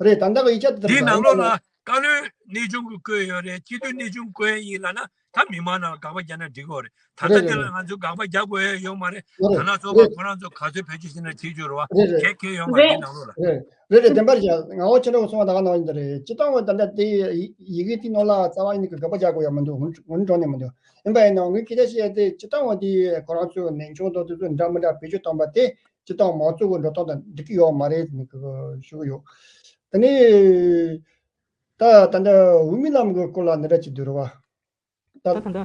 རེད། ད་ལྟ་གི་ཡིག་ཆ་དེ་འདིའི་ནང་ལོགས་ལ་བཀའ་བློན་གནས་ཆུང་གིས་བསྐོས་ཡོད་རེད། སྤྱི་འཐུས་གནས་ཆུང་བསྐོས་ཡིན་ལབ་ན་ད་མི་མང་ནང་ལ་དགག་པ་རྒྱག་ན་འགྲིག་གི་རེད། ད་ལྟ་འདི་ལ་ང་ཚོས་དགག་པ་རྒྱག་དགོས་ཡ་ཡོད་མ་རེད། དར་ནག་ཚོགས་པ་ཁོ་རང་ཚོ་ག་ཚོད་བེད་སྤྱོད་བྱས་ན་བྱེད་རྒྱུ་རེད་བ། གལ་གལ་ཡོད་མ་རེད། འདི་ནང་ལོགས་ལ། རེད་རེད། བདེན་པར་བྱས་ང་འོ་ཁྱེད་རང་གསུངས་པ་ད་ག་ནང་བཞིན་དེ་རེད། སྤྱི་བཏང་བ་ད་ལྟ་དེ་ཡི་གེ་དེའི་ནང་ལ་རྩ་བ་ཉིད་ཀྱི་དགག་པ་རྒྱག་དགོས་ཡ་མི་འདུག་ངོ་ངོ་འདྲ་ནས་མི་འདུག་ཡིན་པ་ཡིན་ནའང་ངས་སྐད་ཆ་བཤད་དེ་སྤྱི་བཏང་བ་དེ་ཁོ་རང་ཚོའི་ནན་ཆུང་དང་དེ་ཚོ་འདྲ་མི་འདྲ་བེད་སྤྱོད་བཏང་པ་དེ་སྤྱི་བཏང་མང་གཙོ་གི་འགྲོ་སྟངས་དང་འགྲིག་གི་ཡོད་མ་རེད་ཟེར་ནས་ཞུ་གི་ཡོད། དེ་ནས་ད་ད་ལྟ་འོས་མི་ལམ་གྱི་སྐོར་ལ་འདི་འདྲ་ཅིག་འདུག་རེད་བ། ད་ད་ལྟ་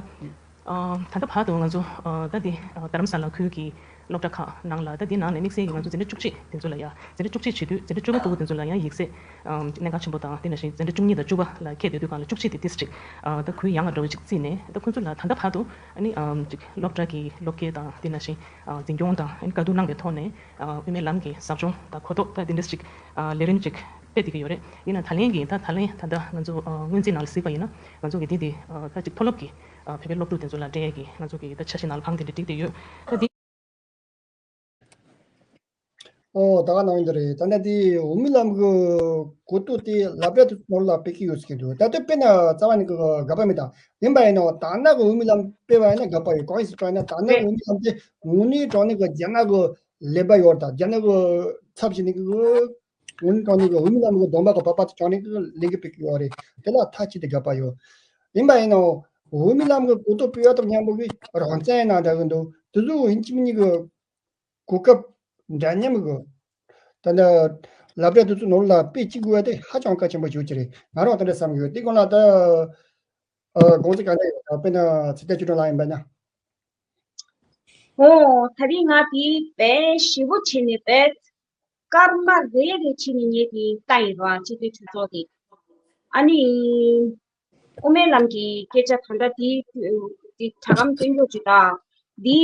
ཨ་ད་ལྟ་བར་དུ་ང་ཚོ་ཨ་ད་འདི་ཨ་རྡ་རམ་ས་ལ་ཁུལ་གྱི་སློབ་གྲྭ་ཁག་ནང་ལ་ད་འདི་ནང་ནས་དམིགས་བསལ་གྱི་ང་ཚོ་འཛིན་གྲྭ་བཅུ་གཅིག་དེ་ཚོ་ལ་ཡ་འཛིན་གྲྭ་བཅུ་གཅིག་བྱེད་དུས་འཛིན་གྲྭ་བཅུ་པ་ལྟ་བུ་དེ་ཚོ་ལ་ཡང་ཡིག་ཚད་ཨ་གནད་འགག་ཆེན་པོ་དང་དེ་ནང་བཞིན་འཛིན་གྲྭ་བཅུ་གཉིས་དང་བཅུ་པ་ལ་ཁད་བསྡད་དུས་སྒང་ལ་བཅུ་གཅིག་དེ་ཏིག་ཙམ་ཅིག་ཨ་ད་ཁུལ་ཡོངས་ལ་འགྲོ་བ་ཅིག་བརྩིས་ནས་ད་ཁོང་ཚོ་ལ་ད་ལྟ་བར་དུ་ཨ་ནི་ཨ་ཅིག་སློབ་གྲྭ་གི་སློབ་དགེ་དང་དེ་ནང་བཞིན་ཨ་འཛིན་སྐྱོང་དང་ཨ་ནི་དཀའ་སྡུག་གནང་བའི་ཐོག་ནས་ཨ་དབུ་མའི་ལམ་གྱི་ཟབ་སྦྱོང་དང་གོ་རྟོགས་ད་དེ་འདྲ་ཅིག་ཨ་ལས་རིམ་ཅིག་སྤེལ་བསྡད་ཀྱི་ཡོད་རེད། ཡིན་ན་ད་ལན་གྱི་ད་ད་ལན་ད་ལྟ་ང་ཚོ་ཨ་སྔོན་རྩིས་ནང་ལ་གཟིགས་པ་ཡིན་ན་ང་ཚོ་གི་འདི་འདི་ཨ་ད་ཅིག་མཐོ་སློབ་ཀྱི་ཨ་བོད་པའི་སློབ་ཕྲུག་དེ་ཚོ་ལ་སྤྲད་ཡས་ཀྱི་ང་ཚོ་གི་ད་འཆར་གཞི་ནང་ལ་བང་དེ་འདྲ་བསྒྲིགས་བསྡད་ཡོད། ད་འདི་ཨོ་ད་ག་ནང་འདི་རེད། ད་ལྟ་དེ་འོས་མི་ལམ་གྱི་གོ་རྟོགས་དེ་སློབ་གྲྭ་དེ་ཚོ་ནང་ལ་སྤེལ་གྱི་ཡོད་ཟེར་གྱི་འདུག་ད་ལྟ་དཔེར་ན་རྩ་བ་ནས་གི་དགག་པ་མེད། ད་ཡིན་པ་ཡིན་ན་དར་ནག་གི་འོས་མི་ལམ་སྤེལ་བ་ཡིན་ན་དགག་པ་ཡོད། གང་ཡིན་ཟེར་བ་ཡིན་ན་དར་ནག་གི་འོས་མི་ལམ་དེ་དངོས་གནས་དྲང་གནས་གི་རྒྱ་ནག་གི་ལས་པ་ཡོད་རེད། ད་རྒྱ་ནག་གི་ཚབ་བྱས་ནས་གི་འོན་ཀྱང་ནི་འོས་མི་ལམ་གྱི་སྡོམ་པ་གི་བབ་པ་དེ་ཅང་ནི་ལེན་གྱི་སྤེལ་གྱི་ཡོད་རེད། དེ་ལ་མཐའ་གཅིག་ཏུ་དགག་པ་ཡོད། ཡིན་པ་ཡིན་ནའང་འོས་མི་ལམ་གྱི་གོ་རྟོགས་སྤེལ་བ་དང་མཉམ་པོ་གི་རང་བཙན་ཡང་ན་འདྲ་གི་འདུག་དེ་ཚོ་ཡིན་གཅིག་མིན་གཉིས་ཀྱི་གོ་སྐབས་འདྲ་མཉམ་གི་ད་ལྟ་སློབ་གྲྭ་དེ་ཚོ་ནང་ལ་སྤེལ་གཅིག་དགོས་པ་དེ་ཧ་ཅང་གལ་ཆེན་པོ་ཞིག་ཅིག་རེད། ང་རང་དེ་འདྲ་བསམ་གི་ཡོད། དེ་སྒང་ལ་ད་ཨ་དགོངས་ཚུལ་ག་འདྲ་ཡོད། དཔེར་ན་ཚེ་བརྟན་ཆོས་སྒྲོན་ལགས་ཡིན་པ་ན། ཨོ་ད་རིང་ང་དེ་དཔེ་ཞེ་པོ་བྱས་ནས་དཔེ། སྐར་མ་རེ་རེ་བྱས་ནས་ངས་དེ་ལྟ་ཡིན་ར་སྤྱི་འཐུས་གྲོས་ཚོགས་དེ། ཨ་ནི། དབུ་མའི་ལམ་གྱི་སྐད་ཆ་ད་ལྟ་དེ་དེ་གྲ་སྒམ་སྟོན་རྒྱུ་ཅིག་དང་། དེ་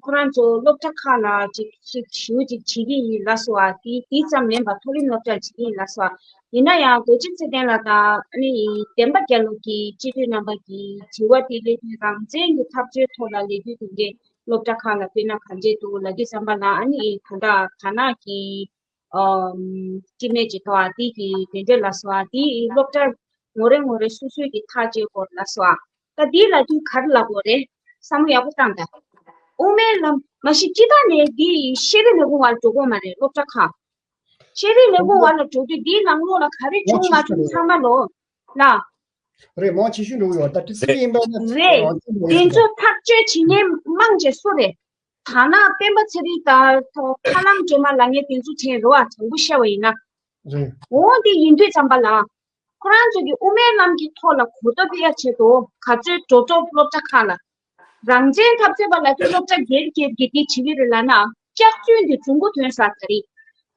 ཁོ་རང་ཚོ་སློབ་གྲྭ་ཁག་ལ་ཅིག་ཅིག་ཞུ་ཅིག་བྱེད་ཀྱི་ཡིན་ལབ་སོང་བ། དེ་དེ་ཙམ་མིན་པ་མཐོ་རིམ་སློབ་གྲྭར་བྱེད་ཀྱི་ཡིན་ལབ་སོང་བ། ཡིན་ན་ཡང་རྡོ་རྗེ་ཚེ་བརྟན་ལགས་དང་ཨ་ནི་བདེན་པ་རྒྱལ་ལོ་གི་སྤྱི་འཐུས་རྣམ་པ་གི་དྲི་བ་དེ་སླེབས་དུས་རང་བཙན་གྱི་འཐབ་རྩོད་ཐོག་ལ་སླེབས་དུས་དེ་འདྲའི་སློབ་གྲྭ་ཁག་ལ་དཔེར་ན་ག་འདྲས་འདུག་ལབ་དུས་ཙམ་པ་ལ་ཨ་ནི་ད་ལྟ་དར་ནག་གི་ཨམ། སྐྱེ་དམན་ཅིག་ཐོག་ཨ་དེ་གི་དེ་འདྲ་ལ་སོགས་ཨ་དེ་སློབ་གྲྭ་ངོ་རེ་ངོ་རེ་སོ་སོའི་གི་ཐག་བཅད་སྐོར་ལ་སོགས་ཨ། ད་དེ་ལ་དུས་ག་རེ་ལབ་དགོས་རེད། བསམ་བློ་ཡག་པོ་བཏང་ད། དབུ་མའི་ལམ་མ་གཞི་སྤྱི་བཏང་ནས་དེ་ཤེས་རིག་ལས་ཁུངས་བར་འགྲོ་དགོས་མ་རེད། སློབ་གྲྭ་ཁག་ཤེས་རིག་ལས་ཁུངས་བར་ལ་འགྲོ་དུས་དེའི་ནང་ལོགས་ལ་ག་རེ་བྱུང་མ་བྱུང་ཚང་མ་ལོ་ལ། རེད། མང་ཆེ་ཤོས་འགྲོ་གི་ཡོད། ད་ཏི་སི་ཡིན་པ་ན་རེད། རང་བཙན་ཡོད་དེ་ཚོ་ཐག་གཅོད་བྱེད་མཁན་མང་ཆེ་སུ་རེད། ད་ནང་སྤེན་པ་ཚེ་རིང་དང་ཐོ་ཁ་ལམ་སྒྲོལ་མ་ལབ་མཁན་དེ་ཚོ་བྱས་རེད་བ། དྲང་པོ་བཤད་པ་ཡིན་ན། རེད། འོ་འདི་ཡིན་དུས་ཙམ་པ་ལ། ཁོ་རང་ཚོ་གི་དབུ་མའི་ལམ་གྱི་ཐོག་ལ་གོ་རྟོགས་སྤེལ་ཡ་ཆེད་དུ་ག་ཚོད་འགྲོ་གྲབས་སློབ་གྲྭ་ཁག་ལ། རང་བཙན་འཐབ་རྩོད་པ་ལ་དེ་སློབ་གྲྭ་སྒེར་སྒེར་གྱི་དེ་བྱེད་ཀྱི་རེད་ལབ་ན་སྐྱག་རྫུན་དེ་བྱུང་གོ་དོན་ཟ་ད་རེད།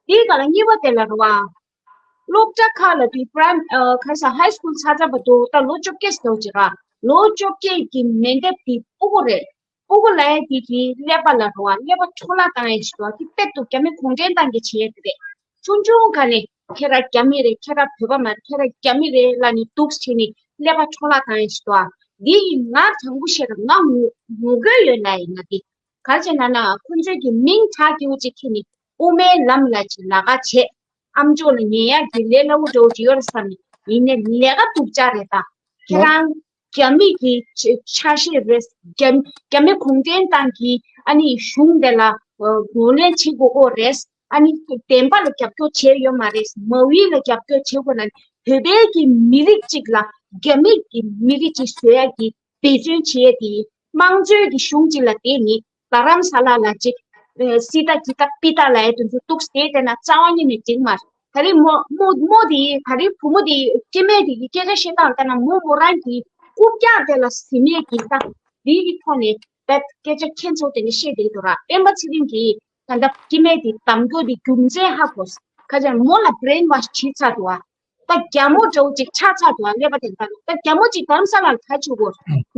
དེའི་སྒང་ལ་གཉིས་པ་དེ་ལ་རེད་བ། སློབ་གྲྭ་ཁག་ལ་དུས་པྲའི་ཨ་ག་ས་ཧའི་སྐུལ་ཚར་ཚར་བ་འདུག་ད་ལོ་བཅོ་བརྒྱད་ཟེར་བ་ཅིག་ར། ལོ་བཅོ་བརྒྱད་ཀྱི་མེ་འདེབས་དེ་སྤུ་གུ་རེད། སྤུ་གུ་ལ་ཡ་དེ་གི་ཀླད་པ་ལ་རུང་བ་ཀླད་པ་འཕྲོ་བརླག་བཏང་ཡ་ཞིག་འདུག་དེ་དཔེ་འདུག་རྒྱ་མི་གུང་ཁྲན་ཏང་གི་བྱེད་ཡ་དེ་རེད། ཆུང་ཆུང་སྒང་ནས་ཁྱེད་རང་རྒྱ་མི་རེད། ཁྱེད་རང་བོད་པ་མ་རེད། ཁྱེད་རང་རྒྱ་མི་རེད་ལབ་ནས་འདུག་བྱས་ནས་ཀླད་པ་འཕྲོ་བརླག་བཏང་ཡ་ཞིག་འདུག་འདི་ཡིན་ང་དྲང་པོ་བཤད་ར་ང་ངུ་ངུ་དགོས་ཡོད་ན་ཡིན་ན་དེ། ག་རེ་བྱས་ན་ན་ཁོ་ཚོས་ཀྱི་མིང་གྲགས་སྐྱེ་བོ་ཅིག་ཁྱེར་ནས་དབུ་མའི་ལམ་ལ་ཅིག་ལ་ཁ་བྱས། ཨམ་ཅོག་ལ་ཉན་ཡག་གི་ལས་སླ་བོ་འདྲ་བོ་ཅིག་ཡོད་རེད་བསམ་ནས་ཡིན་ནའི་ལས་ཀ་སྡུག་ཅག་རེད་ད། ཁྱེད་རང་རྒྱ་མི་གི་ཆ་ཤས་རེད། རྒྱ་རྒྱ་མི་གུང་ཁྲན་ཏང་གི་ཨ་ནི་གཞུང་དེ་ལ་ངོས་ལེན་བྱེད་དགོས་ཀྱི་རེད། ཨ་ནི་བདེན་པ་ལ་རྒྱབ་སྐྱོར་བྱས་ཡོད་མ་རེད། མ་དབྱིན་ལ་རྒྱབ་སྐྱོར་བྱེད་དགོས་ན་བོད་པའི་གི་མི་རིགས་གཅིག་ལ་རྒྱ་མི་གི་མི་རིགས་གཅིག་བཟོ་ཡག་གི་འབད་བརྩོན་བྱེད་ཡས་དེ་དམངས་གཙོའི་གི་གཞུང་གཅིག་ལ་བསྡད་ནི་རྡ་རམ་ས་ལ་ལ་གཅིག་སི་ཏ་གི་ཏ་པི་ཏ་ལ་ཡ་དེ་ཚོ་གཏུགས་ཏེ་བསྡད་ན་རྩ་བ་ཉིད་ནས་འགྲིག་མ་རེད། ད་རེས་མོ་མོ་མོ་དེ་ད་རེས་བུ་མོ་དེ་སྐྱེ་དམན་དེ་གི་སྐད་ཆ་བཤད་སྟངས་ལྟ་ན་མོ་མོ་རང་གི་རྐུབ་བཀྱག་དེ་ལ་གཟི་མེད་ཀྱི་ད་དེ་གི་ཐོག་ནས་ད་སྐད་ཆ་ཁྱེད་ཚོ་དེ་ནས་བཤད་བསྡད་འདུག་ར། སྤེན་པ་ཚེ་རིང་གིས་ད་ལྟ་སྐྱེ་དམན་དེ་གདམ་རྒྱུ་དེ་རྒྱུ་མཚན་ཧ་གོ་སོང་། ཁ་ཅིག་མོ་ལ་བྷི་རེན་ཝ་ཤི་བྱས་ཚར་འདུག་ཨ། ད་རྒྱ་མོ་འདྲ་བོ་ཅིག་ཆགས་ཚར་འདུག་ཨ། ཀླད་པ་དེ་འདྲ་ལ་ད་རྒྱ་མོ་ཅིག་རྡ་རམ་ས་ལ་ལ་ཁ་ཆུ་གོ།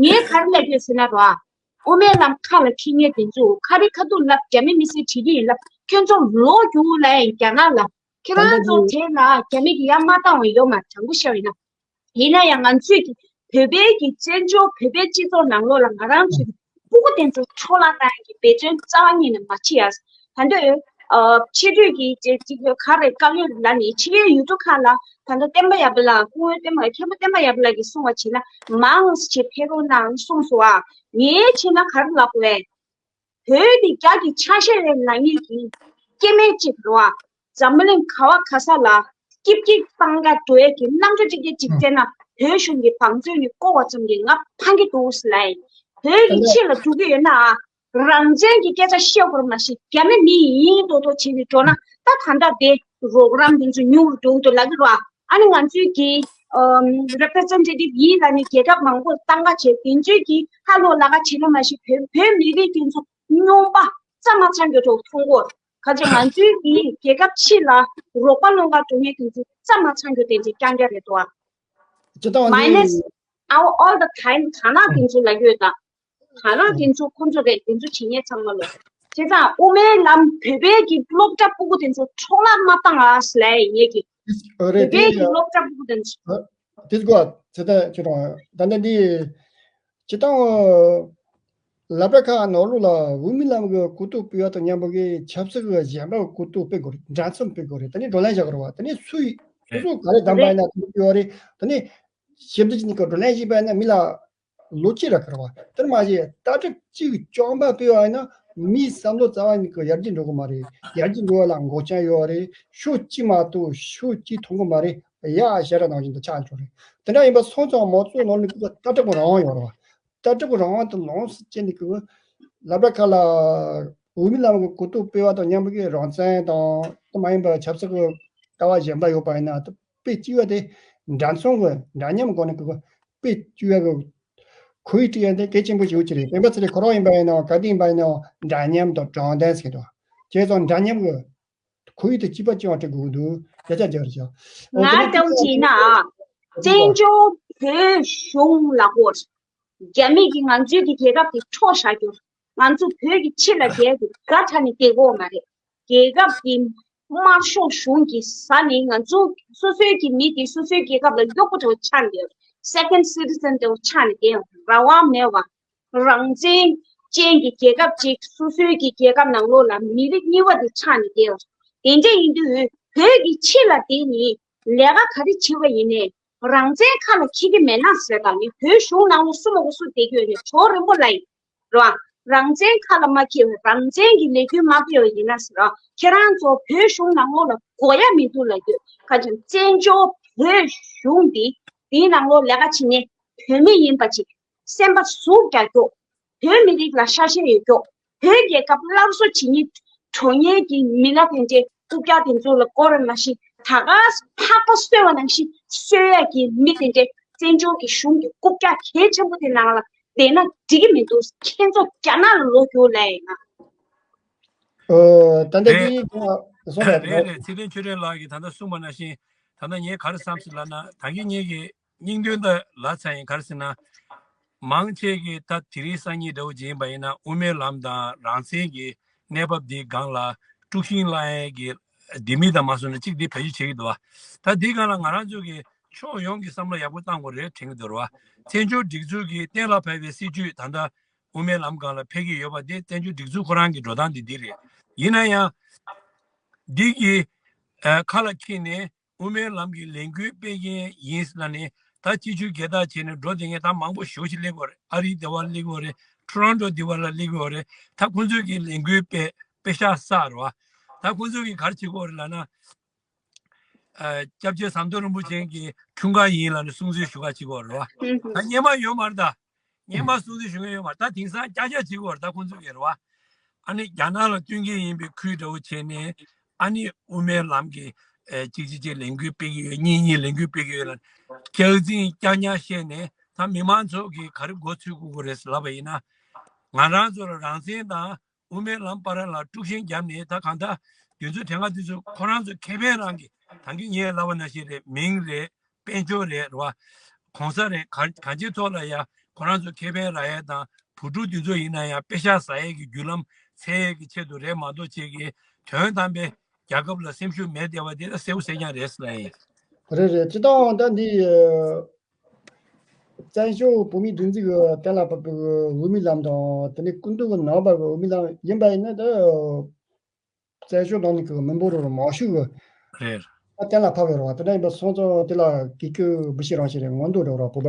ངས་ག་རེ་ལབ་ཡོད་ཟེར་ན་རོ་ཨ། དབུ་མའི་ལམ་ཁ་ལ་འཁྱེར་མཁན་དེ་ཚོ་ཁ་རི་ཁ་ཐུག་ལབ་རྒྱ་མི་མི་སེར་བྱེད་ཀྱི་ཡིན་ལབ། ཁྱོད་ཚོ་ལོ་རྒྱུས་ལ་ཡང་རྒྱ་ནག་ལ་ཁྱེད་རང་ཚོ་དེ་ལ་རྒྱ་མི་གི་ཡ་མ་བཏང་བ་ཡོད་མ་རེད། དྲང་པོ་བཤད་པ་ཡིན་ན། ཡིན་ན་ཡང་ང་ཚོས་ཀྱི་བོད་པའི་གི་བཙན་བྱོལ་བོད་པའི་སྤྱི་ཚོགས་ནང་ལོགས་ལ་ང་རང་ཚོའི་སྤུ་གུ་དེ་ཚོ་འཕྲོ་བརླག་བཏང་གི་འབད་བརྩོན་རྩ་བ་ཉིད་ནས་མ་བྱེད་ཡ། ད་འདོད་ཨ་ཆེ་བསྟོད་ཀྱི་ཅེས་ཅིག་ག་རེ་བཀའ་ཡོད་ལ་ནི་ཕྱི་རྒྱལ་ཡུལ་གྲུ་ཁག་ལ་ད་ལྟ་བསྟན་པ་ཡར་འཕེལ་ལ་སྐུ་ངོ་བསྟན་པ་མཁན་པོ་བསྟན་པ་ཡར་འཕེལ་ལགས་ཀྱིས་གསུངས་པ་བྱས་ན་མང་ཆེ་ཕེབས་རོགས་གནང་གསུངས་སོང་བ། ངས་བྱས་ན་ག་རེ་ལབ་དགོས། བོད་འདི་རྒྱ་གི་ཆ་ཤས་རེད་ལབ་མཁན་གྱི་སྐྱེ་དམན་གཅིག་རེད་བ། འཛམ་གླིང་ག་བ་ག་ས་ལ་སྐྱིད་སྐྱིད་བཏང་ག་འགྲོ་ཡས་ཀྱི་རྣམ་འགྱུར་ཅིག་ཅིག་བསྟན་ན་བོད་གཞུང་གི་བང་མཛོད་ནས་བསྐོར་བ་ཙམ་གྱིས་ང་ཕངས་ཀྱི་འདུག་ཟེར་ལབ་ཡིན། བོད་ཀྱི་ཕྱི་ལ་འགྲོ་གི་ཡོད་ན་རང་བཙན་གྱི་སྐད་ཆ་བཤད་དགོས་རེད་མ་གཞི་རྒྱ་མི་མི་ཡིན་མདོག་མདོག་བྱས་ནས་འགྲོ་ན་ད་ད་ལྟ་དེ་རོགས་རམ་དེ་ཚོ་ཉུང་རུ་འགྲོ་གི་འདུག་ལབ་ཀྱི་རེད་བ། ཨ་ནི་ང་ཚོའི་གི་ཨམ་representative་ཡིན་ལབ་ནས་རྒྱལ་ཁབ་མང་པོར་བཏང་ག་བྱས་དེ་ཚོའི་གི་ཧ་ལོ་ལ་ག་བྱེད་ལ་མ་ཤེས་བོད་བོད་མི་རིགས་དེ་ཚོ་རྙོག་པ་རྩ་མ་ཚང་རྒྱུ་ཚོ་མཐོང་གོ། ག་ཚོད་ང་ཚོའི་གི་རྒྱལ་ཁབ་ཕྱི་ལ་རོགས་པ་སློང་ག་འགྲོ་མཁན་དེ་ཚོ་རྩ་མ་ཚང་རྒྱུ་དེ་ཚོ་རྐྱང་རྐྱང་རེད་དོ། ཇི་ལྟར་ང་ཚོའི་minus all the time ཐ་ན་དེ་ཚོ་ལ་ཡོད་ད། ད་རང་དེ་ཚོ་ཁོང་ཚོ་རེད་དེ་ཚོ་བྱེད་མཁན་ཚང་མ་ལོ། བྱས་ཙང་དབུ་མའི་ལམ་བོད་པའི་གི་སློབ་གྲྭ་སྤུ་གུ་དེ་ཚོ་འཕྲོ་བརླག་མ་བཏང་ཨ་ཟེར་ལབ་ཡས་ཀྱི། ཨ་རེད་བོད་པའི་དེ་གི་སློབ་གྲྭ་སྤུ་གུ་དེ་ཚོ། ཨ་དེ་གོ་ཚེ་ད་ཁྱོད་རང་ད་ནི་འདི་ཅི་ཏང་ལ་པ་ཁ་ནོར་ལུ་ལ་དབུ་མའི་ལམ་གི་གོ་རྟོགས་སྤེལ་བ་དང་མཉམ་པོ་གི་ཆབ་སྲིད་གི་གཞན་པ་གོ་རྟོགས་སྤེལ་དགོས་རེད། འདྲ་མཚུངས་སྤེལ་དགོས་རེད། ད་ནི་བགྲོ་གླེང་བྱ་དགོས་རེད་བ། ད་ནི་སུས་སོ་སོ་ག་རེ་གདམ་པ་ཡིན་ན་དེ་སྤེལ་བ་རེད། ད་ནི་ཞིབ་འཇུག་བྱས་ནས་གི་བགྲོ་གླེང་བྱས་པ་ཡིན་ན་མི་ལ་ལོ་གཅིག་ར་འཁོར་བ། དེར་མ་ཟད་ལྟ་གྲུབ་གཅིག་རྐྱང་པ་སྤེལ་བ་ཡིན་ན་མིའི་བསམ་བློ་རྩ་བ་ཉིད་ཀྱི་ཡར་རྒྱས་འགྲོ་གི་མ་རེད། ཡར་རྒྱས་འགྲོ་བ་ལ་འགོག་རྐྱེན་ཡོད་རེད། ཕྱོགས་གཅིག་མ་གཏོགས་ཕྱོགས་གཅིག་མཐོང་གི་མ་རེད། ཡ་ཞེ་དྲག་ནང་བཞིན་དུ་ཆགས་འགྲོ་རེད། དེ་འདྲ་ཡིན་པ་སོང་ཙང་མང་གཙོ་ནང་ནས་ཀྱི་ལྟ་གྲུབ་རང་དབང་ཡོད་རེད་བ། ལྟ་གྲུབ་རང་དབང་དུ་ལོངས་སུ་སྤྱད་ནས་ཀྱི་ལ་པ་ཁ་ལ་འོས་མི་ལམ་གྱི་གོ་རྟོགས་སྤེལ་བ་དང་མཉམ་པོ་གི་རང་བཙན་དང་དེ་མ་ཡིན་པ་ཆབ་སྲིད་ཀྱི་ལྟ་བ་གཞན་པ་ཡོད་པ་ཡིན་ན་དེ་དཔེ་གཅིག་པ་དེ་འདྲ་མཚུངས་ཀྱི་འདྲ་མཉམ་སྒོ་ནས་ཀྱི་དཔེ་གཅིག་པ་གི་ཁོར་ཡུག་སྒྲིག་ཡ་དེ་གལ་ཆེན་པོ་ཞིག་ཡོད་ཀྱི་རེད། སྤེན་པ་ཚེ་རིང་ཁོ་རང་ཡིན་པ་ཡིན་ནའང་ག་དུས་ཡིན་པ་ཡིན་ནའང་འདྲ་མཉམ་དང་དྲང་བདེན་ཟེར་གྱི་འདུག་བྱས་ཙང་འདྲ་མཉམ་གྱི་ཁོར་ཡུག་དེ་གཅིག་པ་གཅིག་པ་སྒྲིག་དགོས་ཀྱི་འདུག་བརྒྱ་ཆ་བརྒྱ་རེད་ཤག་ང་ལྟ་བུ་བྱས་ན་བཙན་བྱོལ་བོད་གཞུང་ལ་གོ་རྒྱ་མི་གིས་ང་ཚོའི་གི་རྒྱལ་ཁབ་དེ་འཕྲོག་བཞག་རྒྱུ། ང་ཚོ་བོད་ཀྱི་ཕྱི་ལ་རྒྱལ་དེ་དགའ་དྲགས་ནས་བསྡད་ཀྱི་ཡོད་མ་རེད། རྒྱལ་ཁབ་ཀྱི་དམར་ཤོག་གཞུང་གིས་ཟ་ནས་ང་ཚོ་སོ་སོའི་གི་མི་དེ་སོ་སོའི་རྒྱལ་ཁབ་ལ་གཡོག་པོ་འདྲ་བོ་ཆགས་ནས་ཡོད། Second citizen འདྲ་བོ་ཆགས་ནས་བསྡད་ཡོད། རང་དབང་མེད་པ། རང་བཙན་ཅན་གྱི་རྒྱལ་ཁབ་ཅིག་སོ་སོའི་གི་རྒྱལ་ཁབ་ནང་ལོགས་ལ་མི་རིགས་གཉིས་པ་དེ་ཆགས་ནས་བསྡད་ཡོད། དེ་འདྲ་ཡིན་དུས་བོད་ཀྱི་ཕྱི་ལ་དེ་ནི་ལས་ཀ་ག་རེ་བྱེད་པ་ཡིན་ནའི་རང་བཙན་ཁ་ལ་འཁྱེར་གྱི་མེད་ན་ཟེར་དང་ནི་བོད་གཞུང་ནང་ལ་སུ་མ་གོ་སུ་བསྡད་ཀྱི་ཡོད་ནས་ཇོ་རིན་པོ་ལགས་ཡིན། རེད་བ། རང་བཙན་ཁ་ལ་མ་འཁྱེར་བའི་རང་བཙན་གྱི་ལས་འགུལ་མ་སྤེལ་བ་ཡིན་ན་ཟེར་རོ། ཁྱེད་རང་ཚོ་བོད་གཞུང་ནང་ལོགས་ལ་དགོས་ཡ་མི་འདུག་ལབ་རྒྱུ་ཁ་ཆེམས་བཙན་བྱོལ་བོད་གཞུང་འདི་འདིའི་ནང་ལོགས་ལས་ཀ་བྱེད་མཁན་བོད་མི་ཡིན་པ་ཅིག་སེམས་པ་ཟུག་རྒྱག་རྒྱུ། བོད་མི་རིགས་ལ་ཤ་ཞེན་ཡོད་རྒྱུ། བོད་རྒྱལ་ཁབ་སླར་གསོ་བྱེད་མཁན་གྲོངས་མཁན་གྱི་མི་སྣ་དེ་འདྲའི་རྐུབ་བཀྱག་དེ་ཚོ་ལ་བསྐོར་བ་ནང་བཞིན་ད་ག་ཕག་པ་གསོད་པ་ནང་བཞིན་གསོད་ཡ་གི་མི་དེ་འདྲའི་བཙན་བྱོལ་གྱི་གཞུང་གི་རྐུབ་བཀྱག་གལ་ཆེན་པོ་དེ་ནང་ལ་བསྡད་ན་འགྲིག་གི་མི་འདུག་ཁྱེད་ཚོ་རྒྱ་ནག་ལ་ལོག་རྒྱུ་ལབ་ཡིན་ན། ཨོ། ད་ལྟ་རེད། འདི་ག་སོང་རེད། རེད་རེད། ཚེ་བརྟན་ཆོས་སྒྲོན་ལགས་ཀྱིས་ད་ལྟ་གསུངས་པ་ནང་བཞིན་ད་ལྟ་ངས་ག་རེ་བསམ་སྲིད་ལབ་ན་ད་གིན་ངས་ཀྱི་སྙིང་དོན་དུ་ལབ་ཚར་ཡིན། ག་རེ་ཟེར་ན། མང་ཆེ་གིས་ད་དེ་རིང་སང་ཉིན་འདྲ་བོ་ཅིག་ཡིན་པ་ཡིན་ན་དབུ་མའི་ལམ་དང་རང་བཙན་གྱི་གནས་བབ་འདིའི་སྒང་ལ་དཀྲུག་ཤིང་བསླང་ཡས་ཀྱི་ལྡེ་མིག་དང་མ་སོང་ན་གཅིག་འདི་བེད་སྤྱོད་བྱེད་ཀྱི་འདུག་བ། ད་འདིའི་སྒང་ལ་ང་རང་ཚོ་གིས་ཕྱོགས་ཡོངས་ཀྱི་བསམ་བློ་ཡག་པོ་བཏང་དགོས་རེད་དྲན་གྱི་འདུག་ར་བ། བཙན་བྱོལ་སྒྲིག་འཛུགས་ཀྱིས་གཏན་ལ་ཕབ་པའི་སྲིད་བྱུས་ད་ལྟ་དབུ་མའི་ལམ་སྒང་ལ་ཕེབས་ཀྱི་ཡོད་པ་དེ་བཙན་བྱོལ་སྒྲིག་འཛུགས་ཁོ་རང་གི་འགྲོ་སྟངས་དེ་འདི་རེད། ཡིན་ན་ཡང་། འདི་གི་ཨ་ཁ་ལ་འཁྱེར་ནས་དབུ་མའི་ལམ་གྱི་ལས་འགུལ་སྤེལ་མཁན་ཡིན་ལབ་ནས་ད་སྤྱི་ཆོས་རྒྱལ་དར་བྱས་ནས་འགྲོ་བསྡད་མཁན་ད་མང་པོ་ཞེ་པོ་ཅིག་སླེབས་ཡོད་རེད། ཨ་རིའི་སྡེ་བ་སླེབས་ཡོད་རེད། ཊོ་རོན་ཊོ་སྡེ་བ་ལ་སླེབས་ཡོད་རེད། ད་ཁོང་ཚོས་ཀྱི་ལས་འགུལ་སྤེལ་དཔེ་ཤག་བསགས་རེད་བ། ད་ཁོང་ཚོས་ཀྱི་ག་རེ་བྱེད་ཀྱི་ཡོད་རེད་ལབ་ན། ཨ་སྐྱབས་རྗེ་ཟམ་གདོང་རིན་པོ་ཆེ་གི་འཁྲུངས་སྐར་ཡིན་ལབ་ནས་སྲུང་བརྩི་ཞུ་ག་བྱེད་ཀྱི་ཡོད་རེད་བ། ད་སྔོན་མ་ཡོད་མ་རེད་ད། སྔོན་མ་སྲུང་བརྩི་ཞུ་མཁན་ཡོད་མ་རེད། ད་དེང་སང་ཀྱག་ཀྱག་བྱེད་ཀྱི་ཡོད་རེད། ད་ཁོང་ཚོ་གི་རེད་བ། ཨ་ནི་རྒྱ་ནག་ལ་བསྟུན་མཁན་ཡིན་པའི་ཁུལ་འདྲ་བོ་བྱས་ནས་ཨ་ནི་དབུ་མའི་ལམ་གྱི་ཨེ་གཅིག་གཅིག་གཅིག་ལས་འགུལ་སྤེལ་གྱི་ཡོད། གཉིས་གཉིས་ལས་འགུལ་སྤེལ་གྱི་ཡོད་ལ། སྐྱག་རྫུན་རྐྱང་རྐྱང་བཤད་ནས་ད་མི་མང་ཚོ་གི་ག་རེ་མགོ་ཚོས་དགོས་ཀྱི་རེད་ལབ་པ་ཡིན་ན། ང་རང་ཚོ་ལ་རང་བཙན་དང་དབུ་མའི་ལམ་བར་ལ་དཀྲུག་ཤིང་བརྒྱབ་ནས་ད་གང་ལྟར་དུས་ཚོད་དེ་སྔ་དུས་ཚོད་ཁོ་རང་ཚོ་ཁེ་ཕན་རང་གི་ད་གིན་ངས་ལབ་པ་ནང་བཞིན་རེད། མིང་རེད། དཔལ་འབྱོར་རེད། རེད་བ། གོང་ས་རེད། གང་གང་ཅིའི་ཐོག་ལ་ཡ་ཁོ་རང་ཚོ་ཁེ་ཕན་རག་ཡས་དང་བུ་ཕྲུག་དེ་ཚོ་ཡིན་ན་ཡང་དཔེ་ཤག་ཟ་ཡས་ཀྱི་བརྒྱུད་ལམ་འཚོལ་ཡས་ཀྱི་ཆེད་དུ་རེད་མ་གཏོགས་ཅིག་གི་དོན་དམ་པའི་རྒྱལ་ཁབ་ལ་སེམས་ཤུགས་མེད་བསྡད་པ་དེ་ལ་གསལ་པོ་གསལ་རྐྱང་རེད་ཟེར་ལབ་ཡིན། རེད་རེད། སྤྱིར་བཏང་ད་འདི་བཙན་བྱོལ་བོད་མིའི་སྒྲིག་འཛུགས་ཀྱི་གཏན་ལ་ཕབ་པའི་དབུ་མའི་ལམ་དང་དེ་ནས་སྐུ་མདུན་གྱི་ནང་པ་གི་དབུ་མའི་ལམ་ཡིན་པ་ཡིན་ན་ད། བཙན་བྱོལ་ནང་ནས་ཀྱི་མི་འབོར་རོ་མང་ཤོས་ཀྱི་རེད། ད་གཏན་ལ་ཕབ་ཡོད་རེད་བ། དེ་འདྲ་ཡིན་པ་སོང་ཙང་དེ་ལ་གི་སྐྱོ་བུ་ཤི་རང་ཤི་རེད་ངོ་འདུག་རེད་བ་བོད་པ།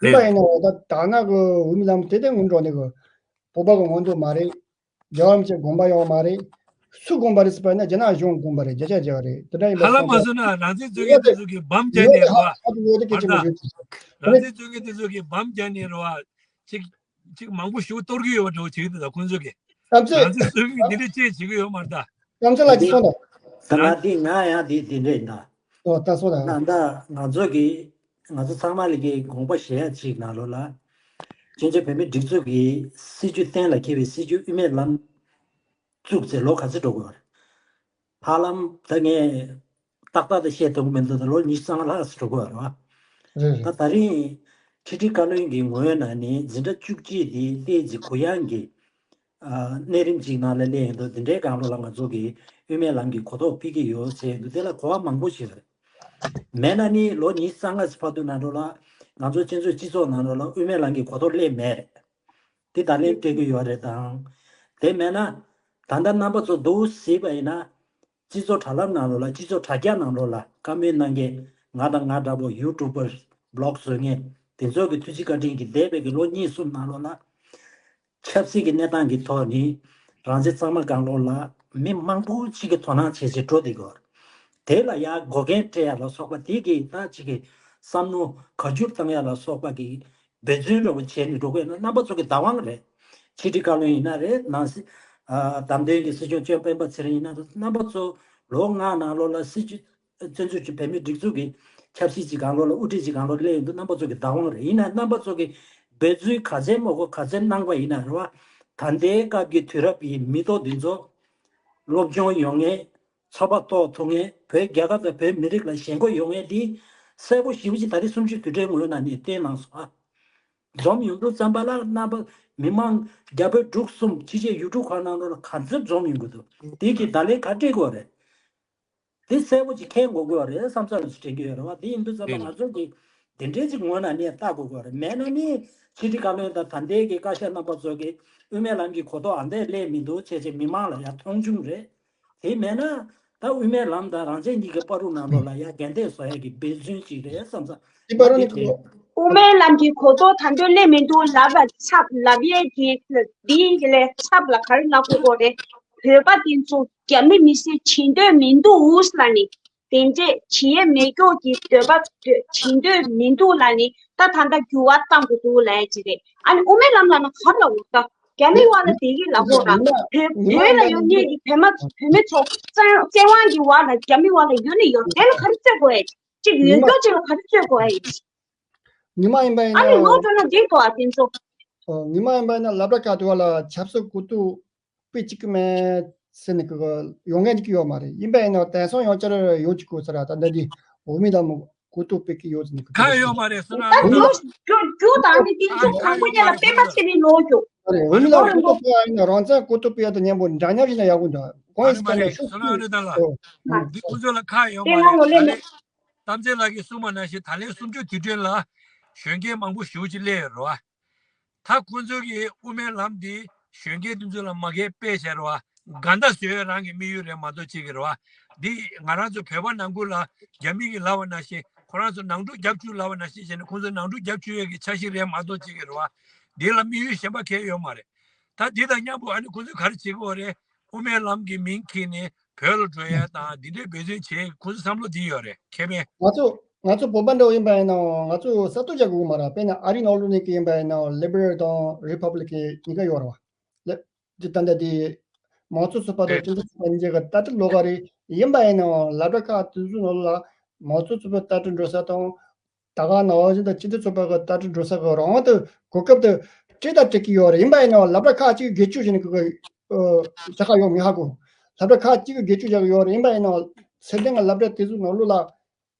ཡིན་པ་ཡིན་ན་ད་ད་ནག་གི་འོས་མི་ལམ་དེ་དེ་ངོ་འགྲོ་ནས་གི་བོད་པ་གི་ངོ་འདུག་མ་རེད། རྒྱལ་བ་རིན་པོ་ཆེ་དགོངས་པ་ཡོད་མ་རེད། སུ་དགོངས་པ་རེད་ཟེར་བ་ཡིན་ན་རྒྱ་ནག་གཞུང་དགོངས་པ་རེད། བརྒྱ་ཆ་བརྒྱ་རེད། དེ་འདྲ་ཡིན་པ་ཧ་ལམ་སོང་མ་ཙང་སོང་ན་རང་བཙན་རྩོད་མཁན་དེ་ཚོ་གི་བམ་བརྒྱབ་ནས་རེད་བ། ཧ་ཏུ་ཡོད་དེ་སྐད་ཆ་མ་ཤོད། རང་བཙན་རྩོད་མཁན་དེ་ཚོ་གི་བམ་བརྒྱབ་ནས་རེད་བ། ཅིག་ཅིག་མང་པོ་ཞིག་གཏོར་གི་ཡོད་པ་འདྲ་བོ་བྱེད་ཀྱི་འདུག་ད་ཁོང་ཚོ་གིས། བསམ་ཚུལ། ང་ཚོས་སུ་གིས་འདི་འདྲ་ཅིག་བྱེད་ཀྱི་ཡོད་མ་རེད་ད། བསམ་ཚུལ་ལ་ཅིག་གསུངས་དང་། ད་ང་འདི་ང་ཡང་འདི་འདི་འདྲ་ཡིན་ད། ཨོ་ད་གསུངས་དང་། ད་ད་ང་ཚོ་གིས་ང་ཚོ་ཚང་མ་ལ་གི་དགོངས་པ་བཞེས་ཡ་ཅིག་ནང་ལོགས་ལ། བཙན་བྱོལ་བོད་མིའི་སྒྲིག་འཛུགས་ཀྱི་སྲིད་བྱུས་གཏན་ལ་འཁེལ་བའི་སྲིད་བྱུས་དབུ་མའི་ལམ་བཙུགས་ཚེ་ལོ་ག་ཚོད་འགྲོ་དགོས་པ་རེད། ཧ་ལམ་ད་ངས་ཏག་ཏག་ཏུ་བཤད་ཐུབ་ཀྱི་མི་འདུག་ད་ལོ་ཉི་ཤུ་རྩ་ལྔ་ལྷག་ཙམ་འགྲོ་གི་ཡོད་རེད་བ། རེད་རེད། ད་ད་རིང་ཁྲི་ཁྲི་བཀའ་བློན་གྱི་ངོས་ནས་ནི་འཛིན་གྲྭ་བཅུ་གཅིག་དེ་ཏོག་ཙམ་གུ་ཡངས་ཀྱི་ཨ་གནས་རིམ་ཅིག་ནང་ལ་སླེབས་ཡོང་དུས་འདི་འདྲའི་སྒང་ལོགས་ལ་ང་ཚོ་གི་དབུ་མའི་ལམ་གྱི་གོ་རྟོགས་སྤེལ་གྱི་ཡོད་ཟེར་འདུག་དེ་ལ་གོ་བ་མང་པོ་ཞིག་རེད། མེད་ན་ནི་ལོ་ཉི་ཤུ་རྩ་ལྔ་ཙམ་བར་དུ་ནང་ལོགས་ལ་ང་ཚོ་སྤྱི་ཚོགས་སྤྱི་ཚོགས་ནང་ལོགས་ལ་དབུ་མའི་ལམ་གྱི་གོ་རྟོགས་སླེབས་མེད་རེད། དེ་ད་ལན་སྤྲད་ཀྱི་ཡོད་རེད་དང་། དེ་མེད་ན་ད་ལྟ་རྣམ་པ་ཚོ་འདུག་གཟིགས་པ་ཡིན་ན། སྤྱི་ཚོགས་དྲ་ལམ་ནང་ལོགས་ལ་སྤྱི་ཚོགས་དྲ་རྒྱ་ནང་ལོགས་ལ་བཀའ་མོལ་གནང་མཁན་ང་དང་ང་འདྲ་པོ་ཡུ་ཊུབ་པར་བི་ལོག་བཟོ་མཁན་དེ་ཚོ་གི་ཐུགས་རྗེ་བཀའ་དྲིན་གྱིས་འདས་པའི་གི་ལོ་གཉིས་གསུམ་ནང་ལོགས་ལ་ཆབ་སྲིད་ཀྱི་གནས་སྟངས་ཀྱི་ཐོག་ནས་རང་བཙན་གཙང་མ་སྒང་ལོགས་ལ་མི་མང་པོ་ཅིག་གིས་དོ་སྣང་བྱེད་བྱེད་འགྲོ་བསྡད་ཀྱི་ཡོད་རེད། དེ་ལ་ཡང་འགོག་རྐྱེན་སྤྲད་ཡ་ལ་སོགས་པ་དེ་གི་ད་ཅིག་གི་བསམ་བློ་ག་འགྱུར་བཏང་ཡ་ལ་སོགས་པ་གི་འབད་བརྩོན་རེ་བ་བྱས་ནས་འགྲོ་དགོས་ན་རྣམ་པ་ཚོ་གི་བདག་དབང་རེད། ཕྱི་དྲིལ་བཀའ་བློན་ཡིན་ན་རེད། ནང་སྲིད་ཨ་བདམས་ཐོན་གྱི་སྲིད་སྐྱོང་གཅོད་པ་སྤེན་པ་ཚེ་རིང་ཡིན་ན་རེད། རྣམ་པ་ཚོ་ལོ་ལྔ་ནང་ལོགས་ལ་སྲིད་སྤྱི་བཙན་འཛུལ་གྱི་བོད་མིའི་སྒྲིག་འཛུགས་ཀྱི་ཆབ་སྲིད་ཀྱི་སྒང་ལོགས་ལ་དབུ་ཁྲིད་ཀྱི་སྒང་ལོགས་སླེབས་ཡོང་དུས་རྣམ་པ་ཚོ་གི་བདག་དབང་རེད། ཡིན་ན་རྣམ་པ་ཚོ་གི་འབད་བརྩོན་ག་ཚད་མ་དགོས་ག་ཚད་གནང་པ་ཡིན་ན་རེད་བ། ད་ལྟའི་སྐབས་ཀྱི་དུས་རབས་ཀྱི་མི་ཐོག་འདི་ཚོ་སློབ་སྦྱོང་ཡོང་མཁན། ཚོགས་པ་གཏོགས་ཐུབ་མཁན། བོད་རྒྱལ་ཁབ་དང་བོད་མི་རིགས་ལ་ཞེན་ཁོག་ཡོད་མཁན་འདི་གསལ་པོ་ཞེ་པོ་ཅིག་ད་རེས་གསུམ་བཅུའི་དུས་དྲན་ངོས་ནས་ནི་བསྟན་གནང་སོང་ཨ། འཛོམས་ཡོང་དུས་ཙམ་པ་ལ་རྣམ་པ་མི་མང་བརྒྱ་དཔོན་དྲུག་གསུམ་ཕྱི་རྒྱལ་ཡུལ་གྲུ་ཁག་ནང་ལོགས་ལ་ག་ཚོད་འཛོམས་ཡོང་གི་འདུག་དེ་གི་བརྡ་ལན་ག་སྤྲད་དགོས་རེད། དེ་གསལ་པོ་ཅིག་མཁྱེན་དགོས་དགོས་རེད་བསམ་ས་ལ་དྲན་གྱི་ཡོད་རེད་བ། དེ་ཡིན་དུས་ཙམ་པ་ང་ཚོ་གི་དེ་འདྲའི་ཅིག་ངོས་ནས་ནི་ལྟ་དགོས་དགོས་རེད། མེད་ན་ནི་ཕྱི་དྲིལ་བཀའ་བློན་དང་ད་ལྟའི་གི་བཀའ་ཤག་རྣམ་པ་ཚོ་གི་དབུ་མའི་ལམ་གྱི་གོ་རྟོགས་ཨ་འདས་སླེབས་མི་འདུག་བྱས་བྱས་མི་མང་ལ་ཡང་མཐོང་ཆུང་རེད། དེ་མེད་ན་ ད་དབུ་མའི་ལམ་དང་རང་བཙན་གཉིས་ཀྱི་བར་དུ་ནང་ལོགས་ལ་ཡ་འགལ་ཟླ་བཟོ་ཡ་གི་འབད་བརྩོན་ཅིག་རེད་བསམ་ས། དེ་པར་ནི་ཁོ། དབུ་མའི་ལམ་གྱི་གོ་རྟོགས་ད་དུང་སླེབས་མི་འདུག་ལབ་ལ་ཚབ་ལབ་ཡས་ཀྱི་འདི་ཡིན་གྱི་ལས་ཚབ་ལ་ག་རེ་ལབ་དགོས་དགོས་རེད། བོད་པ་དེ་ཚོ་རྒྱ་མི་མི་སེར་བྱེད་འདོད་མི་འདུག་ལ་ནི་དེ་འདྲས་བྱེད་ཡས་མེད་སྐྱོ་གི་འདོད་པ་བྱེད་འདོད་མི་འདུག་ལ་ནི་ད་ད་ལྟ་འགྱུར་བ་གཏང་དགོས་འདུག་ལབ་ཡས་ཅི་རེད། ཨ་ནི་དབུ་མའི་ལམ་ལ་ན་ག་རེ་ལབ་དགོས་ད། རྒྱ་མི་བ་ལ་དེ་གི་ལབ་དགོས་ར་བོད་བོད་ལ་ཡོད་མཁན་གྱི་བོད་མ་བོད་མི་ཚོ་བཙན་བཙན་དབང་གི་བ་ལ་རྒྱ་མི་བ་ལ་ཡོད་ནི་ཡོད་དེ་ལ་ག་རེ་རྩོད་དགོས་ཡས། གཅིག་ཡོད་མགྱོགས་གཅིག་ལ་ག་རེ་རྩོད་དགོས་ཨེ། ཉི་མ་ཡིན་པ་ཡིན་ཨ་ནི་ནོར་ན་འགྲོ་ན་འགྲིག་གོ་ཨ་དེ་ཚོ། ཨོ། ཉི་མ་ཡིན་པ་ཡིན་ན་སློབ་གྲྭ་ཁག་དུ་བ་ལ་ཆབ་སྲིད་གོ་རྟོགས་སྤེལ་གཅིག་གི་མེད་ཟེར་ནས་གི་ཡོང་མཁན་གཅིག་ཡོད་མ་རེད། ཡིན་པ་ཡིན་ན་དེང་སང་ཡང་བསྐྱར་ཡོང་གཅིག་གོ་ཟེར་ད་ལྟ་འདི་འོ་མི་དང་གོ་རྟོགས་སྤེལ་གི་ཡོད་ཟེར་ནས་གི་ཁ་ཡོད་མ་རེད་སོ་ན་ད་རེད་ད་རྒྱུ་རྒྱུ་རྒྱུ་དང་ནི་དེ་ཚོ་དང་པོ་ཉིད་ལ་སྤེན་པ་ཚེ་རིང་ལོག་རྒྱུ། ཨ་རེད། འོ་མི་ལ་གོ་རྟོགས་སྤེལ་ཡ་ཡིན་ན་རང་བཙན་གོ་རྟོགས་སྤེལ་ཡ་དང་མཉམ་པོ་འདྲ་མཉམ་ཞིག་ན་ཡག་པོ་འདྲ་གང་ཡིན་ཟེར་ན་ཤུགས་ཀྱིས། འདི་ཁོ་ཚོ་ལ་ཁ་ཡོད་མ་རེད་ད་ལས། གཏམ་ཚེ་ལགས་ཀྱིས་གསུངས་པ་ནང་བཞིན་ད་ལན་སུམ་ཅུ་དུས་དྲན་ལ་གཞོན་སྐྱེས་མང་པོ་ཞེ་པོ་ཅིག་སླེབས་ཡོད་རེད་བ། ད་ཁོང་ཚོ་གིས་དབུ་མའི་ལམ་འདི་གཞོན་སྐྱེས་དེ་ཚོ་ལ་མ་གིར་སྤེལ་བྱས་རེད་བ། དགའ་ཟླ་བཟོ་ཡ་རང་གི་དམིགས་ཡུལ་རེད་མ་གཏོགས་ཅིག་གི་རེད་བ། འདི་ང་རང་ཚོ་བོད་པ་ནང་ཁུལ་ལ་རྒྱ་མི་གིས་ལབ་པ་ནང་བཞིན་ཁོ་རང་ཚོ་ནང་འཁྲུག་རྒྱབ་བཅུག་ལབ་པ་ནང་བཞིན་བྱས་ནས་ཁོང་ཚོ་ནང་འཁྲུག་རྒྱབ་བཅུག་ཡ་གི་འཆར་གཞི་རེད་མ་གཏོགས་ཅིག་གི་རེད་བ། འདི་ལ་དམིགས་ཡུལ་གཞན་པ་གང་ཡང་ཡོད་མ་རེད། ད་འདི་དང་མཉམ་པོ་ཨ་ནི་ཁོང་ཚོས་ག་རེ་བྱེད་ཀྱི་ཡོད་རེད། དབུ་མའི་ལམ་གྱི་མིང་འཁྱེར་ནས་བོད་ལ་འགྲོ་ཡ་དང་འདི་འདྲའི་འབད་བརྩོན་བྱེད་ཁོང་ཚོའི་བསམ་བློ་འདི་ཡོད་རེད་མཁས་པས། ང་ཚོ་ང་ཚོ་བོད་པ་འདྲ་བོ་ཡིན་པ་ཡིན་ན་ང་ཚོ་གསར་གཏོད་བྱ་དགོས་ཀྱི་མ་རེད། དཔེར་ན་ཨ་རིའི་ནང་ལོགས་ནས་ཀྱི་ཡིན་པ་ཡིན་ན་ལི་བྷི་རལ་དང་རི་ཕབ་ལི་ཀན་གཉིས་ཀ་ཡོད་རེད་བ། ལེ་འདི་ད་ལྟ་དེ་མང་གཙོ་ཚོགས་པ་དང་སྤྱི་མཐུན་ཚོགས་པ་གཉིས་ཀ་ལྟ་གྲུབ་ལོགས་ཀ་རེད། ཡིན་པ་ཡིན་ནའང་སློབ་གྲྭ་ཁག་དེ་ཚོའི་ནང་ལ་མང་གཙོ་ཚོགས་པའི་ལྟ་གྲུབ་འགྲོ་ས་དང་ད་ག་ནང་བཞིན་དུ་སྤྱི་མཐུན་ཚོགས་པ་གི་ལྟ་གྲུབ་འགྲོ་ས་གི་རང་དབང་དུ་གོ་སྐབས་དུ་སྤྲད་དང་སྤྲད་ཀྱི་ཡོད་རེད། ཡིན་པ་ཡིན་ནའང་སློབ་གྲྭ་ཁག་ཅིག་སྒེར་གཅོད་བྱས་ནས་གི་ས་ཁག་ཡོད་མེད་ཧ་གོ། སློབ་གྲྭ་ཁག་ཅིག་གི་སྒེར་གཅོད་བྱ་གི་ཡོད་རེད། ཡིན་པ་ཡིན་ནའང་ཚད་ལྡན་གྱི་སློབ་གྲྭ་དེ་ཚོའི་ནང་ལོགས་ལ་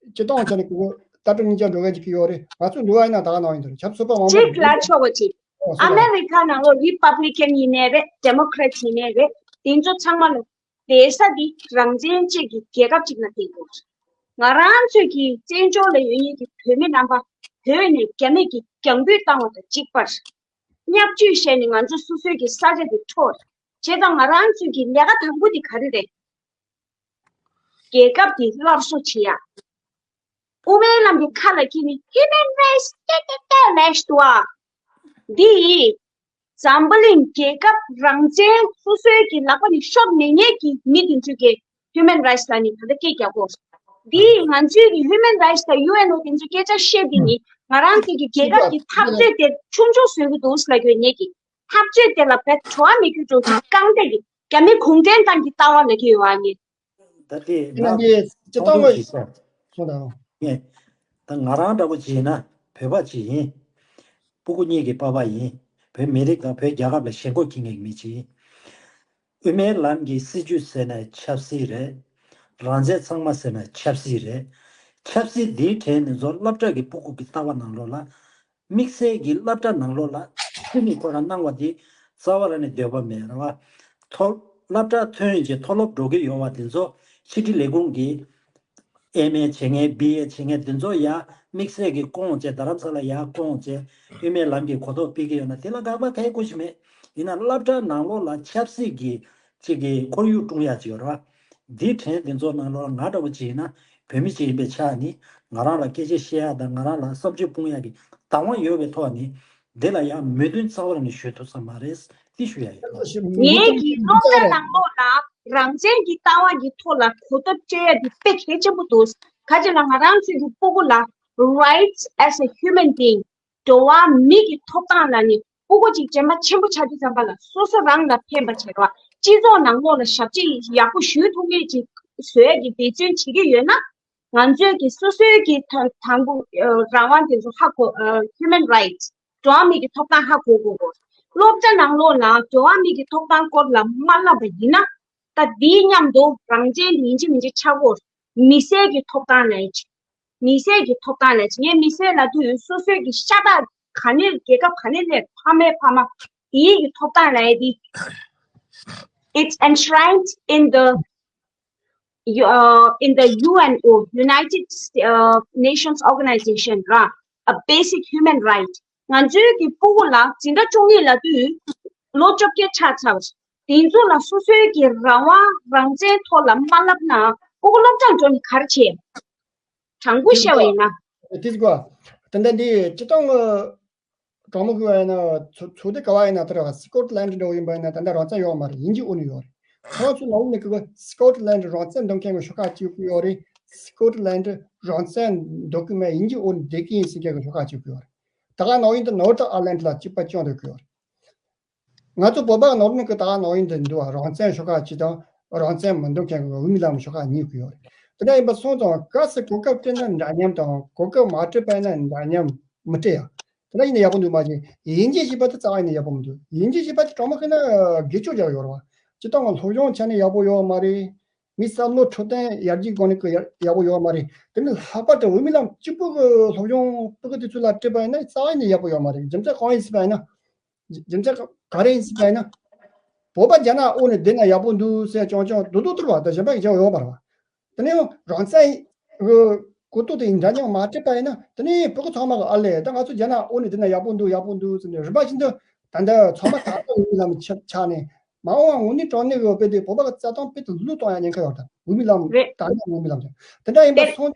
སྤྱི་བཏང་བྱས་ནས་གི་ལྟ་གྲུབ་གཉིས་ཆ་འགྲོ་མཁན་ཅིག་གི་ཡོད་རེད། ང་ཚོ་འདི་བ་ཡིན་ན་ད་ག་ནང་ཡིན་དུ་རེད། ཆབ་སྲིད་པ་མང་པོ་ཅིག་རེད། ལ་ཆོག་པ་ཅིག་ཨོ་སོ་ཨ་མེ་རི་ཁ་ནང་ལོགས་རི་པབ་ལི་ཀན་ཡིན་ནའི་རེད། ཌེ་མོ་ཀེ་རེ་ཊི་ཡིན་ནའི་རེད། དེ་ཚོ་ཚང་མ་ལ་བསྡད་ས་འདི་རང་བཙན་ཅན་གྱི་རྒྱལ་ཁབ་ཅིག་ལ་བསྡད་དགོས། ང་རང་ཚོས་ཀྱི་བཙན་བྱོལ་ལ་ཡོད་མཁན་གྱི་བོད་མི་རྣམ་པ་བོད་ནས་རྒྱ་མི་གིས་རྒྱང་འབུད་བཏང་བ་དང་གཅིག་པར། བརྙས་བཅོས་བྱས་ནས་ང་ཚོ་སོ་སོའི་གི་ས་ཆ་དེ་འཕྲོག་བྱས་ཙང་ང་རང་ཚོས་ཀྱི་ལས་ཀ་དང་པོ་དེ་ག་རེ་རེད། རྒྱལ་ཁབ་ཀྱི་སླར་གསོ་བྱེད་ཡ། དབུ་མའི་ལམ་གྱི་ཁ་ལ་འཁྱེར་ནས་ཧིའུ་མན་རའིཊ་ཏེ་ཏེ་ཏེ་ལབ་འདུག་ཨ། འདི་ཡིས་འཛམ་བུ་གླིང་རྒྱལ་ཁབ་རང་བཙན་སོ་སོའི་གི་ལག་པ་ནས་ཤོར་མེད་མཁན་གྱི་མི་དེ་ཚོས་ཀྱི་ཧིའུ་མན་རའིཊ་ལ་ནི་ད་ལྟ་སྐད་རྒྱག་གོ། འདི་ཡིས་ང་ཚོའི་གི་ཧིའུ་མན་རའིཊ་དང་ཡུ་ཨེན་ཨོ་དེ་ཚོ་སྐད་ཆ་བཤད་དེ་ནི་ང་རང་ཚོའི་གི་རྒྱལ་ཁབ་ཀྱི་འཐབ་རྩོད་དེ་ཆུང་ཆུང་བཟོས་གི་འདུག་ལབ་ཀྱི་ཡོད་ངེས་ཀྱི། འཐབ་རྩོད་དེ་ལ་བེད་འགྲོ་བ་མི་རྒྱུ་འགྲོ་གི་རྐང་སྟེགས་ཀྱི་རྒྱ་མི་གུང་ཁྲན་ཏང་གི་ལྟ་བ་ལ་གི་ཡོད་ཨ་ནི། ད་དེ་ཡིན་ན་ང་འདི་སྤྱི་ཚོགས་ཚོགས་འདུ་ཞིག་ས་སོང་དང་། ངས་ད་ང་རང་འདྲ་པོ་ཅིག་ཡིན་ན་བོད་པ་ཅིག་ཡིན། སྤུ་གུ་གཉིས་ཀྱི་པ་ཕ་ཡིན། བོད་མི་རིགས་དང་བོད་རྒྱལ་ཁབ་ལ་ཞེན་ཁོག་འཁྱེར་མཁན་གྱི་མི་ཅིག་ཡིན། དབུ་མའི་ལམ་གྱི་སྲིད་བྱུས་ཟེར་ན་ཆབ་སྲིད་རེད། རང་བཙན་ཚང་མ་ཟེར་ན་ཆབ་སྲིད་རེད། ཆབ་སྲིད་འདིའི་གྲས་ནས་ཚོ་སློབ་གྲྭ་གི་སྤུ་གུ་གི་ལྟ་བ་ནང་ལོགས་ལ། དམིགས་བསལ་གྱི་སློབ་གྲྭ་ནང་ལོགས་ལ་ཁྱོད་ནི་ཁོ་རང་གནང་བ་འདི་རྩ་བ་རང་ནས་འདོད་པ་མེད་རེད་བ། མཐོ་སློབ་གྲྭ་ཐོན་རྗེས་མཐོ་སློབ་འགྲོ་གི་ཡོད་བ་དེ་ཚོ་ཕྱི་དྲིལ་ལས་ཁུངས་ཀྱི་ཨེམ་ཨེ་བྱེད་མཁན་བི་ཨེ་བྱེད་མཁན་དེ་ཚོ་ཡ་དམིགས་བསལ་གྱི་སྐོང་བྱས་རྡ་རམ་ས་ལ་ཡ་སྐོང་བྱས་དབུ་མའི་ལམ་གྱི་གོ་རྟོགས་སྤེལ་གྱི་ཡོད་ན་དེ་ལ་དགག་པ་གང་ཡང་དགོས་ཤིག་མེད། ཡིན་ན་སློབ་གྲྭ་ནང་ལོགས་ལ་ཆབ་སྲིད་ཀྱི་གཅིག་གི་ཁོར་ཡུག་སྲུང་ཡག་ཅིག་ཡོད་རེད་བ། འདིའི་ཕྲན་དེ་ཚོ་ནང་ལོགས་ང་འདྲ་བོ་ཅིག་ཡིན་ན་བོད་མི་ཅིག་ཡིན་པའི་ཆ་ནི་ང་རང་ལ་སྐད་ཆ་བཤད་ཡག་དང་ང་རང་ལ་བསམ་ཚུལ་སྤུངས་ཡག་གི་བདག་དབང་ཡོད་པའི་ཐོག་ནས་འདི་ལ་ཡང་མོས་མཐུན་རྩ་བ་ནས་ཞུ་ཐུབ་ས་མ་རེད། འདི་ཞུ་ཡག་ཡིན། ངེད་ཀྱི་སློབ་གྲྭ་ནང་ལོགས་ལ་རང་བཙན་གྱི་ལྟ་བ་གི་ཐོག་ལ་གོ་རྟོགས་སྤྲད་ཡག་འདི་དཔེ་གལ་ཆེན་པོ་འདུག་ག་ཅི་ལ་ང་རང་ཚོའི་གི་སྤུ་གུ་ལ་rights as a human being འགྲོ་བ་མི་གི་ཐོབ་ཐང་ལ་ནི་སྤུ་གུ་གཅིག་དྲན་པ་ཆེན་པོ་ཆགས་དུས་ཙམ་པ་ལ་སོ་སོ་རང་ལ་ཕན་པ་བྱེད་རོགས། སྤྱི་ཚོགས་ནང་ལོགས་ལ་ཞབས་ཕྱི་ཡག་པོ་ཞུ་ཐུབ་མཁན་ཅིག་བཟོ་ཡས་ཀྱི་འབད་བརྩོན་བྱེད་ཀྱི་ཡོད་ན། ང་ཚོས་ཀྱི་སོ་སོའི་གི་ཐང་དང་པོ་རང་དབང་དེ་ཚོ་ཧ་གོ། human rights འགྲོ་བ་མི་གི་ཐོབ་ཐང་ཧ་གོ་དགོས་གོ། སློབ་གྲྭ་ནང་ལོགས་ལ་འགྲོ་བ་མི་གི་ཐོབ་ཐང་སྐོར་ལ་མ་བསླབ་པ་ཡིན་ན། ད་འདིའི་མཉམ་དུ་རང་བཙན་ཡིན་གཅིག་མིན་གཅིག་ཆགས་གོ། མི་སེར་གྱི་ཐོབ་ཐང་ལ་ཡིན་གཅིག་མི་སེར་གྱི་ཐོབ་ཐང་ལ་ངས་མི་སེར་ལབ་དུས་སོ་སོའི་གི་ཤ་སྟག་ག་ནས་རྒྱལ་ཁབ་ག་ནས་སླེབས་ཕ་མའི་ཕ་མ་དེའི་གི་ཐོབ་ཐང་ལབ་ཡ་དེ། It's enshrined in the uh, in the U N O, United uh, Nations Organization ར། A basic human right. ང་ཚོའི་གི་སྤུ་གུ་ལ་འཛིན་གྲྭ་བཅུ་གཉིས་ལ་དུས་ལོ་བཅོ་བརྒྱད་ཆགས་ཚར། དེ་ཚོ་ལ་སོ་སོའི་གི་རང་དབང་རང་བཙན་ཐོག་ལ་མ་བསླབ་ན་ཕྲུ་གུ་སློབ་གྲྭར་འགྲོ་ནས་ག་རེ་བྱེད། དྲང་པོ་བཤད་པ་ཡིན་ན། དེ་གོ། ད་ལྟ་འདི་སྤྱི་བཏང་གི་གྲོང་མི་གི་བ་ཡིན་ན་ཚོ་ཚོ་སྡེ་ག་བ་ཡིན་ན་དེ་ར་སི་ཀོ་ཊི་ལན་འགྲོ་ཡིན་པ་ཡིན་ན་ད་ལྟ་རང་བཙན་ཡོད་མ་རེད། དབྱིན་ཇི་འོག་ནས་ཡོད་རེད། ཁོང་ཚོ་ནང་ནས་གི་སི་ཀོ་ཊི་ལན་རང་བཙན་འདོད་མཁན་གི་ཤོག་ཁག་གཅིག་གི་ཡོད་རེད། སི་ཀོ་ཊི་ལན་རང་བཙན་འདོད་གི་མེད། དབྱིན་ཇི་འོག་ནས་བསྡད་གི་ཡིན་ཟེར་མཁན་གི་ཤོག་ཁག་གཅིག་གི་ཡོད་རེད། ད་ག་ནང་བཞིན་དུ་ནོར་ཐར་ཨའི་ལན་ལ་གཅིག་པ་སྐྱོང་འདོད་གི་ཡོད་རེད། ང་ཚོ་བོད་པ་ནོར་ནི་གི་ད་ནོར་ཡིན་དུ་འདུག་རང་བཙན་ཤོག་ཁག་གཅིག་དང་རང་བཙན་མི་འདོད་མཁན་གི་འོས་མི་ལམ་ཤོག་ཁག་གཉིས་ཀྱི་ཡོད་རེད། དེ་འདྲ་ཡིན་པ་སོང་ཙང་གལ་སྲིད་གོ་སྐབས་སྤྲད་ན་འདྲ་མཉམ་དང་གོ་སྐབས་མ་སྤྲད་པ་ཡིན་ན་འདྲ་མཉམ་མི་སྤྲད་ཡ། དེ་འདྲ་ཡིན་ན་ཡག་པོ་འདུག་མ་གཞི་དབྱིན་ཇི་ཞེས་པ་དེ་རྩ་བ་ཡིན་ན་ཡག་པོ་མི་འདུག་དབྱིན་ཇི་ཞེས་པ་དེ་གྲོང་མི་ཁེ་ན་སྒེར་གཅོད་རྒྱག་ཡོད་རེད་བ། སྤྱི་བཏང་ང་སློབ་སྦྱོང་ཆ་ནས་ཡག་པོ་ཡོད་མ་རེད། མི་བསམ་བློ་འཕྲོད་བསྟེན་ཡར་རྒྱས་སྒང་ནས་ཀྱི་ཡག་ཡག་པོ་ཡོད་མ་རེད། དེ་ནི་ལྷག་པར་དུ་འོས་མི་ལམ་གཅིག་པུ་གི་སློབ་སྦྱོང་སྤུ་གུ་དེ་ཚོ་ལ་སྤྲད་པ་ཡིན་ན་རྩ་བ་ནས་ཡག་པོ་ཡོད་མ་རེད། རྒྱུ་མཚན་གང་ཡིན་ཟེར་བ་ཡིན་ན། རྒྱུ་མཚན་ག་རེ་ཡིན་ཟེར་བ་ཡིན་ན། བོད་པ་རྒྱ་ནག་འོག་ནས་བསྡད་ན་ཡག་པོ་འདུག་ཟེར་ཀྱང་ཀྱང་སྡུག་སྡུག་ཐུར་བ་དང་གཞན་པ་གི་བྱ་བ་ཡོད་མ་རེད་བ། དེ་ནས་ཡང་རང་བཙན་གི་གོ་རྟོགས་དེ་འདྲ་མཉམ་མ་སྤྲད་པ་ཡིན་ན་དེ་ནས་སྤུ་གུ་ཚང་མ་གི་ཨ་ལས་ད་ང་ཚོ་རྒྱ་ནག་འོག་ནས་བསྡད་ན་ཡག་པོ་འདུག་ཡག་པོ་འདུག་ཟེར་ནས་རིམ་པ་བཞིན་དུ་ད་ལྟ་ཚང་མ་ད་ལྟ་འོས་མི་ལམ་ཆགས་ནས། མ་འོངས་པ་དངོས་གནས་དྲང་གནས་ཀྱི་དཔེ་དེ་བོད་པ་གི་རྩ་དོན་དཔེ་དེ་བློས་གཏོང་ཡ་ཉེན་ཁ་ཡོད་ད། འོས་མི་ལམ་རེད། ད་ནས་འོས་མི་ལམ་དེ་འདྲ་ཡིན་པ་སོང་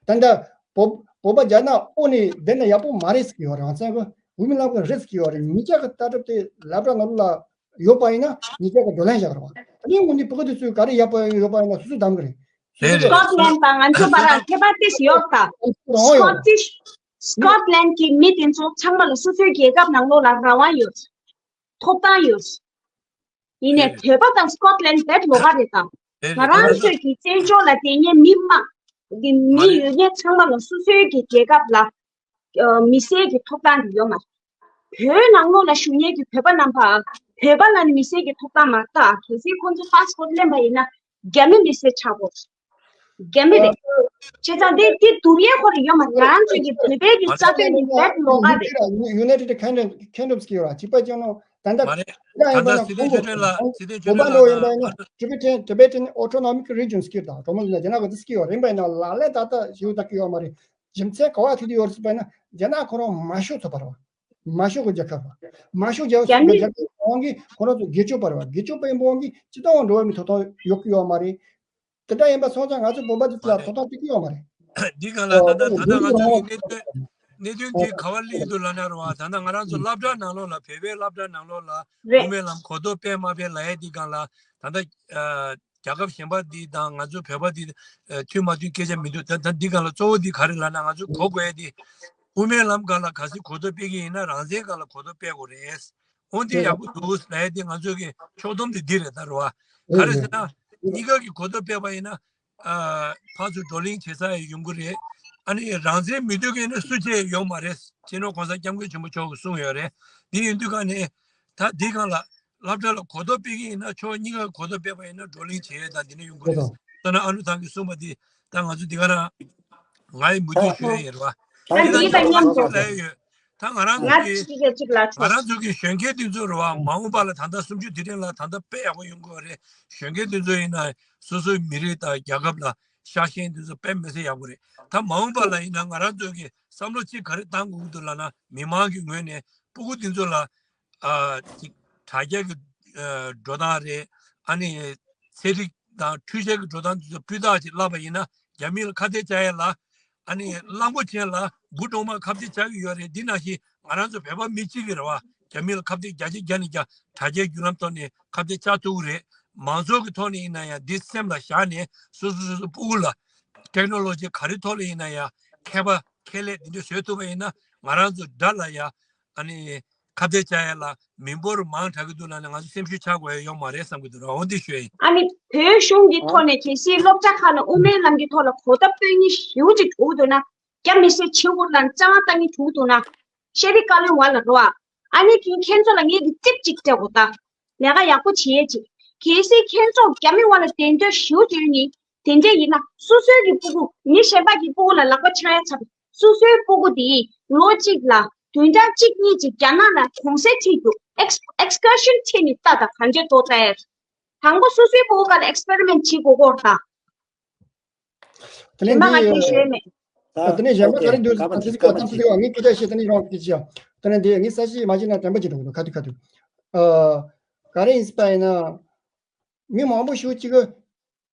ཙང་ད་ལྟ་བོད་བོད་པ་རྒྱ་ནག་འོག་ནས་བསྡད་ན་ཡག་པོ་མ་རེད་ཟེར་གྱི་ཡོད་རེད། རང་བཙན་གྱི་འོས་མི་ལམ་གྱི་རེད་ཟེར་གྱི་ཡོད་རེད། ཉིས་བརྒྱ་གི་ལྟ་གྲུབ་དེ་སློབ་གྲྭ་ནང་ལ་ཡོད་པ་ཡིན་ན་ཉིས་བརྒྱ་གི་བགྲོ་གླེང་བྱ་གི་རེད་བ། ད་ནས་འོ་ནས་བོད་པ་དེ་ཚོས་ག་རེ་ཡག་པོ་ཡོད་པ་ཡིན་ན་སོ་སོས་བདམས་གི་རེད། རེད་རེད། སི་ཀོ་ཊི་ལན་དང་ང་ཚོ་བར་ཁྱད་པར་ཏོག་ཙམ་ཡོད་ད། རང་ཡོད་སི་ཀོ་ཊི་སི་ཀོ་ཊི་ལན་གྱི་མི་དེ་ཚོ་ཚང་མ་ལ་སོ་སོའི་རྒྱལ་ཁབ་ནང་ལོགས་ལ་རང་དབང་ཡོད། ཐོབ་ཐང་ཡོད། ཡིན་ནའི་བོད་པ་དང་སི་ཀོ་ཊི་ལན་དཔེ་ལོགས་ཀ་རེད་དམ། ང་རང་ཚོས་ཀྱི་བཙན་བྱོལ་ལ་བསྡད་མཁན་མི་མང་གི་མི་ཡོད་མཁན་ཚང་མ་ལ་སོ་སོའི་གི་རྒྱལ་ཁབ་ལ་མི་སེར་གྱི་ཐོབ་ཐང་དེ་ཡོད་མ་རེད། བོད་ནང་ལོགས་ལ་བཞུགས་མཁན་གྱི་བོད་པ་རྣམ་པ་བོད་པ་ལ་ནི་མི་སེར་གྱི་ཐོབ་ཐང་མ་རེད་ད། གལ་སྲིད་ཁོང་ཚོ་པ་སི་པོར་ཊི་ལེན་པ་ཡིན་ན་རྒྱ་མི་མི་སེར་ཆགས་དགོས། རྒྱ་མི་རེད། བྱས་ཙང་དེ་དེ་བསྡུར་ཡས་ཁོ་རེ་ཡོད་མ་རེད། ང་རང་ཚོའི་གི་བོད་པའི་གི་རྩ་དོན་དེ་དཔེ་ལོགས་ཀ་རེད། United Kingdom Kingdom ཟེར་གྱི་ཡོད་ར། གཅིག་པ་ཅན་ནོ་ད་ལྟ་མ་རེད། ད་ལྟ་ཡིན་པ་ན་སྲིད་དོན་ཁོང་ཆོས་སྒྲོན་ལགས་སྲིད་དོན་ཆོས་བོད་པ་སྒྲོན་ལགས་ལོ་ཡིན་པ་ཡིན་ན་Tibetan Tibetan Autonomic Region ཟེར་གྱི་ཡོད་ད། གྲོང་མི་ལ་རྒྱ་ནག་གི་ཟེར་གྱི་ཡོད་རེད་པ་ཡིན་ན་ལག་ལེན་ད་ལྟ་ཞིག་ད་གི་ཡོད་མ་རེད། རྒྱུ་མཚན་ག་བ་ཐུག་གི་ཡོད་རེད་ཟེར་པ་ཡིན་ན་རྒྱ་ནག་ཁོ་རང་མ་ཤོག་ཚོ་བར་བ། མ་ཤོག་གི་རྒྱལ་ཁབ་བ། མ་ཤོག་རྒྱལ་ཁབ་རྒྱ་མི་རྒྱལ་ཁབ་ཁོ་རང་གི་ཁོ་རང་ཚོ་སྒེར་གཅོད་བར་བ། སྒེར་གཅོད་པ་ཡིན་པ་འོང་གི་སྤྱི་བཏང་འགྲོ་བ་མི་ཐོབ་ཐང་ཡོད་ཀྱི་ཡོད་མ་རེད། དེ་འདྲ་ཡིན་པ་སོང་ཙང་ང་ཚོ་བོད་པ་ཚོ་ལ་ཐོབ་ཐང་སྤྲད་ཀྱི་ཡོད་མ་རེད། འདི་གང་ལ་ད་ལྟ་ད་ལྟ་ང་ཚོ་གི་གནད་དོན་གནད་དོན་འདི་ག་བར་སླེབས་འདུག་ལབ་ན་རེད་བ། ད་ལྟ་ང་རང་ཚོ་སློབ་གྲྭ་ནང་ལོགས་ལ་བོད་པའི་སློབ་གྲྭ་ནང་ལོགས་ལ་དབུ་མའི་ལམ་གོ་རྟོགས་སྤེལ་མ་སྤེལ་ལབ་ཡས་འདི་གང་ལ་ད་ལྟ་རྒྱལ་ཁབ་གཞན་པ་འདི་དང་ང་ཚོ་བོད་པ་འདི་མཐུན་མ་མཐུན་སྐད་ཆ་མི་འདུག་ད་ད་འདི་གང་ལ་གཙོ་བོ་འདི་ག་རེ་ལབ་ན་ང་ཚོ་གོ་དགོས་ཡས་འདི་དབུ་མའི་ལམ་སྒང་ལ་གལ་སྲིད་གོ་རྟོགས་སྤེལ་གྱི་ཡིན་ན་རང་བཙན་སྒང་ལ་གོ་རྟོགས་སྤེལ་དགོས་རེད། འོ་འདི་ཡག་པོ་འདུག་ལབ་ཡས་འདི་ང་ཚོ་གི་ཕྱོགས་བསྡོམས་འདི་འདི་རེད་ད་རེད་བ། ག་རེ་ཟེར་ན་གཉིས་ཀ་གི་གོ་རྟོགས་སྤེལ་བ་ཡིན་ན་ཨ་ཕར་ཚུར་བགྲོ་གླེང་བྱེད་ས་ཡང་ཡོང་གི་རེད། ཨ་ནི་རང་བཙན་མི་འདོད་མཁན་ནི་སུ་གཅིག་ཡོད་མ་རེད། སྤྱི་ནོར་གོང་ས་སྐྱབས་མགོན་ཆེན་པོ་མཆོག་གིས་གསུངས་ཡོད་རེད། འདི་ཡིན་དུས་ག་ནས་ད་འདི་སྒང་ལ་སློབ་གྲྭ་ལ་གོ་རྟོགས་སྤེལ་གྱི་ཡིན་ན་ཕྱོགས་གཉིས་ཀ་གོ་རྟོགས་སྤེལ་བ་ཡིན་ན་བགྲོ་གླེང་བྱེད་ཡས་དང་འདི་ནས་ཡོང་གི་རེད། ལྟ་ན་ཨ་ནུ་ཐང་གིས་གསུངས་པ་འདི་ད་ང་ཚོ་འདི་ག་རང་ང་ཡི་མུ་མཐུད་ཞུ་ཡས་ཡིན་རེད་བ། ད་འདི་དང་མཉམ་དུ་ལབ་ཡོད། ད་ང་རང་ང་ཚོ་གི་གཅིག་གིས་གཅིག་ལ་ང་ཆོས། རང་ཚོ་གི་གཞོན་སྐྱེས་འདི་ཚོ་རེད་བ། མ་འོངས་པ་ལ་ད་ལྟ་གསུམ་བཅུ་དུས་དྲན་ལ་ད་ལྟ་དཔེ་ཡག་པོ་ཡོང་གི་རེད། གཞོན་སྐྱེས་འདི་ཚོ་ཡིན་ན་སོ་སོའི་མི་རིགས་དང་རྒྱལ་ཁབ་ལ་ཤ་ཞེན་འདི་ཚོ་དཔེ་མི་སྲིད་ཡག་པོ་རེད། ད་མ་འོངས་པ་ལ་ཡིན་ན་ང་རང་ཚོ་གི་བསམ་བློ་གཅིག་ག་རེ་བཏང་དགོས་ཀྱི་འདུག་ལབ་ན་མི་མང་གི་ངོས་ནས་སྤུ་གུ་འདི་ཚོ་ལ་ཨ་ཅིག་དྲ་རྒྱ་གི་ཨ་འགྲོ་སྟངས་རེད། ཨ་ནི་ཚན་རིག་དང་འཕྲུལ་ཆས་ཀྱི་འགྲོ་སྟངས་འདི་ཚོ་སྤུས་དག་ཅིག་བསླབ་པ་ཡིན་ན་རྒྱ་མི་ལ་ཁ་གཏད་བཅག་ཡ་ལ། ཨ་ནི་གླང་པོ་ཆེ་ལ་འབུ་གྲོག་མ་ཁ་གཏད་བཅག་གི་ཡོད་རེད། འདི་ནང་བཞིན་ང་རང་ཚོ་བོད་པ་མི་གཅིག་གིས་རེད་བ། རྒྱ་མི་ལ་ཁ་གཏད་བརྒྱ་ཆ་བརྒྱ་ནས་བརྒྱ་དྲ་རྒྱའི་བརྒྱུད་ལམ་ཐོག་ནས་ཁ་གཏད་བཅག་ཐུབ་ཀྱི་རེད། མང་ཚོགས་ཀྱི་ཐོག་ནས་ཡིན་ན་ཡང་འདི་སེམས་ལ་བཞག་ནས་སོ་སོ་སོ་སོ་སྤུ་གུ་ལ་ཊེག་ནོ་ལོ་ཇི་ག་རེ་ཐོག་ལ་ཡིན་ན་ཡང་མཁས་པ་ཁྱད་ལས་འདི་འདྲ་བཟོས་ཐུབ་པ་ཡིན་ན་ང་རང་ཚོ་དགྲ་ལ་ཡང་ཨ་ནི། ཁ་གཏད་བཅག་ཡ་ལ་མི་འབོར་མང་དྲགས་ཀྱི་འདུག་ལབ་ནས་ང་ཚོ་སེམས་ཤུགས་ཆག་དགོས་ཡ་ཡོད་མ་རེད་བསམ་གྱི་འདུག་ར། འོ་འདི་ཞུ་ཡ་ཡིན། ཨ་ནི་བོད་གཞུང་གི་ཐོག་ནས་གལ་སྲིད་སློབ་གྲྭ་ཁག་ལ་དབུ་མའི་ལམ་གྱི་ཐོག་ལ་གོ་བརྡ་སྤྲོད་མཁན་ཞེ་པོ་ཅིག་འགྲོ་གི་འདུག་ན། རྒྱ་མི་སེར་བྱེད་དགོས་ལ་རྩ་བ་བཏང་མཁན་འགྲོ་གི་འདུག་ན། ཤེས་རིག་བཀའ་བློན་བ་ལ་རོ་ཨ། ཨ་ནི་ཁྱེད་ཁྱེད་ཚོ་ལ་ངས་ཀྱི་ཊིབ་ཅིག་སྤྲད་དགོས་ད། ལས་ཀ་ཡག་པོ་བྱེད་ཡས་ཅིག་གལ་སྲིད་ཁྱེད་ཚོ་རྒྱ་མི་བ་ལ་དེ་འདྲ་ཞེ་པོ་ཅིག་ཡོད་ནི། དེ་འདྲ་ཡིན་ན་སོ་སོའི་གི་སྤུ་གུ་མི་གཞན་པ་གི་སྤུ་གུ་ལ་ལག་པ་འཆང་ཡ་ཚ་བའི་སོ་སོའི་སྤུ་གུ་དེ་ལོ་གཅིག་ལ་བདུན་ཕྲག་གཅིག་གཉིས་ཅིག་རྒྱ་ནག་ལ་གུང་སེང་ཁྲིད་རྒྱུ། ཨེགས་ཨེགས་ཀར་ཤན་ཁྲིད་ནས་ལྟ་དང་གང་བྱེད་དོ་ལྟ་ཡ། དང་པོ་སོ་སོའི་སྤུ་གུ་སྒང་ལ་ཨེགས་པེ་རི་མེན་ཊི་བྱེད་དགོས་སྐོར་དང་། དེ་ནས་རིམ་པ་ང་འདི་ཁྱེད་ཞུས་མེད། ད་དེ་ནས་གཞན་པ་ག་རེ་འདུག་ད་དེ་ཚིག་གོ་ད་དེ་ཚིག་གོ་ངས་སྐད་ཆ་བཤད་དེ་ནས་རང་སྐད་ཆ་དེ་ནས་འདི་ངས་ས་གཞི་མ་བྱས་ན་དྲན་པ་ཅིག་འགྲོ་གི་འདུག་ཁ་ཐུག་ཁ་ཐུག་ཨ། ག་རེ་ཡིན་ཟེར་བ་ཡིན་ན། མི་མང་པོ་ཞིག་ཅིག་གིས་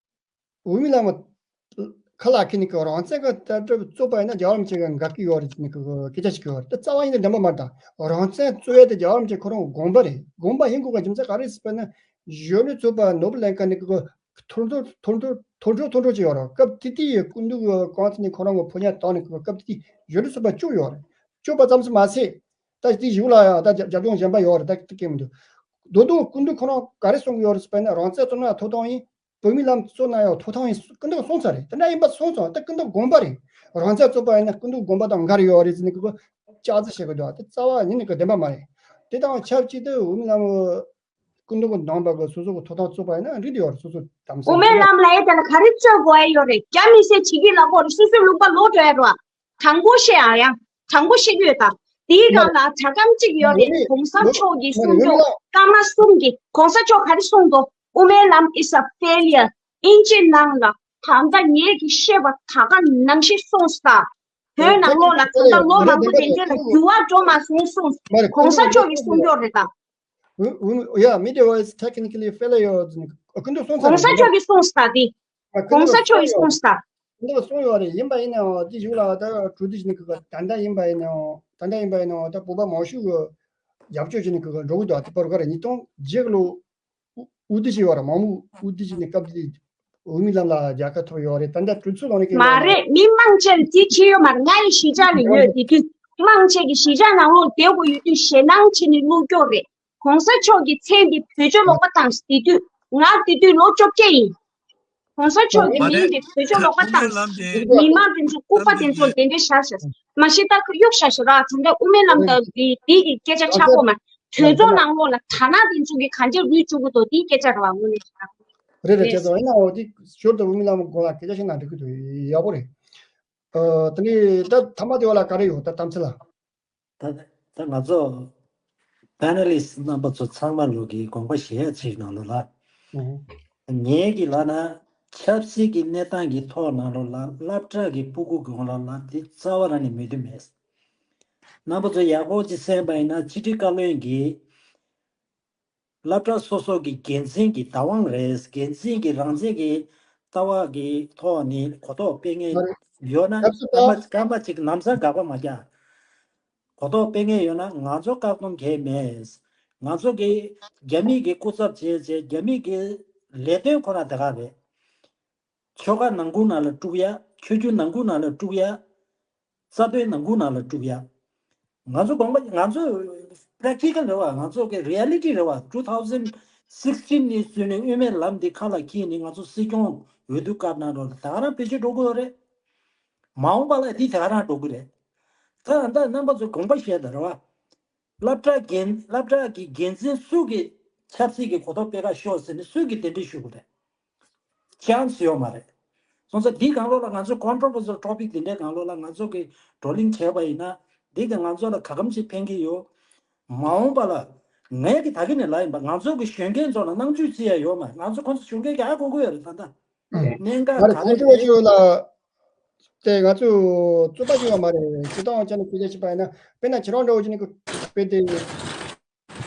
འོས་མི་ལམ་ཁ་ལག་ཁྱེར་ནས་ཀྱི་རང་བཙན་གྱི་ལྟ་གྲུབ་བཙུགས་པ་ཡིན་ན་རྒྱལ་བ་རིན་པོ་ཆེ་གི་འགལ་གྱི་ཡོད་རེད་ཟེར་ནས་ཀྱི་སྐད་ཆ་ཞིག་ཡོད་རེད། དེ་རྩ་བ་ཉིད་ནས་བདེན་པ་མ་རེད། ད་རང་བཙན་རྩོད་ཡ་དེ་རྒྱལ་བ་རིན་པོ་ཆེ་ཁོ་རང་དགོངས་པ་རེད། དགོངས་པ་ཡིན་དགོས་པའི་རྒྱུ་མཚན་ག་རེ་ཟེར་བ་ན། གཞོན་ནུ་ཚོགས་པ་ནོར་བུ་གླིང་ཁ་ནས་ཀྱི་ཐོར་ཚུགས་ཐོར་ཚུགས་ཐོར་ཚུགས་ཐོར་ཚུགས་ཅིག་ཡོད་རེད། སྐབས་དེ་དུས་ཀྱི་སྐུ་མདུན་གྱི་རྐང་ཐང་ནས་ཁོ་རང་གི་ཕོ་ཉ་བཏང་ནས་ཀྱི་སྐབས་དེ་དུས་གཞོན་ནུ་ཚོགས་པ་བཅུ་ཡོད་རེད། བཅུ་པ་ཙམ་ཞིག་མ་ཟད། ད་དེ་གཞུག་ལ་ཡང་ད་རྒྱབ་ལྗོངས་གཞན་པ་ཡོད་རེད། ད་དེ་སྐད་མི་འདུག་རྡོ་རྡོ་སྐུ་མདུན་ཁོ་རང་ག་རེ་གསུང་གི་ཡོད་རེད་ཟེར་བ་ན། རང་བཙན་རྩོད་ན་ཡང་ཐོབ་ཐང་ཡིན། བོད་མི་ལམ་རྩོད་ན་ཡང་ཐོབ་ཐང་ཡིན། སྐུ་མདུན་གསུངས་ཚར་རེད། དེ་འདྲ་ཡིན་པ་སོང་ཙང་ད་སྐུ་མདུན་དགོངས་པ་རེད། རང་བཙན་རྩོད་པ་ཡིན་ན་སྐུ་མདུན་དགོངས་པ་དང་འགལ་ཡོད་རེད་ཟེར་ནས་ཀྱི་ལྕག་རྩི་བྱེད་ཀྱི་འདུག་དེ་རྩ་བ་ཉིད་ནས་ཀྱི་བདེན་པ་མ་རེད། དེ་དང་ཆབས་ཅིག་ཏུ་འོས་མི་ལམ་སྐུ་མདུན་གྱི་ནང་པ་གི་སོ་སོ་གི་ཐོབ་ཐང་རྩོད་པ་ཡིན་ན་འགྲིག་གི་ཡོད་རེད། སོ་སོ་དམ་ཟབ། དབུ་མའི་ལམ་ལ་ཡ་དེ་ལ་ག་རེ་རྩོད་དགོས་ཡ་ཡོད་རེད། རྒྱ་མི་སེར་བྱེད་ཀྱི་ལ་གོ་རེད། སོ་སོའི་ལུང་པ་ལོག་འགྲོ་ཡ་རེད་བ། དྲང་པོ་བཤད་ཨ་ཡ། དྲང་པོ་བཤད་ཀྱི་ཡོད་ད། དེའི་སྒང་ལ་དྲ་སྒམ་གཅིག་ཡོད་རེད། གོང་ས་མཆོག་གིས་གསུང་རྒྱུ་སྐར་མ་གསུམ་གྱི་གོང་ས་མཆོག་ག་རེ་གསུངས་འདུག་དབུ་མའི་ལམ་is a failure། དབྱིན་ཇི་ནང་ལ་ད་ལྟ་ངེད་ཀྱིས་བཤད་པ་ད་ག་ནང་བཞིན་གསུངས་ས། བོད་ནང་ལོགས་ལ་ད་ལྟ་ལོ་མང་པོ་དེ་འདྲ་ལ་འགྱུར་བ་འགྲོ་མ་སོང་གསུངས། གོང་ས་མཆོག་གིས་གསུང་རྒྱུ་རེད་ད། Yeah, media was technically failure. སྐུ་མདུན་གསུངས་ས་རེད། གོང་ས་མཆོག་གིས་གསུངས་ས་དེ། གོང་ས་མཆོག་གིས་གསུངས་ས། འདི་གསུངས་ཡོད་རེད། ཡིན་པ་ཡིན་ནའང་དེ་གཞུག་ལ་ད་གྲོས་བསྡུར་བྱས་ནས་ཀྱི་ད་ལྟ་ཡིན་པ་ཡིན་ནའང་ད་ལྟ་ཡིན་པ་ཡིན་ནའང་ད་བོད་པ་མང་ཤོས་ཀྱི་རྒྱབ་སྐྱོར་བྱས་ནས་ཀྱི་འགྲོ་གི་འདུག་དེ་བར་ག་རེ་ཉིས་སྟོང་བརྒྱད་ལོ་དབུ་དབུ་དུས་བྱས་ཡོད་རེད། མང་མོས་དབུ་དུས་བྱས་ནས་སྐབས་དེ་འོས་མི་ལམ་ལ་རྒྱལ་ཁ་ཐོབ་ཡོད་རེད། ད་ལྟ་གྲོས་ཚོགས་ནང་ནས་ཀྱི་མ་རེད། མི་མང་ཆེ་རིགས་དེ་ཁྱེད་ཡོད་མ་རེད། ང་ཡི་གཞིས་ཆགས་ལ་ཡོད། དེ་དུས་མང་ཆེ་གི་གཞིས་ཆགས་ནང་ལོགས་བསྡད་དགོས་ཡོད་དུས་ཞེད་སྣང་བྱས་ནས་ལོག་རྒྱུ་རེད། གོང་ས་མཆོག་གི་མཚན་འདི་བོད་ཆོས་ལོག་པ་དང་དེ་དུས་ང་དེ་དུས་ལོ་བཅོ་བརྒྱད་ཡིན། གོང་ས་མཆོག་གི་མ་རེད། མིང་དེ་བོད་ཆོས་ལོག་པ་དང་མི་མང་དེ་ཚོ་ལྐུགས་པ་དེ་ཚོ་དེ་འདྲ་བཞག་བཞག་མ་གཞི་ད་གཡུག་བཞག་བཞག་ར། ད་ལྟ་དབུ་མའི་ལམ་དང་དེ་དེ་གི་སྐད་ཆ་ཆགས་པོ་མ། གྲོས་ཚོགས་ནང་ལོགས་ལ་ཐ་ན་དེ་ཚོ་གི་གང་ཅི་རུལ་བཅུག་གི་འདུག་དེའི་སྐད་ཆ་ར་བ་དངོས་གནས་ཆགས། རེད་རེད། བྱས་ཙང་ཡིན་ནའང་དེ་ཞོར་དུ་དབུ་མའི་ལམ་སྐོར་ལ་སྐད་ཆ་བཤད་ན་འགྲིག་གི་འདུག་ཡག་པོ་རེད། ཨ། དེ་ནས་ད་ཐ་མ་དེ་བ་ལ་ག་རེ་ཡོད་ད་གཏམ་ཚིག་ལ། ད་ད་ང་ཚོ་པེ་ནེ་ལིསྟ་རྣམ་པ་ཚོ་ཚང་མ་ལོག་གི་དགོངས་པ་བཞེས་ཡ་ཚིག་ནང་ལོགས་ལ། ངས་ཀྱི་ལབ་ན་ཆབ་སྲིད་ཀྱི་གནས་སྟངས་ཀྱི་ཐོག་ནང་ལོགས་ལ་སློབ་གྲྭ་གི་སྤུ་གུ་གི་ངོ་ལ་ལབ་དེ་རྩ་བ་རང་ནས་མོས་མཐུན་མེད། རྣམ་པ་ཚོ་ཡག་པོ་ཅིག་གསན་པ་ཡིན་ན་ཕྱི་དྲིལ་བཀའ་བློན་གྱིས་སློབ་གྲྭ་སོ་སོ་གི་འགན་འཛིན་གྱི་བདག་དབང་རེད། འགན་འཛིན་གྱི་རང་བཙན་གྱི་ལྟ་བ་གི་ཐོག་ནས་གོ་རྟོགས་སྤེལ་མཁན་ཡོད་ན་སྐར་མ་སྐར་མ་གཅིག་ལམ་སང་དགག་པ་མ་རྒྱག་གོ་རྟོགས་སྤེལ་མཁན་ཡོད་ན་ང་ཚོ་བཀག་སྡོམ་གང་ཡང་མེད། ང་ཚོ་གི་རྒྱ་མི་གི་སྐུ་ཚབ་བྱས་བྱས་རྒྱ་མི་གི་ལས་དོན་ཁོ་ན་དེ་ག་རེད། ཆོལ་ཁ་ནང་ཁུལ་ནང་ལ་དཀྲུག་ཡ། ཆོས་བརྒྱུད་ནང་ཁུལ་ནང་ལ་དཀྲུག་ཡ། རྩ་དོན་ནང་ཁུལ་ནང་ལ་དཀྲུག་ཡ། ང་ཚོ་དགོངས་པ་ང་ཚོ་པེ་རེག་ཊི་ཀལ་རེད་བ། ང་ཚོ་གི་རི་ཡ་ལི་ཊི་རེད་བ། two thousand sixteen ནས་བཟུང་ནས་དབུ་མའི་ལམ་འདི་ཁ་ལ་འཁྱེར་ནས་ང་ཚོ་སྲིད་སྐྱོང་འོས་བསྡུ་བཀའ་གནང་རོགས། ད་ག་རང་བེད་སྤྱོད་འགྲོ་གི་ཡོད་རེད། མ་འོངས་པ་ལ་འདི་ད་ག་རང་འགྲོ་གི་རེད། ད་ད་རྣམ་པ་ཚོ་དགོངས་པ་བཞེས་དང་རེད་བ། སློབ་གྲྭ་འགན་སློབ་གྲྭ་གི་འགན་འཛིན་སུ་གིས་ཆབ་སྲིད་ཀྱི་གོ་རྟོགས་སྤེལ་ག་ཤོག་ཟེར་ནས་སུ་གིས་གདན་འདྲེན་ཞུ་དགོས་རེད། ཅན་སི་ཡོད་མ་རེད། སོང་ཙང་འདིའི་སྒང་ལོགས་ལ་ང་ཚོ་ཀོན་ཊོ་བར་སལ་ཊོ་པིག་འདི་འདྲའི་སྒང་ལོགས་ལ་ང་ཚོ་གིས་བགྲོ་གླེང་བྱས་པ་ཡིན་ན་འདི་གིས་ང་ཚོ་ལ་ག་གམ་ཞིག་ཕན་གྱི་ཡོད། མ་འོངས་པ་ལ་ངས་ཀྱི་ད་གིན་ནས་ལབ་ཡིན་པ། ང་ཚོ་གི་གཞོན་སྐྱེས་ཚོ་ལ་སྣང་ཆུང་བྱེད་ཡ་ཡོད་མ་རེད། ང་ཚོ་ཁོང་ཚོ་གཞོན་སྐྱེས་ཀྱི་ཧ་གོ་གི་ཡོད་རེད་ད་ལྟ། གནད་འགག་ང་རེ་ག་ཁོང་རེ་ཚོ་ཡོད་ལ། དེ་ང་ཚོས་རྩོད་པ་བྱེད་པ་མ་རེད། སྤྱིར་བཏང་ཅན་ནས་སྐད་ཆ་བཤད་པ་ཡིན་ན་དཔེར་ན་ཁྱེད་རང་འདྲ་བོ་ཅིག་ནས་དཔེ་དེ།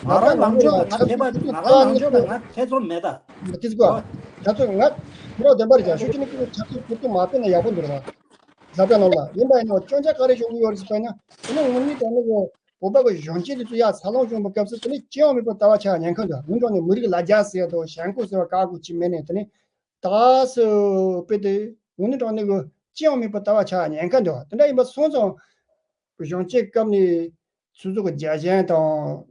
ང་རང་ནང་ཆོས་ལ་ང་ཐེ་བ་ང་རང་ནང་ཆོས་ལ་ང་ཐེ་ཚོམ་མེད་ད། དེ་ཚོ་ང་ཁྱེད་རང་བདེན་པ་རེད་ཀྱང་ཤོད་ཀྱི་ནི་ཁྱེད་ཚོ་ཆབ་སྲིད་ཁུར་དུ་མ་སྤེལ་ན་ཡག་པོ་འདུག་ར། ཟབ་པའི་ནང་ལ་ཡིན་པ་ཡིན་ནའང་སྐྱོན་ཆ་ག་རེ་བྱུང་གི་ཡོད་རེད་ཟེར་བ་ཡིན་ན། དེ་ནི་དངོས་གནས་དྲང་གནས་ཀྱི་བོད་པ་གི་གཞོན་སྐྱེས་དེ་ཚོ་ཡར་འཚར་ལོངས་བྱུང་བའི་སྐབས་སུ་དེ་ནི་ཅི་ཡང་མེད་པར་ལྟ་བ་ཆགས་ཉེན་ཁ་འདུག་དངོས་དྲང་ནས་མི་རིགས་ལ་རྒྱ་ཟེར་ཡ་དང་ཞེན་ཁོག་ཟེར་བ་བཀག་དགོས་ཀྱི་མེད་ནས་དེ་ནི། ད་སུ་དཔེ་དེ་དངོས་གནས་དྲང་གནས་ཀྱི་ཅི་ཡང་མེད་པར་ལྟ་བ་ཆགས་ཉེན་ཁ་འདུག་དེ་འདྲ་ཡིན་པ་སོང་ཙང་། གཞོན་སྐྱེས་སྐབས་ནས་སོ་སོ་གི་རྒྱལ་ཞེན་དང་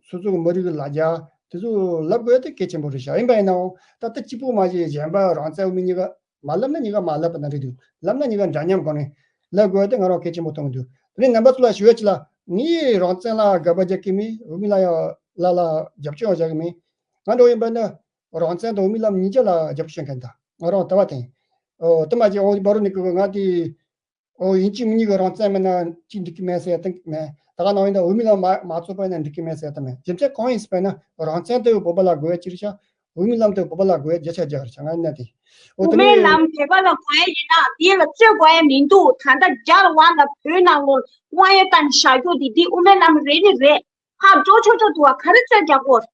སོ་སོ་གི་མི་རིགས་ལ་རྒྱ་དེ་ཚོ་ལབ་དགོས་དེ་གལ་ཆེན་པོ་རེད་ཤག་ཡིན་པ་ཡིན་ནའང་ད་ལྟ་གཅིག་པུ་མ་བྱས་གཞན་པ་རང་བཙན་དབུ་མའི་གཉིས་ཀ་མ་ལབ་ན་གཉིས་ཀ་མ་ལབ་པ་ན་འགྲིག་འདུག་ལབ་ན་གཉིས་ཀ་འདྲ་མཉམ་སྒང་ནས་ལབ་དགོས་དེ་ང་རང་གལ་ཆེན་པོ་མཐོང་གི་འདུག་དེ་ནས་རྣམ་པ་ཚོ་ལ་ཞུ་ཡ་ཅིག་ལ་ངས་རང་བཙན་ལ་དགག་པ་རྒྱག་གི་མེད། དབུ་མའི་ལམ་ཡང་ལ་ལ་རྒྱབ་སྐྱོར་རྒྱག་གི་མེད། ང་འདྲ་བོ་ཡིན་པ་ན་རང་བཙན་དང་དབུ་མའི་ལམ་གཉིས་ཆ་ལ་རྒྱབ་སྐྱོར་བྱེད་མཁན་ད་ང་རང་ལྟ་བ་དེ་ཡིན། ཨོ་དེ་མ་བྱས་ཨོ་བར་རུ་ནས་ཀྱི་ང་དེ། ཨོ་ཡིན་གཅིག་མིན་གཉིས་ཀྱི་རང་བཙན་མེད་ན་གཅིག་འགྲིག་གི་མེད་ཟེར་ཡ་དེ་མེད། ད་ག་ནང་བཞིན་དུ་དབུ་མའི་ལམ་མ་མ་རྩོད་པ་ཡིན་ན་འགྲིག་གི་མེད་ཟེར་ཡ་དེ་མེད། རྒྱུ་མཚན་གང་ཡིན་ཟེར་བ་ན་རང་བཙན་དེ་བོད་པ་ལ་དགོས་ཡ་ཅི་རེད་ཤག་དབུ་མའི་ལམ་དེ་བོད་པ་ལ་དགོས་ཡ་བརྒྱ་ཆ་བརྒྱ་རེད་ཤག་ང་ཡིན་ན་དེ། ཨོ་དབུ་དེ་མའི་ནས་ལམ་བོད་པ་ལ་དགོས་ཡ་ཡིན་ན་དེ་ལ་རྩོད་དགོས་ཡ་མི་འདུག་ད་ལྟ་རྒྱ་ལ་བ་ལ་བོད་ནང་ལོགས་དབང་ཡོད་བཏང་བཞག་རྒྱུ་དེ་དེ་དབུ་མའི་ལམ་རེད་ནི་རེད། ཧ་འགྲོ་ཆོག་ཆོག་འདུག་བ། ག་རེ་རྩོད་རྒྱག་དགོས།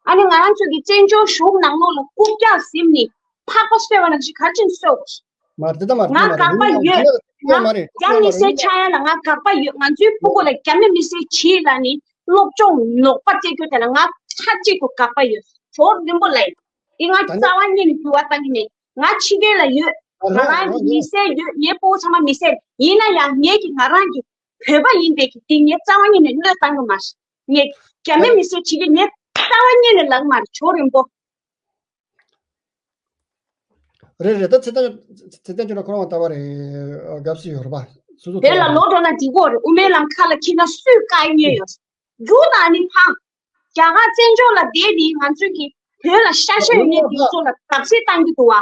ཨ་ནི་ང་རང་ཚོ་གི་བཙན་བྱོལ་གཞུང་ནང་ལོགས་ལ་རྐུབ་བཀྱག་ཟིན་ནི་ཕག་པ་གསོད་པ་ནང་བཞིན་ག་རེ་བྱས་ནས་གསོད་དགོས། མ་རེད། དེ་ལྟ་མ་རེད། ང་དེ་མ་རེད། དགག་པ་ཡོད། ང་རྒྱ་མི་སེར་ཆགས་ཡ་ལ་ང་དགག་པ་ཡོད། ང་ཚོའི་ཕྲུ་གུ་ལ་རྒྱ་མི་མི་སེར་བྱེད་ལབ་ནི་སློབ་སྦྱོང་ནོར་བ་སྤྲད་རྒྱུ་དེ་ལ་ང་མཐའ་གཅིག་ཏུ་དགག་པ་ཡོད། ཇོ་རིན་པོ་ལགས། འདི་ང་རྩ་བ་ཉིད་ནས་འགྱུར་བ་གཏང་གི་མེད། ང་ཕྱི་རྒྱལ་ལ་ཡོད། ང་རང་གི་མི་སེར་ཡོད། ངའི་ཕྲུ་གུ་ཚང་མ་མི་སེར་ཡིན་ན་ཡང་ངེད་ཀྱི་ང་རང་གི་བོད་པ་ཡིན་པའི་གི་འདི་ངས་རྩ་བ་ཉིད་ནས་བློས་གཏང་གི་མ་རེད། ངས་རྒྱ་མི་མི་སེར་བྱེད་ཀྱི་ངས་རྩ་བ་ཉིད་ནས་ལབ་མ་རེད། ཇོ་རིན་པོ། རེད་རེད། ད་ཚེ་བརྟན་ཚེ་བརྟན་ཆོས་གྲགས་ཁོ་རང་ལྟ་བ་རེད། དགའ་བསུ་ཡོད་རེད་པ། སོ་སོ་བོད་ལ་ལོག་འགྲོ་ན་འགྲིག་གོ་རེད། དབུ་མའི་ལམ་ཁ་ལ་འཁྱེར་ན་སུས་བཀག་ཉེན་ཡོད། རྒྱུ་དང་ནི་ཕངས། རྒྱ་གར་བཙན་བྱོལ་ལ་བསྡད་དེ་ང་ཚོའི་གི་བོད་ལ་ཤ་ཤ་ཡོད་མཁན་དེ་ཚོ་ལ་བརྡབ་གསིག་བཏང་གི་འདུག་བ།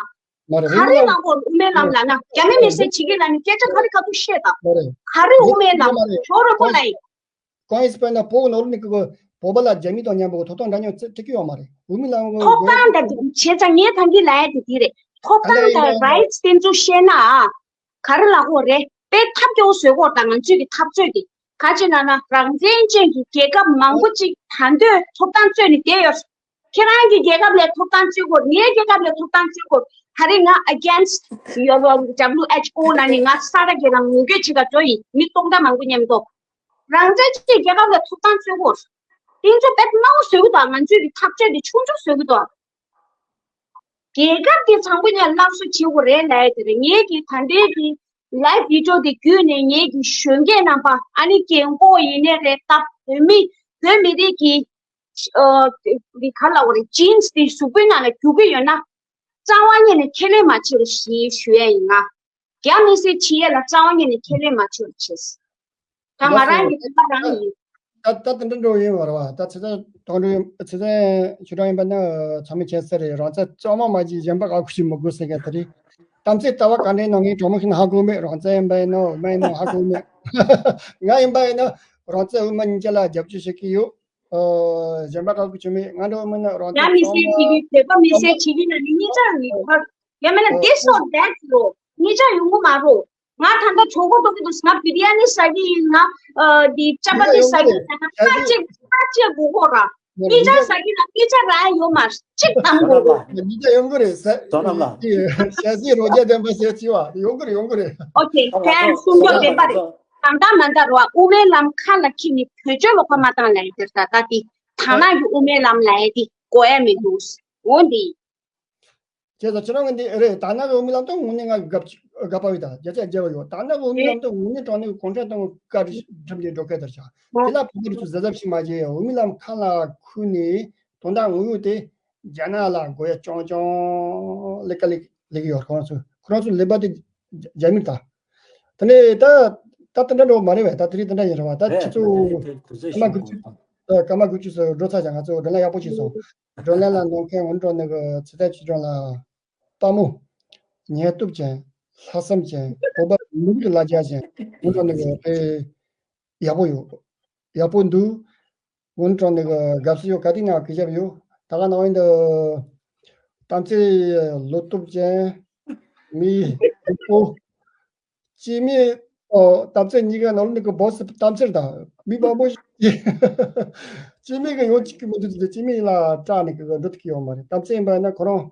མ་རེད། ག་རེ་ལབ་གོ་རེད། དབུ་མའི་ལམ་ལབ་ན་རྒྱ་མི་མི་སེར་བྱེད་ཀྱི་ལབ་ནི་སྐད་ཆ་ག་རེ་ག་ཚོད་བཤད་དང་། མ་རེད། ག་རེ་དབུ་མའི་ལམ། མ་རེད། ཇོ་རིན་པོ་ལགས། གང་ཡིན་ཟེར་བ་ན་བོད་ནང་ལོགས་ནས་ཀྱི་བོད་པ་ལ་རྒྱ་མི་དང་མཉམ་པོ་ཐོབ་ཐང་འདྲ་མཉམ་སྤྲད་ཀྱི་ཡོད་མ་རེད། དབུ་མའི་ལམ་གྱི་ཐོབ་ཐང་འདྲ་བྱས་ཙང་ངས་ད་གིན་ལབ་ཡ་དེ་དེ་རེད། ཐོབ་ཐང་དང་རའིཊ་དེ་ཚོ་བཤད་ན་ཨ། ག་རེ་ལབ་དགོས་རེད། དཔེ་ཐབས་སྐྱོ་བོ་བཟོས་གོ་དང་ང་ཚོས་ཀྱི་འཐབ་རྩོད་དེ། ག་ཅི་ལབ་ན་རང་བཙན་ཅན་གྱི་རྒྱལ་ཁབ་མང་པོ་ཅིག་ད་འདོད་ཐོབ་ཐང་རྩོད་ནས་བསྡད་ཡོད། ཁྱེད་རང་གི་རྒྱལ་ཁབ་ལ་ཐོབ་ཐང་རྩོད་དགོས། ངའི་རྒྱལ་ཁབ་ལ་ཐོབ་ཐང་རྩོད་དགོས། ད་རེས་ང་ཨེ་གེན་སི་ཊི་ཡོ་ཝེལ་ཀམ་ཌབ་ལིའུ་ཨེཆ་ཨོ་ལབ་ནས་ང་ས་ར་རྒྱལ་ལ་ངོ་རྒོལ་བྱེད་ག་འགྲོ་ཡིན། མི་སྟོང་ཕྲག་མང་པོ་མཉམ་དུ། རང་བཙན་ཅན་གྱི་རྒྱལ་ཁབ་ལ་ཐོབ་ཐང་རྩོད་དགོས། དེ་ཚོ་དཔེ་སྣང་བ་བཟོ་གི་འདུག་ང་ཚོའི་གི་འཐབ་རྩོད་དེ་ཆུང་ཆུང་བཟོ་གི་འདུག་རྒྱལ་ཁབ་དེ་བཟང་པོ་ཉར་སླར་གསོ་བྱེད་དགོས་རེད་ལབ་ཡ་དེ་རེད། ངེད་ཀྱི་ད་ལྟའི་གི་ལའིབ་བི་ཌིའོ་དེ་བརྒྱུད་ནས་ངེད་ཀྱི་གཞོན་སྐྱེས་རྣམ་པ་ཨ་ནི་རྒན་གོག་ཡིན་ནའི་རེད། ད་བོད་མི་བོད་མི་རིགས་ཀྱི་ཨ་འདི་ག་ལབ་དགོས་རེད། ཇིན་སི་དེ་གཟུགས་པོའི་ནང་ལ་རྒྱུག་གི་ཡོད་ན་རྩ་བ་ཉིད་ནས་ཁས་ལེན་མ་བྱེད་རོགས་ཞེས་ཞུ་ཡ་ཡིན། ང་རྒྱ་མི་སེར་བྱེད་ཡས་ལ་རྩ་བ་ཉིད་ནས་ཁས་ལེན་མ་བྱེད་རོགས་བྱས། ད་ང་རང་གི་ལགས་སོ། ལྟ་བ་རང་ཡིན། ད་ད་དེ་འདྲ་འགྲོ་ཡིན་བར་བ། ད་ཚེ་བརྟན་དོན་གྲུབ་ཚེ་བརྟན་ཆོས་གྲགས་ཡིན་པ་ན་ཚང་མས་མཁྱེན་གསལ་རེད། རང་བཙན་གཙང་མ་མ་བྱེད་གཞན་པ་ཨ་ཁུ་ཞིག་མི་དགོས་ཟེར་མཁན་དེ་རེད། གཏམ་ཚིག་ལྟ་བ་ག་འདྲ་ཡིན་ནའང་ངའི་གྲོགས་མོ་ཞིག་ན་ཧ་གོ་མེད། རང་བཙན་ཡིན་པ་ཡིན་ནོ་མ་ཡིན་ནོ་ཧ་གོ་མེད། ང་ཡིན་པ་ཡིན་ན་རང་བཙན་དབུ་མ་གཉིས་ཆ་ལ་རྒྱབ་སྐྱོར་བྱེད་ཀྱི་ཡོད། ཨོ། གཞན་པ་ཧ་གོ་གི་མེད། ང་འདྲ་བོ་མིན་ན་རང་བཙན་ཡང་མི་གཙང་སེར་བྱེད་མ་ཀྱི་བོད་པ་མི་སེར་བྱེད་ཀྱི་ན་ནི་གཉིས་ཆར་མི་ཁག་ཡང་མིན་ན་this or that རོ་གཉིས་ཆར་ཡོང་གི་མ་རོ། ང་ད་ལྟ་གྲོད་ཁོག་ལྟོགས་ཀྱི་འདུག་ང་བི་རི་ཡ་ནི་ཟ་གི་ཡིན། ང་ཨ་འདི་ཅ་པ་ཏི་ཟ་གི་ཡིན། ང་ཁ་ཅིག་ཁ་ཅིག་དགོས་གོ་ར། གཉིས་ཆར་ཟ་གི་ན་གཉིས་ཆར་ར་ཡོད་མ་གཅིག་དང་དགོས་གོ། གཉིས་ཆར་ཡོང་གི་རེད་ཟེར། ཞལ་གཟིགས་རོ་བརྒྱ་ལྡན་པ་ཟེར་ཅི་བ་ཡོང་གི་རེད། ཡོང་གི་རེད། ཨོ་ཁེ། ཕན་སུམ་ཅུ་ལྡན་པ་རེད། གང་ལྟར་མ་ལྟར་བ་དབུ་མའི་ལམ་ཁ་ལ་འཁྱེར་ནས་བོད་ཆོས་ལོག་པ་མ་བཏང་ལབ་ཡ་དེར་ད་ལྟ་དེ་དར་ནག་གི་དབུ་མའི་ལམ་ལབ་ཡ་དེ་གོ་ཡ་མི་འདུག་འོ་འདི། ཁྱེད་ཚོ་ཁྱེད་རང་གི་འདི་རེད། དར་ནག་གི་དབུ་མའི་ལམ་དུ་དངོས་གནས་ང་དགའ་དགའ་པོ་ཡོད། ད་བརྒྱ་ཆ་བརྒྱ་པོ་ཡོད། དར་ནག་གི་དབུ་མའི་ལམ་དུ་དངོས་གནས་དྲང་གནས་གོང་ཁྲན་ཏང་གི་བཀའ་དྲིན་ཁྲིམས་ཀྱི་འགྲོ་སྐད་ལྟར་བྱ། དེ་ལ་བོད་པ་རིགས་ཚོ་གཟབ་གཟབ་ཞིག་མ་བྱས་ཡ། དབུ་མའི་ལམ་ཁ་ལ་འཁུར་ནས་དོན་དག་དངོས་ཡོད་དེ་རྒྱ་ནག་ལ་དགོས་ཡ་རྐྱང་རྐྱང་ལས་ཀ་ལས་ལས་ཀྱི་ཡོད། ཁོ་རང་ཚོ་ཁོ་རང་ཚོ་ལས་པ་དེ་རྒྱ་མིར་ད། དེ་ནས་ད་ད་དེ་འདྲ་འགྲོ་མ་རེད་བས། ད་དེ་རིང་དེ་འདྲ་ཡིན་རེད་བ། ད་ཁྱེད་ཚོ་སྐར་མ་དགུ་བཅུ་ཨ་སྐར་མ་དགུ་བཅུ་ཙམ་འགྲོ་ཚར་ཀྱང་ང་ཚོ་བགྲོ་གླེང་ཡག་པོ་ཞིག་སོང་། བགྲོ་གླེང་ལ་འདོན་མཁན་ངོ་སྤྲོད་ནི་གི་ཚེ་བརྟན་ཆོས་སྒྲོན་ལགས། དཔའ་མོ། ཉན་སྟོབས་ཅན། ལྷག་བསམ་ཅན། བོད་པ་མི་རིགས་ལ་རྒྱ་ཅན། ངོ་སྤྲོད་ནི་གི་དཔེ་ཡག་པོ་ཡོད། ཡག་པོ་འདུག་ངོ་སྤྲོད་ནི་གི་དགའ་བསུ་ཡོད། ག་དུས་ནའང་གུས་ཞབས་ཡོད། ད་ག་ནང་བཞིན་དུ་གཏམ་ཚིག་བློ་སྟོབས་ཅན། མི་ཡག་པོ། སྐྱེ་དམན། ཨོ། གཏམ་ཚིག་གཉིས་ཀ་ནང་ལོགས་ནས་ཀྱི་བོ་སི་གཏམ་ཚིག་དང་མི་མང་པོ་ཞིག་སྐྱེ་དམན་གྱི་ཡོང་ཅིག་གི་མི་འདུག་སྐྱེ་དམན་ལ་སྐྲག་ནས་ཀྱི་འགྲོ་ཐུབ་ཀྱི་ཡོད་མ་རེད། གཏམ་ཚིག་ཡིན་པ་ཡིན་ན་ཁོ་རང་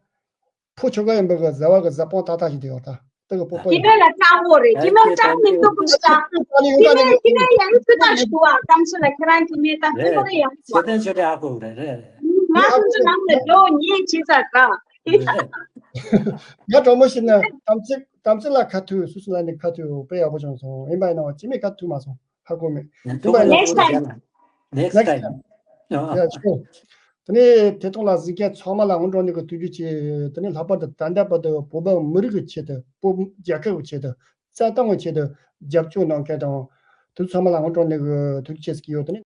ཕོ་ཁྱོ་ག་ཡིན་པ་གི་བཟའ་བ་གི་བཟའ་དཔང་ཏག་ཏག་ཞིག་བསྡད་ཡོད་ད། དེ་གི་སྤོབས་པ་སྐྱེ་ཡོད། དམན་ལ་སྐྲག་དགོས་རེད། སྐྱེ་དམན་སྐྲག་མི་ཐུབ་ཀྱི་འདུག་ད། སྐྱེ་དམན་སྐྱེ་དམན་ཡང་ཚུལ་ཐག་ཞུ་བ་གཏམ་ཚིག་ལ་ཁྱེད་རང་སྐྱེ་དམན་ད་ཚུལ་ཁོ་རེ་ཡང་ཞུ་བ། ཚེ་བརྟན་ཆོས་སྒྲོན་ཧ་གོ་རེད་རེད་རེད། ང་ཚོ་ཚོ་ནང་ལ་འགྲོ་ངེས་བྱེད་ཚར་ག་ང་གྲོགས་མོ་ཞིག་ནས་གཏམ་ཚིག་གཏམ་ཚིག་ལ་ཁ་ཐུག་སུ་སུ་ལ་ནི་ཁ་ཐུག་དཔེ་ཡག་པོ་བྱུང་སོང་། ཡིན་པ་ཡིན་ནའང་སྐྱེ་དམན་ཁ་ཐུག་མ་སོང་། ཧ་གོ་མེད། ཡིན་པ་ཡིན་ནའང་next time next time ཡ་ཆོ། དེ་ནས་དེ་ཐོག་ལ་གཟིགས་མཁན་ཚང་མ་ལ་སྔོན་འགྲོ་ནས་གི་ཐུགས་རྗེ་ཆེ། དེ་ནས་ལྷག་པར་དུ་ད་ལྟ་བར་དུ་བོད་པ་མི་རིགས་ཀྱི་ཆེད་དུ་བོད་རྒྱལ་ཁབ་ཀྱི་ཆེད་དུ་རྩ་དོན་གྱི་ཆེད་དུ་རྒྱབ་སྐྱོར་གནང་མཁན་དང་དེ་ཚོ་ཚང་མ་ལ་སྔོན་འགྲོ་ནས་གི་ཐུགས་རྗེ་ཆེ་ཟེར་གྱི་ཡོད། དེ་ནས།